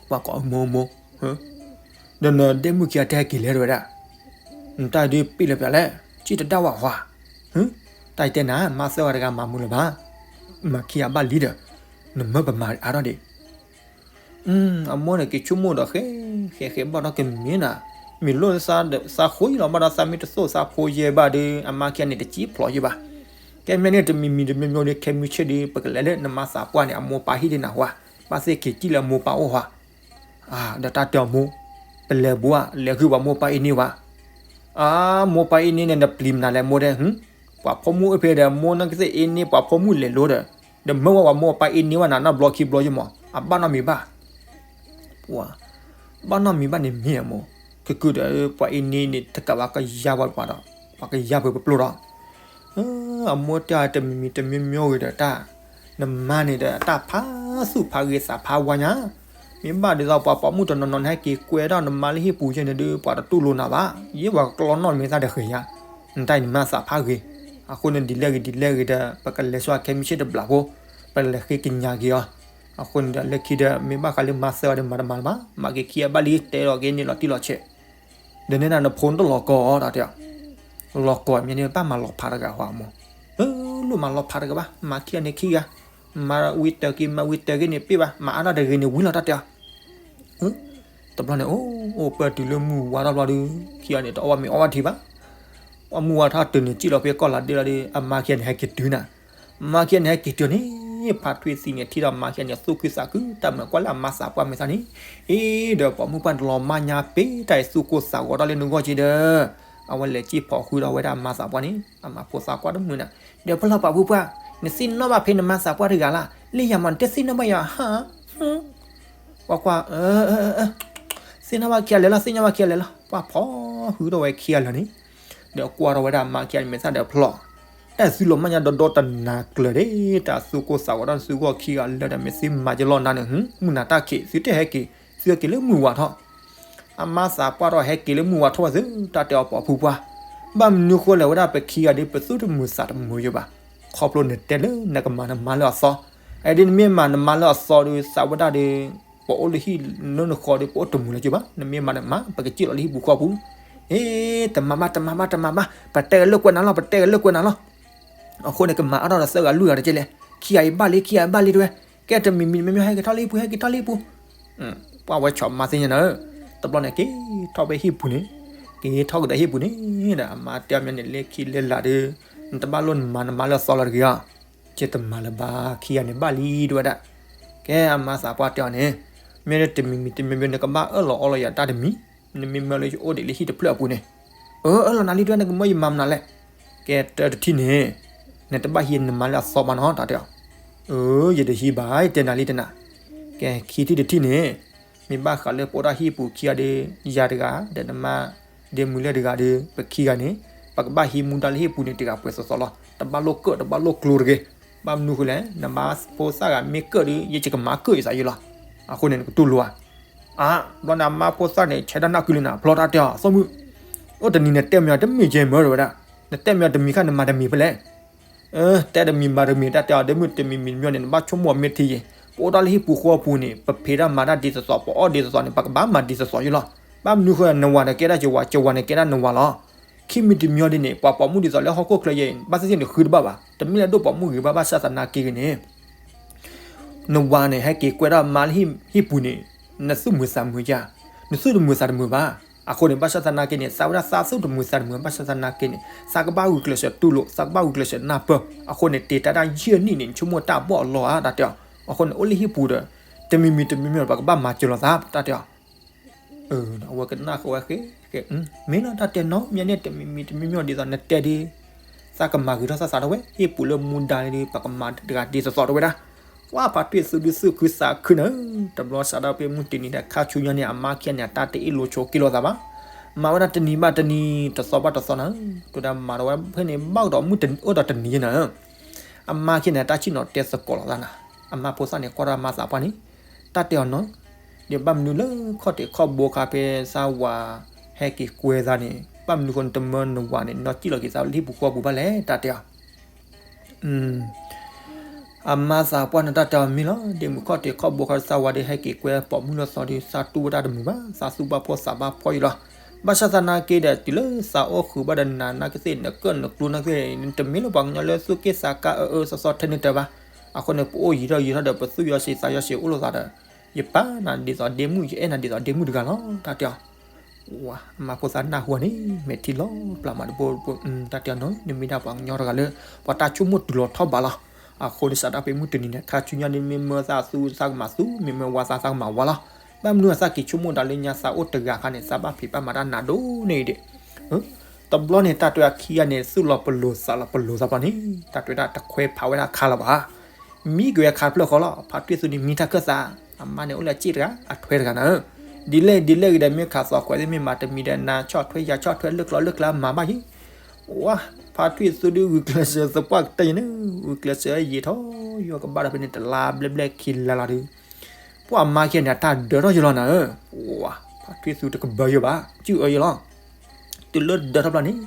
ပှၤကိးမိၢ်မိၢ် ဒီးနဒဲမုၣ်ခံဂၤတဟဲက့ၤလဲၣ်တဝဲဒၣ်, နတၢ်ဒုးပ့ၢ်လၢပျၢၤလဲၣ်, စံၣ်တဒၣ်ဝဲဟါ, တၢ်အံၤတဲနၤ မါသၢဂၤတဂၤမၤမုာ်လၢၤဘၣ်, မၤခံဂၤဘၣ်လံဒီး, နမၢပမၤအါထီၣ်ဒံး, အမိၢ်န့ၣ်က့ၤဆိကမိၣ်ဒီးဃဲ, ဃဲဃဲဘၣ်ဒီးကမ့ၢ်နၤ, မ့ၢ်လိၣ်သးဃိယလီၤဘၣ်ဒီးသးမ့ၢ်တသိၣ်သးဖိယဲဘၣ်ဒီး အမါခံဂၤန့ၣ်တစံၣ်ဖျိးယဲဘၣ်, ကဲမ့ၢ်န့ၣ်တမံၤမံၤတမံၤမံၤဒီး ခဲမုၢ်ဆ့ၣ်ဒီး ပကလဲၤလၢနမါသးပှၢ်န့ၣ် အမိၢ်ပၢ်ဟံၣ်ဒ်နၤဝါ, ဘၣ်သ့ၣ်က့ၤစံၣ်လၢအမိၢ်ပၢ်အိၣ်ဟါ ဒီးတၢ်တဲအီၤမိၢ်, ပလဲၤဘူးဧါ လဲၤဃုပှၤမိၢ်ပၢ်အ့န့ဝါ, အမိၢ်ပၢ်အ့န့န့ၣ် နပျံၤမနုၤလဲၣ်မိၢ်ဒဲ, ပှၤဖိမုၣ်အိၣ်ဖဲဒီး မိၢ်နီၢ်ကသ့ၣ်အ့န့ပှၤဖိမုၣ်လဲၤလိၤဒီး, ဒီးမၢဝဲပှၤမိၢ်ပၢ်အ့န့ဝဲနၤနီတဘျီခံဘျီယမး, အဘၣ်နီတမံၤဘၣ်, ပှၤ, ဘၣ်နီတမံၤဘၣ်န့ၣ်မ့ၢ်အမိၢ်, ကကုာ်ဒီးပှၤအ့န့န့ၣ် တကးဘၣ်ကယါပှၤဒီး, ပှၤကယါပှၤပျိၢ်ဒီး အမိၢ်တၢ်တမံၤမံၤတမံၤမံၤဂ့ၤဒီးတၢ်, နမါန့ၣ်ဒီးတၢ်ဖးသူၣ်ဖးဂ့ၤသးဖးဝါညါ, မ့ၢ်ဘၣ်ဒ်သိးပှၤပိာ်မုၣ်တနီၤနီၤန့ၣ် ဟဲက့ၤကွဲဒၣ်နမါလၢဟံၣ်ပူၤယဲန့ၣ်ဒီး ပှၤတတူၢ်လိာ်နၤဘၣ်, ယဲပှၤကကျီနီၣ်မ့ၢ်သၣ်ဒီးဃဲၤယါ, နတၢ်အံၤနမါသးဖးဂ့ၤ, အဃိန့ၣ်ဒ်လဲၣ်ဂ့ၤဒ်လဲၣ်ဂ့ၤဒီး ပကလဲၤဆူအခဲမုၢ်ဆ့ၣ်တဘျီဖိ, ပလဲၤဃ့ကညးက့ၤအီၤ, အဃိန့ၣ်ဒီးလၢခံဒီး မ့ၢ်ဘၣ်ဃးလၢမါသၢဂၤဒီးမၤတမၤလၢၤဘၣ်, မၤက့ၤခံဂၤဘၣ်လံ တဲလီၤက့ၤန့ၣ်လီၤတံၢ်လီၤဆဲး ဒီးန့ၣ်နဖိတလီၤကီၢ်တၢ်တဲ, လီၤကီၢ်မ့ၢ်န့ၣ် ဘၣ်မၤလီၤဖးတဂၤဟါမိၢ်, လိၣ်မၤလီၤဖးတဂၤဘၣ်, မၤခံဂၤန့ၣ်ခံဂၤ, မၤဝံၤတၢ်က့ၤ မၤဝံၤတၢ်က့ၤန့ၣ်ပ့ၢ်ဘၣ်, မၤအါထီၣ်တဂ့ၤန့ၣ်ဝံၤလီၤတၢ်တဲ, တဘျီန့ၣ် အိၣ်အိၣ်ပၢၢ်တုၤလၢမုၢ်ဝါထီၣ်ဘျီဒီး ခံဂၤန့ၣ် တအီၣ်ဘၣ်မ့ၤအီၣ်ဘၣ်ထံဘၣ်, ပှၤမုၢ်ဝါထီၣ်တုၤန့ၣ် စံၣ်လီၤဖဲကီၢ်လၤဒ့လီၤဒီး အမါခံဂၤန့ၣ် ဟဲက့ၤတုၤနၤ, မါခံဂၤန့ၣ် ဟဲက့ၤတုၤန့ၣ် ဖါထွံၣ်သံန့ၣ် ထံၣ်ဒီးမါခံဂၤန့ၣ် သူၣ်ခုသးခု တၢ်မၤကွၢ်လၢအမါသးပှၢ်မဲာ်သၣ်န့ၣ်, အ့ ဒီးပိာ်မုၣ်ပှၢ်တလီၤမၢ်ညါပ့ၤ တၢ်အံၤသူၣ်ကိၢ်သးဂီၤထီၣ်လၢနဂီၢ်က့ဒီး, အဝဲလဲၤစံၣ်ဖီဃုဒီးဝဲဒၣ်အမါသးပှၢ်န့ၣ် အမါဖိသးကွၢ်တမုာ်နၤ, ဒီးဖဲလီၤပာ်ဖုပှၢ်, နသ့ၣ်နီၣ်ဘၣ်ဖဲနမါသးပှၢ်တဂၤလၢ်, လၢယၤမး နတသ့ၣ်နီၣ်ဘၣ်ယၤဟါ, ပှၤကွၢ် သ့ၣ်နီၣ်ဘၣ်ခံဂၤလဲၤလီၤ သ့ၣ်နီၣ်ဘၣ်ခံဂၤလဲၤလီၤ ပှၤဖီဃုထီၣ်ဝဲခံဂၤလၢာ်န့ၣ်, ဒီးကွၢ်ထီၣ်ဝဲဒၣ်မါခံဂၤန့ၣ်မဲာ်သၣ်ဒီးဖျိး, တၢ်စုလီၤမၢ်ညါဒီဒီတနၤကျၢၤဒၣ်, တၢ်သူၣ်ကိၢ်သးဂီၤဒီး သုဂီၢ်ခံဂၤလၢာ်ဒီး မ့ၢ်သုမၤကလီၤနၤန့ၣ် မုၢ်နၤတၢ်ခံး သုတဟဲက့ၤ, သုဟဲက့ၤလၢမုၢ်ဝါထီၣ်. အမါသးပှၢ်ထီၣ်ဟဲက့ၤလၢမုၢ်ဝါထီၣ်ဝဲသု, တၢ်တဲအီၤပိာ်ဖုပှၢ်, ဘၣ်မနုၤဃိလဲၣ်ဝဲဒၣ် ပခံဂၤဒီး ပသူၣ်တမုာ်သးတမုာ်ယိာ်ဘၣ်. ခီဖျိနတဲလၢနကမၤနမါလၢအသီ, အဒ်နမ့ၢ်မၤနမါလၢအသီဒီး သးဝဲဒၣ်ဒီး ပအိၣ်လၢဟံၣ်လၢနဃီဒီး ပအိၣ်တမုာ်လၢၤက့ၤဘၣ်, နမ့ၢ်မၤနမါ ပကစံၣ်လီၤလၢဟံၣ်ပူၤဃီပူၤ. ဟ့ တမၤဘၣ် တမၤဘၣ် တမၤဘၣ်, ပတဲကလၢာ်ကွဲးနၤလီၤ ပတဲကလၢာ်ကွဲးနၤလီၤ. အဃိန့ၣ် ကမၤအါထီၣ်ဒီးသၢဂၤလွံၢ်ဂၤတက့ၢ်လဲၣ်, ခံဂၤအံၤဘၣ်လံ ခံဂၤအံၤဘၣ်လံတဝဲ, ကဲတမံၤမံၤတမံၤမံၤ ဟဲက့ၤထီၣ်လၢဟံၣ်ပူၤ ဟဲက့ၤထီၣ်လၢဟံၣ်ပူၤ. ပှၢ်ဝဲဆီၣ်မၤသ့ၣ်ညါနၤဧၢ, တဘျီန့ၣ်က့ၤ ထီၣ်ဖဲဟံၣ်ပူၤန့ၣ်, က့ၤထီၣ်ကဒီးဟံၣ်ပူၤန့ၣ်ဒီး အမါတဲအီၤမ့ၢ်န့ၣ် လၢခံလၢလာ်ဒီး နတဘၣ်လိၣ်နမၤနမါလၢအသီလီၤတဂ့ၤဧါ. ကဲတမၤလၢၤဘၣ် ခံဂၤန့ၣ်ဘၣ်လံတဝဲဒၣ်. ကဲအမါသးပှၢ်တဲအီၤန့ၣ်, မ့ၢ်တမံၤမံၤတမံၤမံၤ နကဘၣ်အၢၣ်လီၤအီလီၤယၤတၢ်တမံၤ, နမ့ၢ်မၢလၢယအိၣ်ဒံးလၢဟံၣ်တဖျၢၣ်အပူၤန့ၣ်, အၢၣ်လီၤနၤလံတဝဲ နကမၢယမၤမနုၤလဲၣ်. ကဲတၢတထံၣ်န့ၣ်, နတဘၣ်ဟံးနမါလၢအသီဘၣ်နီၤ တၢ်တဲအီၤ. အၢ ယတဟံးဘၣ် ယတဲနၤလံတနၤ. ကဲခံထံၣ်တထံၣ်န့ၣ်, မ့ၢ်ဘၣ်ဃးလၢပအိၣ်တၢ်ဟံၣ်ပူၤခံဂၤဒီး ယၤတဂၤ ဒီးနမါ ဒီးမုၢ်လၢၢ်တဂၤဒီး ပခံဂၤန့ၣ်, ပကဘၣ်ဟံးမူဒါလၢဟံၣ်ပူၤန့ၣ် တဂၤပှဲၤသိးသိးလီၤ. တဘၣ်လိၣ်ကၢၣ် တဘၣ်လိၣ်ကျိတဂ့ၤ. ဘၣ်မနုၤဃိလဲၣ်, နမါဖိသၣ်ဂၤမ့ၢ်ကၢၣ်ဒီး ယကမၤကၢၣ်ယသးယံၤလီၤ. အဃိန့ၣ် နကတူၢ်လိာ်ဧါ. အါ, ဘျီန့ၣ်အမါဖိသၣ်န့ၣ် ဆဲးတၢ်နၢ်ကုလၢနၤ ဖျီတၢ်တဲအီၤ အသီမုၣ်, အိၣ်တနံၤနတဲမ့ၢ်အီၤတမ့ၢ်ကဲမၢတဝဲဒၣ်, နတဲမ့ၢ်အီၤတမံၤခါနမၤတမံၤဖဲလဲၣ်. တဲတမံၤမၤတမံၤ တၢ်တဲအီၤ ဒ့မုၣ်တမံၤမံၤတမံၤန့ၣ် နဘၣ်ဆိကမိၣ်အီၤမ့ၢ်ထံယံၤ, ပအိၣ်တၢ်လၢဟံၣ်ပူၤဃီပူၤန့ၣ် ပဖံးတၢ်မၤတၢ်ဒ်သိးသိး ပအီၣ်ဒ်သိးသိးန့ၣ် ပကဘၣ်မၤဒ်သိးသိးယံၤလီၤ. ဘၣ်မနုၤဃိ နဝၤန့ၣ်ကဲဒၣ်ယဝၤ ယဝၤန့ၣ်ကဲဒၣ်နဝၤလီၤ. ခံမံၤတမံၤအံၤဒ်န့ၣ် ပှၤပိာ်မုၣ်ဒ်သိးလၢဟီၣ်ခိၣ်ချၢယဲအံၤ ဘၣ်သ့ၣ်သ့ၣ်န့ၣ်ဃုတဘၣ်ဘၣ်, တမ့ၢ်လၢဒိၣ်ပိာ်မုၣ်ဂ့ၤဘၣ် ဘၣ်ဆၣ်သနာ်က့ဂ့ၤန့ၣ် နဝၤန့ၣ် ဟဲက့ၤကွဲဒၣ်မါလၢဟံၣ်ပူၤန့ၣ်, နသူၣ်မုာ်သးမုာ်ဧါ, နသူၣ်တမုာ်သးတမုာ်ဘၣ်. အဃိန့ၣ် ဘၣ်ဆၣ်သနာ်က့န့ၣ် သးဝဲဒၣ်သးသူၣ်တမုာ်သးတမုာ် ဘၣ်ဆၣ်သနာ်က့န့ၣ် သးကဘၣ်ဂုာ်ကျဲးစၢးတူၢ်လိာ် သးကဘၣ်ဂုာ်ကျဲးစၢးနၢ်ပၢၢ်. အဃိန့ၣ် တ့ၤတၢ်တၢ်ယဲၢ်နံၣ်န့ၣ် နဆိကမိၣ်တၢ်ဘီၣ်အလီၢ်ဧါ တၢ်တဲအီၤ. အဃိန့ၣ် အိၣ်လၢဟံၣ်ပူၤဒီး တမံၤမံၤတမံၤမံၤ ပကဘၣ်မၤစၢၤလိာ်သး တၢ်တဲအီၤ. အဝဲကနၣ်ဃီဝဲဃဲ, မ့ၢ်လီၤ တၢ်တဲနီတမံၤန့ၣ် တမံၤမံၤတမံၤမံၤဒ်သိးနတဲဒီး သးကမၤဂ့ၤထီၣ်သးသးတဝဲ ဟံၣ်ပူၤလၢမူဒါန့ၣ်ဒီး ပကမၤတဂၤဒ်သိးသိးတဝဲဒၣ်. ပှၢ်ဖါထွံၣ်သူဒုးသူၣ်ခုသးခုနၤ, တဘျီစးဒၣ်ပ့ၤမုၢ်တနံၤဒီး ခါဆူညါန့ၣ် အမါခံဂၤန့ၣ် အတၢ်တအ့ၣ်လိာ်ဆိးက့လိာ်သးဘၣ်. မၤဝဲဒၣ်တနံၤဘၣ်တနံၤ တသီဘၣ်တသီနၤ, တဒၣ်မၤဒီးဝဲဖဲန့ၣ်ဘၣ်ကဒီးမုၢ်အိၣ်ဒီးတနံၤယဲနၤ အမါခံဂၤန့ၣ် တၢ်ဆ့ၣ်နီၤတဲသကိးလိာ်သးနၤ, အမါဖိသၣ်န့ၣ် ကွၢ်ထီၣ်အမါသးပှၢ်န့ၣ်, တၢ်တဲအီၤနီၤ, ဒီးဘၣ်မနုၤလၢခီၣ်ထံးခီၣ်ဘိခါဖဲသးဝၤ ဟဲက့ၤကွဲသးန့ၣ် ဘၣ်မနုၤဃိနတမၢနဝၤန့ၣ် နီၢ်စံၣ်လီၤက့ၤသးလၢဟံၣ်ပူၤဃီပူၤဘၣ်လဲၣ် တၢ်တဲအီၤ. အမါသးပှၢ်န့ၣ် တၢ်တဲအီၤမ့ၢ်လီၤ, ဒ့မုၣ်ခီၣ်ထံးခီၣ်ဘိခါသးဝၤဒီး ဟဲက့ၤကွဲပိာ်မုၣ်လၢသီဒီး သးတူၢ်ဝဲတၢ်တမုာ်ဘၣ်, သးသူၣ်ဘၣ်ဖှီၣ်သးဘၣ်ဖှီၣ်ယံၤလီၤ. ဘၣ်ဆၣ်သနာ်က့ဒီး တုၤလၢသးအိၣ်ဃုာ်ဘၣ်ဒီးနၤနာ်ကသ့ၣ် နကၢၣ်နကျူနာ်ကသ့ၣ် နတမ့ၢ်လၢပှၤကညီလၢသူၣ်က့ၣ်သးကါအၢအၢသီသီထဲန့ၣ်တၢ်ဘၣ်. အဃိန့ၣ် ပအိၣ်ယံာ်ထီၣ်ယံာ်ထီၣ်ဒီး ပသူၣ်ယီၤစံးသးယီၤစံးအိၣ်လိာ်သးဒီး ယပာ်နၤဒ်သိးဒ့မုၣ် ယအဲၣ်နၤဒ်သိးဒ့မုၣ်တဂၤလီၤ တၢ်တဲအီၤ. ဝၤ အမါဖိသၣ်နၢ်ဟူန့ၣ် မဲာ်ထံလီၤပျၢ်မးတဘိတဘိ, တၢ်တဲအီၤနီၤ နမ့ၢ်ဒၣ်ပှၤကညီတဂၤလၢ ပှၤတၢ်ဆိကမိၣ်တုၤလီၤထီၣ်ဘးလီၤ. အဃိန့ၣ် စးဒၣ်ပ့ၤမုၢ်တနံၤန့ၣ် ခါဆူညါန့ၣ် မ့ၢ်မၢသးသူသးကမၤသူ မ့ၢ်မၢဝၤသးသးကမၤဝၤလီၤ. ဘၣ်မနုၤအသးက့ၤဆိကမိၣ်ဒၣ်လၢညါသးအိၣ်တဂၤခါန့ၣ် သးဘၣ်ဖံးဘၣ်မၤတၢ်နးဒိၣ်န့ၣ်အံၤဒံး တဘျီန့ၣ် တၢ်တဲအခံဂၤန့ၣ် သူၣ်လီၤပလိာ်သးလီၤပလိာ်သးဘျီန့ၣ် တၢ်တဲဝဲဒၣ်တခွဲးဖးဝဲဒၣ်ခါလီၤဘၣ်. မံကွံာ်အခါတဖျၢၣ်ဃီလီၤ. ဖါထွံၣ်သူန့ၣ် မံတၢ်ခၢၣ်သး, အမါန့ၣ်အိၣ်လၢအစ့ၣ်တဂၤ အထွဲတဂၤနၤဧၢ. ဒ်လဲၣ်ဒ်လဲၣ်ဂ့ၤဒီး မ့ၢ်ခးသီခွဲးသ့ၣ်မ့ၢ်မၤတမံၤဒီး နၤဆီၣ်ထွဲယၤဆီၣ်ထွဲ လၢကျိၤလၢကျါမၤဘၣ်ယံၤ. ဝါ ဖါထွံၣ်သူဒုးဂုာ်ကျဲးစၢးသပှၢ်ကတၢၢ်ယံၤန့ၣ် ဂုာ်ကျဲးစၢးယံာ်ထီၣ် ယွၤကဘၣ်ဒီးဖဲန့ၣ်တလါဘျဲၣ်ဘျဲၣ်ခံလါလီၤဒီး ပှၤမါခံဂၤန့ၣ် အတၢ်ဒၢထီၣ်ယလီၤနၤဧၢ. ဝါ ဖါထွံၣ်သူတကဘၢယိာ်ဘၣ် စုၣ်အၢယလီၤ. တုၤလၢဒၢထီၣ်ဘျီန့ၣ်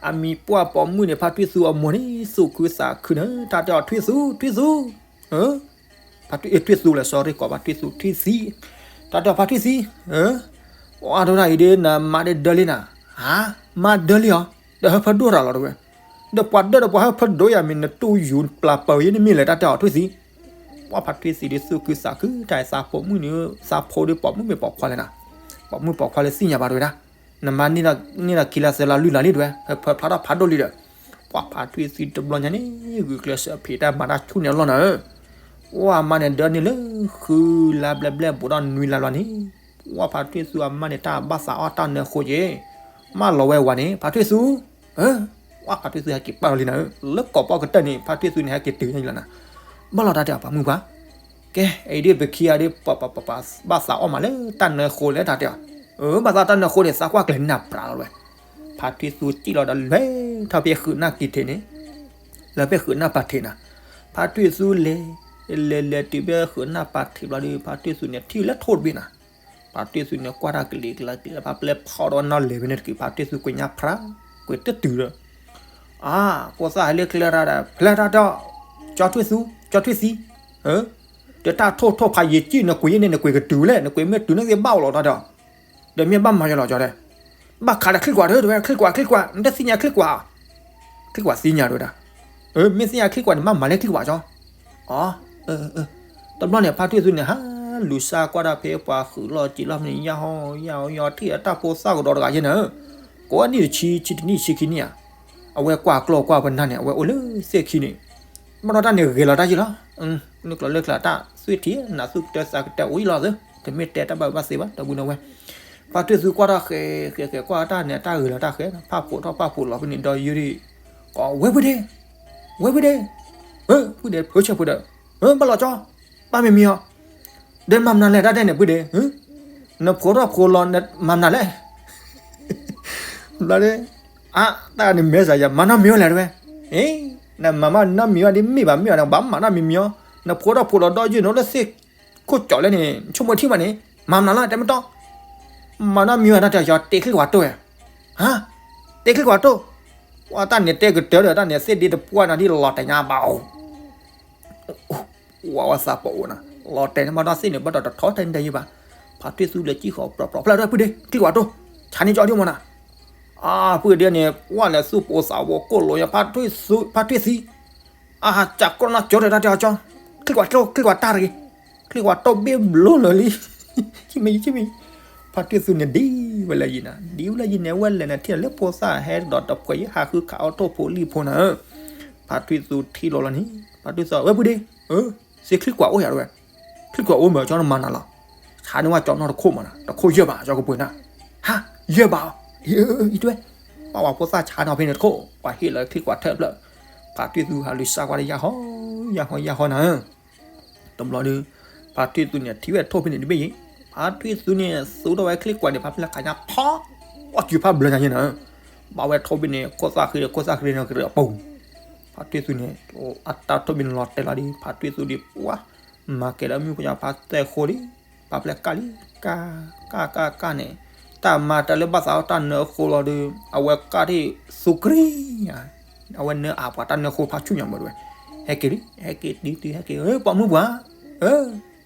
အမံၤပှၢ်ပိာ်မုၣ်န့ၣ် ဖါထွံၣ်သူအမိၢ်န့ၣ် သူၣ်ခုသးခုန့ၣ် တၢ်တဲအီၤထွံၣ်သူ ထွံၣ်သူ ဖါထွံၣ် ထွံၣ်သူလဲၣ် sorry ကိးဖါထွံၣ်သူ ထွံၣ်သံ တၢ်တဲအီၤဖါထွံၣ်သံ အၢ အါဒိၣ်ဒၣ်အံၤဒီး နမါဒီးဒၢလံနၤ, ဟါ မါဒၢလံအီၤ ဒီးဟၢဖၢဒိၣ်တၢ်လီၤတဝဲ, ဒီးပှၤဒၢဒီးပှၤဟၢဖၢဒိၣ်ယၤမ့ၢ်နတူၢ်ယူၤပျၢ်ပၢၤယဲန့ၣ်မ့ၢ်လဲၣ် တၢ်တဲအီၤထွံၣ်သံ. ပှၤဖါထွံၣ်သံဒီးသူၣ်ခုသးခု တၢ်သးဖိမုၣ်န့ၣ် သးဖိဒီးပိာ်မုၣ်မ့ၢ်ပိာ်ခွါလဲၣ်နၤ, ပိာ်မုၣ်ပိာ်ခွါလၢသ့ၣ်ညါဘၣ်တဝဲဒၣ်, နမါန့ၢ်ဒီးခံလါသၢလါလွံၢ်လါလံတဝဲ ဟၢဖၢဖျါထီၣ်ဖးဒိၣ်လံဒီး ပှၤဖါထွံၣ်သံတဘျီညါန့ၣ် ဂုာ်ကျဲးစၢးဖံးတၢ်မၤတၢ်ဆူၣ်န့ၢ်အလီၢ်နၤဧၢ. ပှၤအမါန့ၣ်ဒၢန့ၢ်လၢ ဃုလါဘျဲၣ်ဘျဲၣ်ဘူးဒီးနွံလါလီၤန့ၣ်, ပှၤဖါထွံၣ်သူအမါန့ၣ် တၢ်ဘၣ်သးအီၣ်တၢ်နၢဃိက့ၤ, မၢလီၤဝဲဝၤန့ၣ် ဖါထွံၣ်သူ ဧၢ, ပှၤဖါထွံၣ်သူဟဲက့ၤပာ်လီၤလံနၤဧၢ, လၢကိးပီၣ်ကတၢၢ်န့ၣ် ဖါထွံၣ်သူန့ၣ် ဟဲက့ၤတုၤညါလီၤနၤ, ဘၣ်လီၤတၢ်တဲအီၤပှၤမုၣ်ပှၢ်, ကဲ အံၤဒ်ပခံဂၤဒီး ပှၤပှၤပှၤပှၤဘၣ်သးအီၣ်မးလၢတၢ်နၢဃိလဲၣ်တၢ်တဲအီၤ, အၢ ဘၣ်သးတၢ်နၢဃိန့ၣ် သးကွၢ်ကျဲၤနၢ်ပြးလီၤဝဲ, ဖါထွံၣ်သူစံၣ်လီၤဒီးလဲၤထီၣ်ဖဲဃုာ်နၢ်က့ၤထံးန့ၣ်, လၢဖဲဃုာ်နၢ်ပၤထံးနၤ, ဖါထွံၣ်သူလဲၤ လဲၤလဲၤတုၤဖဲဃုာ်နၢ်ပၤထံးဘျီဒီး ဖါထွံၣ်သူန့ၣ် ထံၣ်လၢထိၣ်တဘ့ၣ်နၤ, ဖါထွံၣ်သူန့ၣ် ကွၢ်တၢ်ကလံၤကလါကလံၤ ဖါပျဲဖီဒီးနီၢ်လဲၤဖဲန့ၣ်တက့ၢ် ဖါထွံၣ်သူကွံာ်ညါဖြါ ကွံာ်တတုၤဒီး အါ ဖိသၣ်ဟဲလၢချၢတၢ်ဒီး ဖဲလဲၣ်တၢ်ဒီး ကၠီထွံၣ်သူ ကၠီထွံၣ်သံ ဒီးတၢ်ထိၣ်ထိၣ်ဖးယံာ်ကံၣ် နကွံာ်ယဲန့ၣ် နကွံာ်ကတုၤလဲၣ် နကွံာ်မ့ၢ်တုၤန့ၣ်သ့ဘၣ်အိၣ်လီၤတၢ်ဒီး ဒီးမ့ၢ်ဘၣ်မၤယီၤလီၤကၠီတဲ, ဘၣ်ခးဒီးချံကွၢ်တဝဲ ချံကွၢ် ချံကွၢ် နတသ့ၣ်ညါချံကွၢ်, ချံကွၢ်သ့ၣ်ညါတဝဲဒၣ်, မ့ၢ်သ့ၣ်ညါချံကွၢ်န့ၣ် ဘၣ်မၤလၢချံကွၢ်ကၠီ, အ တဘျီန့ၣ် ဖါထွံၣ်သူန့ၣ် ဟးလူၤစၢ်ကွၢ်တၢ်ဖဲပှၤဃုာ်လီၢ်ကံၤလီၢ်ဖဲန့ၣ် ယၢ်ဟီ ယၢ်ဟီ ယၢ်ဟီ ထံၣ်အတၢ်ဖိသၣ်ကဒီးတဂၤယဲန့ၣ်, ကိးနံၣ်တဆံ ဆံတနံၣ် ဆံခံနံၣ်ဧါ, အဝဲကွၢ်ကျီၢ်ကွၢ်ပနၢ်န့ၣ် အဝဲအိၣ်လၢသ့ၣ်ခံန့ၣ်, ဘၣ်ဒီးတၢ်န့ၣ်ဂဲၤလီၤတၢ်ယဲလီၤ, လၢကျိၤလၢကျါတၢ်သွံၣ်ထံ နသူၣ်ကတၢသးကတၢအိၣ်ယဲလီၤသ့, တမ့ၢ်တဲတၢ်ဘၣ်ဘၣ်သ့ဘၣ် တဝံၤန့ၣ်ဝဲ, ဖါထွံၣ်သူကွၢ်တၢ်ဃဲးဃဲးဃဲးကွၢ်တၢ်န့ၣ် တၢ်ဂဲၤလီၤတၢ်ဃဲး ဖးဖှိၣ်ထီၣ်ဖးဖှိၣ်လီၤဖဲန့ၣ်ဒီးယုၢ်ဒံး, ကိးဝဲပုၢ်ဒ့, ဝဲပုၢ်ဒ့, ပုၢ်ဒ့ဖုဆၢဖုဒီး, ဘၣ်လီၤကၠီ, ဘၣ်မံၤမံၤအီၤ, ဒီးမၤမနုၤလဲၣ်တၢ်တဲန့ၣ်ပုၢ်ဒ့, နဖိထီၣ်ဖိလီၤ မၤမနုၤလဲၣ် ဘျီဒီး, အါ တၢ်န့ၣ်မဲာ်ဆှးယၤ မၤနီတမံၤအီၤလဲၣ်တဝဲ, နမၤမးနီတမံၤအီၤဒ်မ့ၢ်ဘၣ်မ့ၢ်အီၤန့ၣ် ဘၣ်မၤနီတမံၤမံၤအီၤ, နဖိထီၣ်ဖိလီၤဒီးယုၢ်နအိၣ်လၢသ့ၣ် ခိၣ်ကၠီၣ်လဲၣ်န့ၣ် ဆိကမိၣ်ထံၣ်မးန့ၣ် မၤမနုၤလီၤ တဲမ့ၢ်တီ, မၤနီတမံၤအီၤတၢ်တဲယီၤ တ့ချံကွၢ်တိၢ်ဧါ, ဟါ, တ့ချံကွၢ်တိၢ်, ပှၤတၢ်န့ၣ်တဲကတၢၢ်ဒီး တၢ်န့ၣ်သ့ၣ်ဒ့တပှၢ်နီၤဒ်လီၤတဲာ်ညါဘၣ်အိၣ် ဝဲသးပှၢ်အိၣ်နၤ, လီၤတဲာ်န့ၣ်မးဒီးသ့ၣ်န့ၣ် ဘၣ်ဒီးတထီၣ်တဲန့ၣ်တယံာ်ဘၣ်, ဖါထွံၣ်သူလၢကံၣ်ဃီပျီပျီ ဖျါထီၣ်ပုၢ်ဒ့ ချံကွၢ်တိၢ်, ဆါန့ၢ်ကၠီဒံးမးနၤ, အါ ပုၢ်ဒ့န့ၣ် ကွၢ်လဲၤသူၣ်ပိာ်သးဝီၤကိၢ်လိာ်ယၤ ဖါထွံၣ်သူ ဖါထွံၣ်သံ အဟးကၢကီနီၢ်ကၠီတၢ်တဲအီၤကၠီ, ချံကွၢ်တိၢ် ချံကွၢ်တၢ်တဂ့ၤ, ချံကွၢ်တိၢ်ဘ့ၣ်ဘျိလၢာ်လံ, ဆံမ့ၢ်ဆံမ့ၢ်, ဖါထွံၣ်သူန့ၣ်ဒံဝဲလၢယံၤနၤ ဒံဝဲလၢယံၤန့ၣ် ဝဲလဲၤနၤထံၣ်လၢဖိသၣ်ဟဲဒီးတပှဲၤယဟးဃုခးအီၣ်ထိၣ်ဖိလံၣ်ဖိနၤဧၢ, ဖါထွံၣ်သူထံၣ်လီၤလီၤန့ၣ် ဖါထွံၣ်သူဝဲပုၢ်ဒ့, စ့ချံကွၢ်အိၣ်ယၤတဝဲ, ချံကွၢ်အိၣ်မးကၠီနမၤနၤလီၤ, ဆါန့ၢ်ဝဲကၠီနီၢ်တခိၣ်မးနၤ တခိၣ်ယဲၢ်ဘးကၠီကပှ့ၤနၤ, ဟါ, ယဲၢ်ဘးအီၤ, အံၤတဝဲ, ပှၤဝဲဖိသၣ်ဆါန့ၢ်ဖဲန့ၣ်တခိၣ် ပှၤဟ့ၣ်လီၤချံကွၢ်ထၢၣ်ဖျၢၣ်, ဖါထွံၣ်သူဟးလူၤစၢ်ကွၢ်လၢယၢ်ဟီ ယၢ်ဟီ ယၢ်ဟီနၤဧၢ တဘျီဒီး ဖါထွံၣ်သူန့ၣ် ထံၣ်ဝဲထိၣ်ဖဲန့ၣ်တဘ့ၣ်ယံၤ, ဖါထွံၣ်သူန့ၣ် သူထီၣ်ဝဲချံကွၢ်န့ၣ် ဖါဖျဲၣ်ခးညါထီၣ်, အီၣ်စုၤဖးဘျၢညါယဲၢ်နၤ, ဘၣ်ဝဲထိၣ်ဖဲန့ၣ် ခိၣ်သၣ်ဃ့ဒီး ခိၣ်သၣ်ဃ့န့ၣ်ကရၢၢ်အပူၤ, ဖါထွံၣ်သူန့ၣ် အတၢ်ထိၣ်ဖဲန့ၣ်လီၤတဲာ်လီၤဒီး ဖါထွံၣ်သူဒီး ပှၤ မၤကဲၤဒီးမုၢ်ဖိညါဖါသဲၣ်ဃိလံ, ဖါဖျဲၣ်ကၢ်လံ, ကၢ် ကၢ် ကၢ် ကၢ်န့ၣ်, တၢ်မၤတၢ်လၢဘၣ်သးအီၣ်တၢ်နၢဃိလီၤဒီး အဝဲကၢ်ထံၣ်သူကရံၣ် အဝဲနၢအပှၤတၢ်နၢဃိဖးဆူၣ်ညါမးတဝဲ, ဟဲက့ၤလံ ဟဲက့ၤတုၤတုၤဟဲက့ၤ ပိာ်မုၣ်ပှၤ,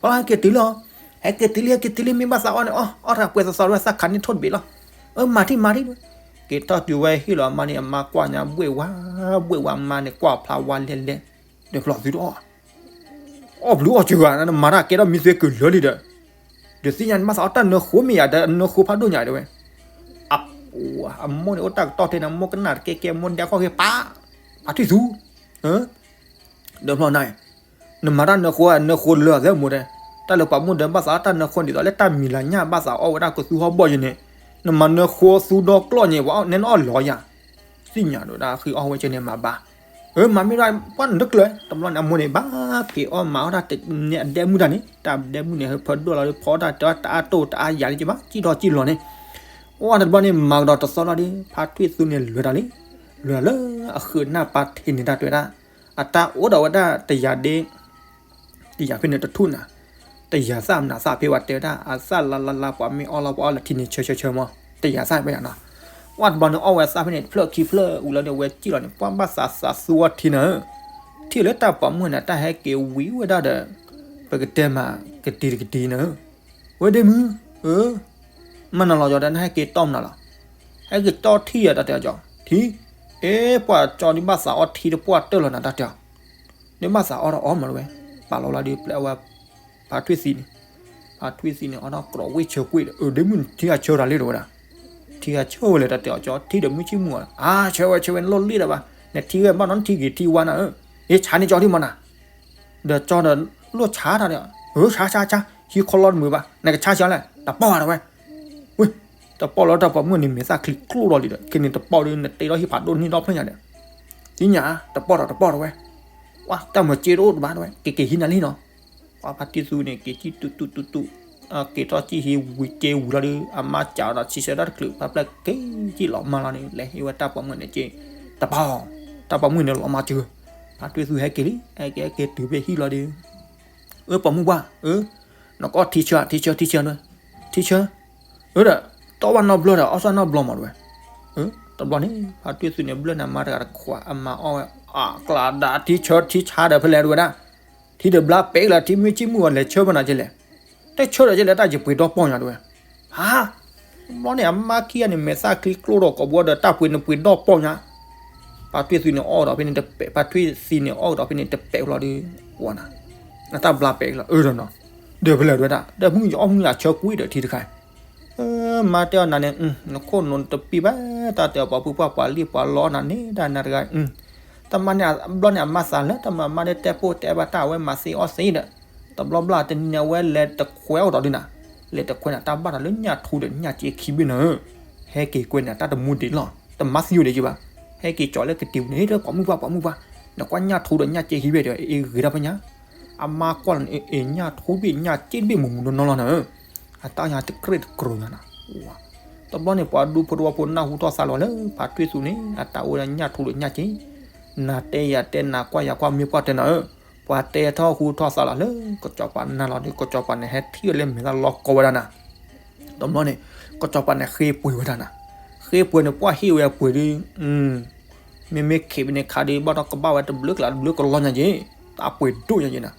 ပိာ်မုၣ်ဟဲက့ၤတုၤလီၤ, ဟဲက့ၤတုၤလံ ဟဲက့ၤတုၤလံ မ့ၢ်ဘၣ်သးအီၣ်န့ၣ် အီၣ် အီၣ်တၢ်ပှဲၤသီသီတဝဲ သးခးန့ၢ်ထိၣ်တဘ့ၣ်လီၤ, မၤထံၣ်မၤထံၣ်တဝဲ, က့ၤထီၣ်တုၤဝဲဟ့ၣ်လီၤအမါန့ၣ် အမါကွၢ်ညါဘှ့ၣ်ဝါ, ဘှ့ၣ်ဝါမါန့ၣ် ကွၢ်ဖျါဝါလဲၣ်လဲၣ်, ဒီးဖျီၣ်သုတအီၣ် အီၣ်ဘျုးအီၣ်စှၤဂၤ နမၤတၢ်ကဲထီၣ်မံသွဲကုၢ်လၢာ်လံဒီး, ဒုးသ့ၣ်ညါန့ၣ် ဘၣ်သးအီၣ်တၢ်နၢဃိမ့ၢ်ယၤဒီး နၢဃိဖးဒိၣ်ညါတဲဝဲ, အမိၢ်န့ၣ်အိၣ်တၢ်ကတီၢ်ထဲန့ၣ် မိၢ်ကနၣ်တကဲကဲ မိၢ်ဒဲခီၣ်ဃ့ပၢ်, ဖါထွံၣ်သူ, ဒီးဖျီၣ်နၤ, နမၤတၢ်နၢဃိ နၢဃိလၢာ်သဲမိၢ်တဲ, တၢ်လၢပှၤမိၢ်ဒီးဘၣ်သးအီၣ်တၢ်နၢဃိဒ်သိးလၢတၢ်မံၤလၤညၣ် ဘၣ်သးအီၣ်ဝဲဒၣ်ကသူဟီၣ်ဘီၣ်ယဲန့ၣ်, နမၤနၢဃိသူဒီကျီၢ်ညါ ပှၤအီၣ်နဲနအီၣ်လီၤယၤ သ့ၣ်ညါဒီးတၢ်ဃ့အီၣ်ဝဲကဲန့ၣ်မၤဘၣ်, မၤမ့ၢ်ဒၣ်ပှၤနတကျၢၤ, တဘျီန့ၣ် အမိၢ်န့ၣ် ဘၣ်က့ၤအီၣ်မၤအီၣ်တၢ်န့ၣ် အဒဲမုၣ်တၢ်န့ၣ် တၢ်ဒဲမုၣ်န့ၣ် ဟဲဖၢဒိၣ်လီၤဒီး ဖီတၢ်တၢ်အါတိၢ်တၢ်အါယၤလံကဘၣ် စံၣ်ထီၣ်စံၣ်လီၤန့ၣ်, အတဘျီန့ၣ် မၤကဒီးတသီလီၤဒီး ဖါထွံၣ်သူန့ၣ် လဲၤတၢ်လံ, လဲၤလၢအဃုာ်နၢ်ပၤထံးန့ၣ် တၢ်တဲဝဲဒၣ်, အတၢ်အိၣ်ဒီးဝဲဒၣ်တယၤဒ့ တယၤဖဲန့ၣ်တထူၣ်နၤ, တယၤသၣ်မနုၤသၣ်ဖဲဝဲတဲဝဲဒၣ် အသၣ်လါလါလါ ပှၤမ့ၢ်အီၣ်လီၤပှၤအီၣ်လၢထံန့ၣ် ဆၢဆၢဆၢမး တယၤသၣ်ဖဲယၤနီၤ, ဝဲတဘျီန့ၣ် အီၣ်ဝဲသၣ်ဖဲန့ၣ် တဖျၢၣ်ခံဖျၢၣ်ဝံၤလီၤဒီး အဝဲစံၣ်လီၤန့ၣ် ပှၤဘၣ်သးသးသူအီထံနၤ, ထံၣ်လၢတၢ်ပိာ်မုၣ်န့ၣ် တၢ်ဟဲက့ၤဝံၤဝဲဒၣ်ဒီး ပကတဲမး ကတံၤတကတံၤနၤ, ဝဲဒ့မုၣ် မၤနၤလီၤယီၤဒီး နဟဲက့ၤတီၢ်မနုၤလီၤ, ဟဲက့ၤတီၢ်ထံယၤတၢ်တဲအီၤကီး ထံ, အ့ ပှၤကၠီဒ်ဘၣ်သးအီထံတပှၢ်တၢၢ်လီၤနၤတၢ်တဲအီၤ, ဒ်ဘၣ်သးအီဒီးအီမးတဝဲ, ပာ်လီၤလီၤဒီးပျဲဝဲ ဖါထွံၣ်သံန့ၣ်, ဖါထွံၣ်သံန့ၣ် အီၣ်ထီၣ်ကြီးဝ့ၢ်ဆၢကွံာ်ဒီး အၢ ဒ့မုၣ်နထံဂၤဆၢတၢ်လံဒီးဝဲဒၣ်, ထံဂၤဆၢဝဲလဲၣ်တၢ်တဲအီၤကီး ထံဒီးမုၢ်ဆံၣ်မူၤဧါ, အါ ဆၢဝဲဆၢဝဲနလိၣ်လံဒီးဘၣ်, နထံဝဲဘၣ်နီၢ်နထံဂ့ၤထံဝါနၤဧၢ, အ့ ဆါန့ၢ်ကၠီဒံးမးနၤ ဒီးကၠီဒီးလိၣ်ဆါတၢ်ဒီး အၢ ဆါဆါဆါ ဟံးခီလီၤတမုာ်ဘၣ် နကဆါဆါလဲၣ် တပီၢ်ဘၣ်တဝဲ, ဝ့ၢ် တပီၢ်လီၤတၢ်ပိာ်မုၣ်န့ၣ် မ့ၢ်သၣ်ချံကျိၣ်လီၤလံဒီး ခဲန့ၣ်တပီၢ်ဒီး နတ့ထီၣ်ဟံၣ်ဖးဒိၣ်န့ၢ်ဒီဖျၢၣ်ညါဒီး သ့ၣ်ညါ တပီၢ်ဒီးတပီၢ်တဝဲ, ပှၤတၢ်မၤစ့တအိၣ်တဘၣ်တဝဲ က့ၤက့ၤဟံးနၤလံနီၤ, ပှၤဖါတံၢ်သူန့ၣ် က့ၤစံၣ်တူၢ်တူၢ်တူၢ်တူၢ်, က့ၤထီၣ်စံၣ်ဟံးဝံၤက့ၤဝံၤလီၤဒီး အမါစးဒီးဆံးဆၢတၢ်တချုး ပှၤဖျဲၣ်က့ၤကံၣ်လီၤမၢ်လီၤန့ၣ် လဲၤဟ့ၣ်ဝဲတၢ်ပိာ်မုၣ်န့ၣ်က့ၤ, တပီၢ်, တၢ်ပိာ်မုၣ်န့ၣ်လီၤမၢ်စၢၤ ဖါထွံၣ်သူဟဲက့ၤလံ, ဟဲက့ၤ ဟဲက့ၤတုၤဖဲဟံၣ်လီၤဒီး, အၢ ပိာ်မုၣ်ပှၢ်, အၢ နကိးထံဆၢ ထံဆၢ ထံဆၢ, ထံဆၢ, အၢဒီး, တီၢ်ဘၣ်နီတဘျီဒီး အီၣ်ဆၣ်နီတဘျီမးတဝဲ. တဘျီန့ၣ် ဖါထွံၣ်သူန့ၣ် ဘျၢၣ်န့ၣ်အမါတဂၤတခွး အမါအီၣ်ဝဲ, အကျါဒါ ထံဆၢ ထံဆၢဒီးဖဲလဲၣ်တဝဲဒၣ်, ထံတဘျါပဲာ်လီၤ ထံမ့ၢ်ကံၣ်မုၢ်အီၤ လဲၤဆၢဖဲနၤကလဲၣ်, တဆၢဒီးကလဲၣ် တၢ်ယပှ့ၤဒီပီၢ်ညါတဝဲ. ဟါ, တဘျီန့ၣ် အမါခံဂၤန့ၣ် မဲာ်သၣ်ချံကျိဒီးကိးဘှီဒီး တၢ်ပှ့ၤနပှ့ၤဒီပီၢ်ညါ, ဖါထွံၣ်သူန့ၣ်အီၣ်ဒီးဖဲန့ၣ်တပဲာ်, ဖါထွံၣ်သံန့ၣ်အီၣ်ဒီးဖဲန့ၣ်တပဲာ်လီၤဒီး, ဝၤနၤ, နတၢ်ဘျါပဲာ်လီၤ အၢဒီးနီၤ, ဒီးဖဲလဲၣ်တဝဲဒၣ် ဒီးမုၢ်ယအီၣ်မုၢ်ယဆၢကွံာ်ဒီးထံတခါ မါတဲအီၤနၤန့ၣ်, နခိၣ်နူာ်တပံၤဘၣ်, တၢ်တဲအီၤပှၤပုၢ်ပှၢ်ပှၤလံၣ်ပှၤလီအီၣ်နၤန့ၣ် တၢ်နၤတဂၤ, တမါန့ၣ် ဘျီန့ၣ်အမါသးလၢ တၢ်မၤမါန့ၣ်တဲပိၢ်တဲဘၣ်တၢ်အဝဲမၤသ့အီၣ်သ့ဒီး, တဘျီဘျီတနံၤန့ၣ်အဝဲလဲၤတခွဲးအီၣ်ဒီးဒုနၤ, လဲၤတခွဲးန့ၣ် တၢ်ဘၣ်ဒီးလၢညၣ်ထူဒီးညၣ်က့ခံဘ့ၣ်နၤဧၢ, ဟဲက့ၤကွဲးန့ၣ် တၢ်တမူဒံးလီၤ, တမၤသံဝဲဒံးကဘၣ်, ဟဲက့ၤကၠီၤလၢကတံၤပူၤန့ၣ် ဟ့ၣ်ဒီးပှၤမုၢ်ပှၢ်ပှၤမုၢ်ပှၢ်, နကွၢ်ညၣ်ထူဒီးညၣ်က့ခံဘ့ၣ်ဒီး အ့ၣ်ဂ့ၤတၢ်ဖဲညါ အမါကွၢ်လီၤန့ၣ် အ့ၣ် ညၣ်ထူဘ့ၣ်ညၣ်က့တဘ့ၣ်မူးမူးနီၢ်နီၢ်လီၤနၤဧၢ, အတၢ်ညါတကြ့ၢ်တကြိၤညါနၤ, တဘျီန့ၣ် ပှၤဒူဖိတဝီဖိနၢ်ဟူထီၣ်သးလီၤလၢ ဖါထွံၣ်သူန့ၣ် အတၢ်အိၣ်ဒီးညၣ်ထူဒီးညၣ်က့, နၤတဲယၤတဲနၤကွၢ်ယၤကွၢ်မ့ၢ်ပှၢ်တဲနၤဧၢ, ပှၤတဲထီၣ်ဟူထီၣ်သးလီၤလၢ ကစီၤပၤနၤလီၤဒီး ကစီၤပၤန့ၣ် ဟဲထံၣ်ဝဲလၢမဲာ်သၣ်လီၤကီဝဲဒၣ်နၤ တဘျီန့ၣ် ကစီၤပၤန့ၣ်ဃ့ပှ့ၤဝဲဒၣ်နၤ, ဃ့ပှ့ၤန့ၣ် ပှၢ်ဟ့ၣ်ဝဲအပှ့ၤဒီး, မ့မ့ၢ်ခံးဘ့ၣ်န့ၣ်ခါဒီး ဘၣ်ဒီးကဘၣ်ဝဲတဘျုးကလးတဘျုးကလီညါက့, တၢ်ပှ့ၤဒိၣ်ညါက့နၤ,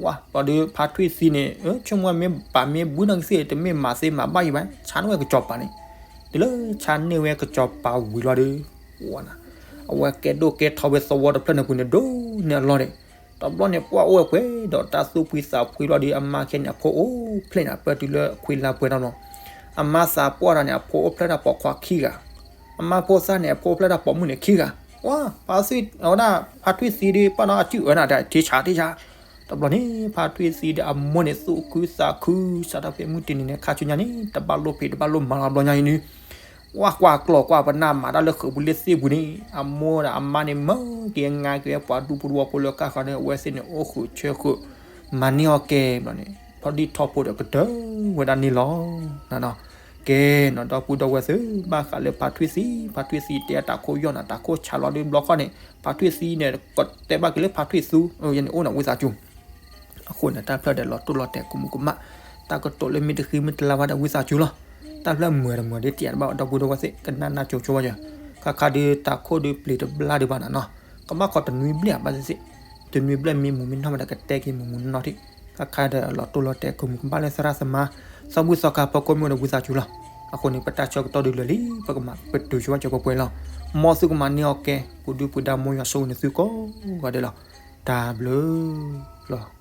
ဝါ ပှၤဒီးဖါထွံၣ်သံန့ၣ် ဆိကမိၣ်မ့ၢ်ပာ်မ့ၢ်ဘုနီၢ်ကသ့ၣ် တမ့ၢ်မၤသ့မၤဘၣ်ယံၤဘၣ် ဆါန့ၢ်ဝဲကစီၤပၤန့ၣ်, တုၤလၢဆါန့ၢ်ဝဲကစီၤပၤဝံၤလီၤဒီး, ဝါနၤ, အဝဲကဲဒိၣ်ကဲထီဝဲသဝီတဖျၢၣ်န့ၣ်ပူၤန့ၣ် ဒိၣ်န့ၢ်အလီၢ်န့ၣ်, တဘျီန့ၣ် ပှၢ်အိၣ်ဝဲပှဲၤဒီးတၢ်သူၣ်ဖှံသးဖှံလီၤဒီး အမါခဲန့ၣ် အဖိအိၣ်ဖျဲၣ်န့ၣ် အပၢၢ်တုၤလၢအခွံလါပှဲၤထီၣ်လီၤ, အမါသးပှၢ်တၢ်န့ၣ် အဖိအိၣ်ဖျဲၣ်တၢ်ပိာ်ခွါခံဂၤ, အမါဖိသၣ်န့ၣ် အဖိအိၣ်ဖျဲၣ်တၢ်ပိာ်မုၣ်န့ၣ်ခံဂၤ, ဝါ ဖါသွံၣ် အဝဲဒၣ် ဖါထွံၣ်သံဒီး ပှၢ်ဒီးအစုၣ်အၢနၤ ထံဆါထံဆါ, တဘျီန့ၣ် ဖါထွံၣ်သံဒီးအမိၢ်န့ၣ် သူၣ်ခုသးခု စးထီၣ်ဖဲမုၢ်တနံၤန့ၣ် ခါဆူညါန့ၣ် တဘၣ်လိၣ်ဖံးတဘၣ်လိၣ်မၤလီၤဘျီညါအံၤန့ၣ် ဝါကွၢ်ကျီၢ်ကွၢ်ပနၢ်မၤတၢ်လၢဃုာ်ပူၤလၢသ့ၣ်ပူၤန့ၣ် အမိၢ်ဒီးအမါန့ၣ် မၢက့ၤငါက့ၤဝဲပှၤဒူဖိတဝီဖိလၢကၢ်ဃီန့ၣ် အဝဲသ့ၣ်န့ၣ် အိၣ်ဃုာ်ဆၢဃုာ် မၤန့ၢ်အီၣ်ကဲဘျီန့ၣ် ထီၣ်ဒံၣ်ထီၣ်ဖိဒီးကတၢၢ်ဝဲဒၣ်န့ၣ်လီၤ. ကဲနီၤ ဒီပုၢ်ဒီဝဲၢ်သ့ၣ် ဘၣ်ဃးလၢဖါထွံၣ်သံ ဖါထွံၣ်သံတဲအတၢ်ခိၣ်ယီၢ်နၤ တၢ်ခိၣ်ဆးလီၤဒုးဘျီခီန့ၣ် ဖါထွံၣ်သံန့ၣ် ကတဲဘၣ်က့ၤလၢဖါထွံၣ်သူ ယန့ၣ်အိၣ်နၤဝံသးစူၤ အဃိန့ၣ် တၢ်ဖျၢၣ်ဒီးလီၤတိၢ်လီၤတဲာ်ကမူးကမၣ် တၢ်ကတိၤလၢမ့ၢ်တဃံမ့ၢ်တလါဘၣ်ဒီးဝံသးစူၤလီၤ. တၢ်ဖျၢၣ်မုာ်ဒီးမုာ်ဒီးတံၢ်ဘၣ် ဒီပုၢ်ဒီဝဲၢ်သ့ၣ် ကနၣ်နၢ်ကၠိဆိဝဲယၤ ခါခါဒုးတၢ်ခိၣ်ဒုးပျံၤတဘျါဒံးဘၣ်နၤနီၤ ကဘၣ်ခိးတနွံဘျဲၣ်ဘၣ်သ့ၣ်သ့ၣ် တနွံဘျဲၣ်မ့ၢ်မုာ်မ့ၢ်နီၢ်မးဒီးကတဲက့ၤမုာ်မုာ်နီၢ်နီၢ်ထံၣ် ခါခါဒီးလီၤတိၢ်လီၤတဲာ်ကမူးကမၣ်လၢသရၣ်သမါ သီဘူၣ်သီခါဖီခိၣ်မ့ၢ်အိၣ်ဒီးဝံသးစူၤလီၤ. အဃိန့ၣ် ပတၢ်ဆၢကတီၢ်ဒုးလၢာ်လံ ပကမၤပတုာ်ဆိဝဲကၠီၤပှဲၤပှဲၤလီၤ. မ်သုကမၤန့ၢ်အီၣ်ကဲ ပူၤဒုပူၤဒါမ်ယွၤဆိၣ်ဂ့ၤနသုကိးဂၤဒဲးလီၤ. တၢ်ဘျုးလီၤ.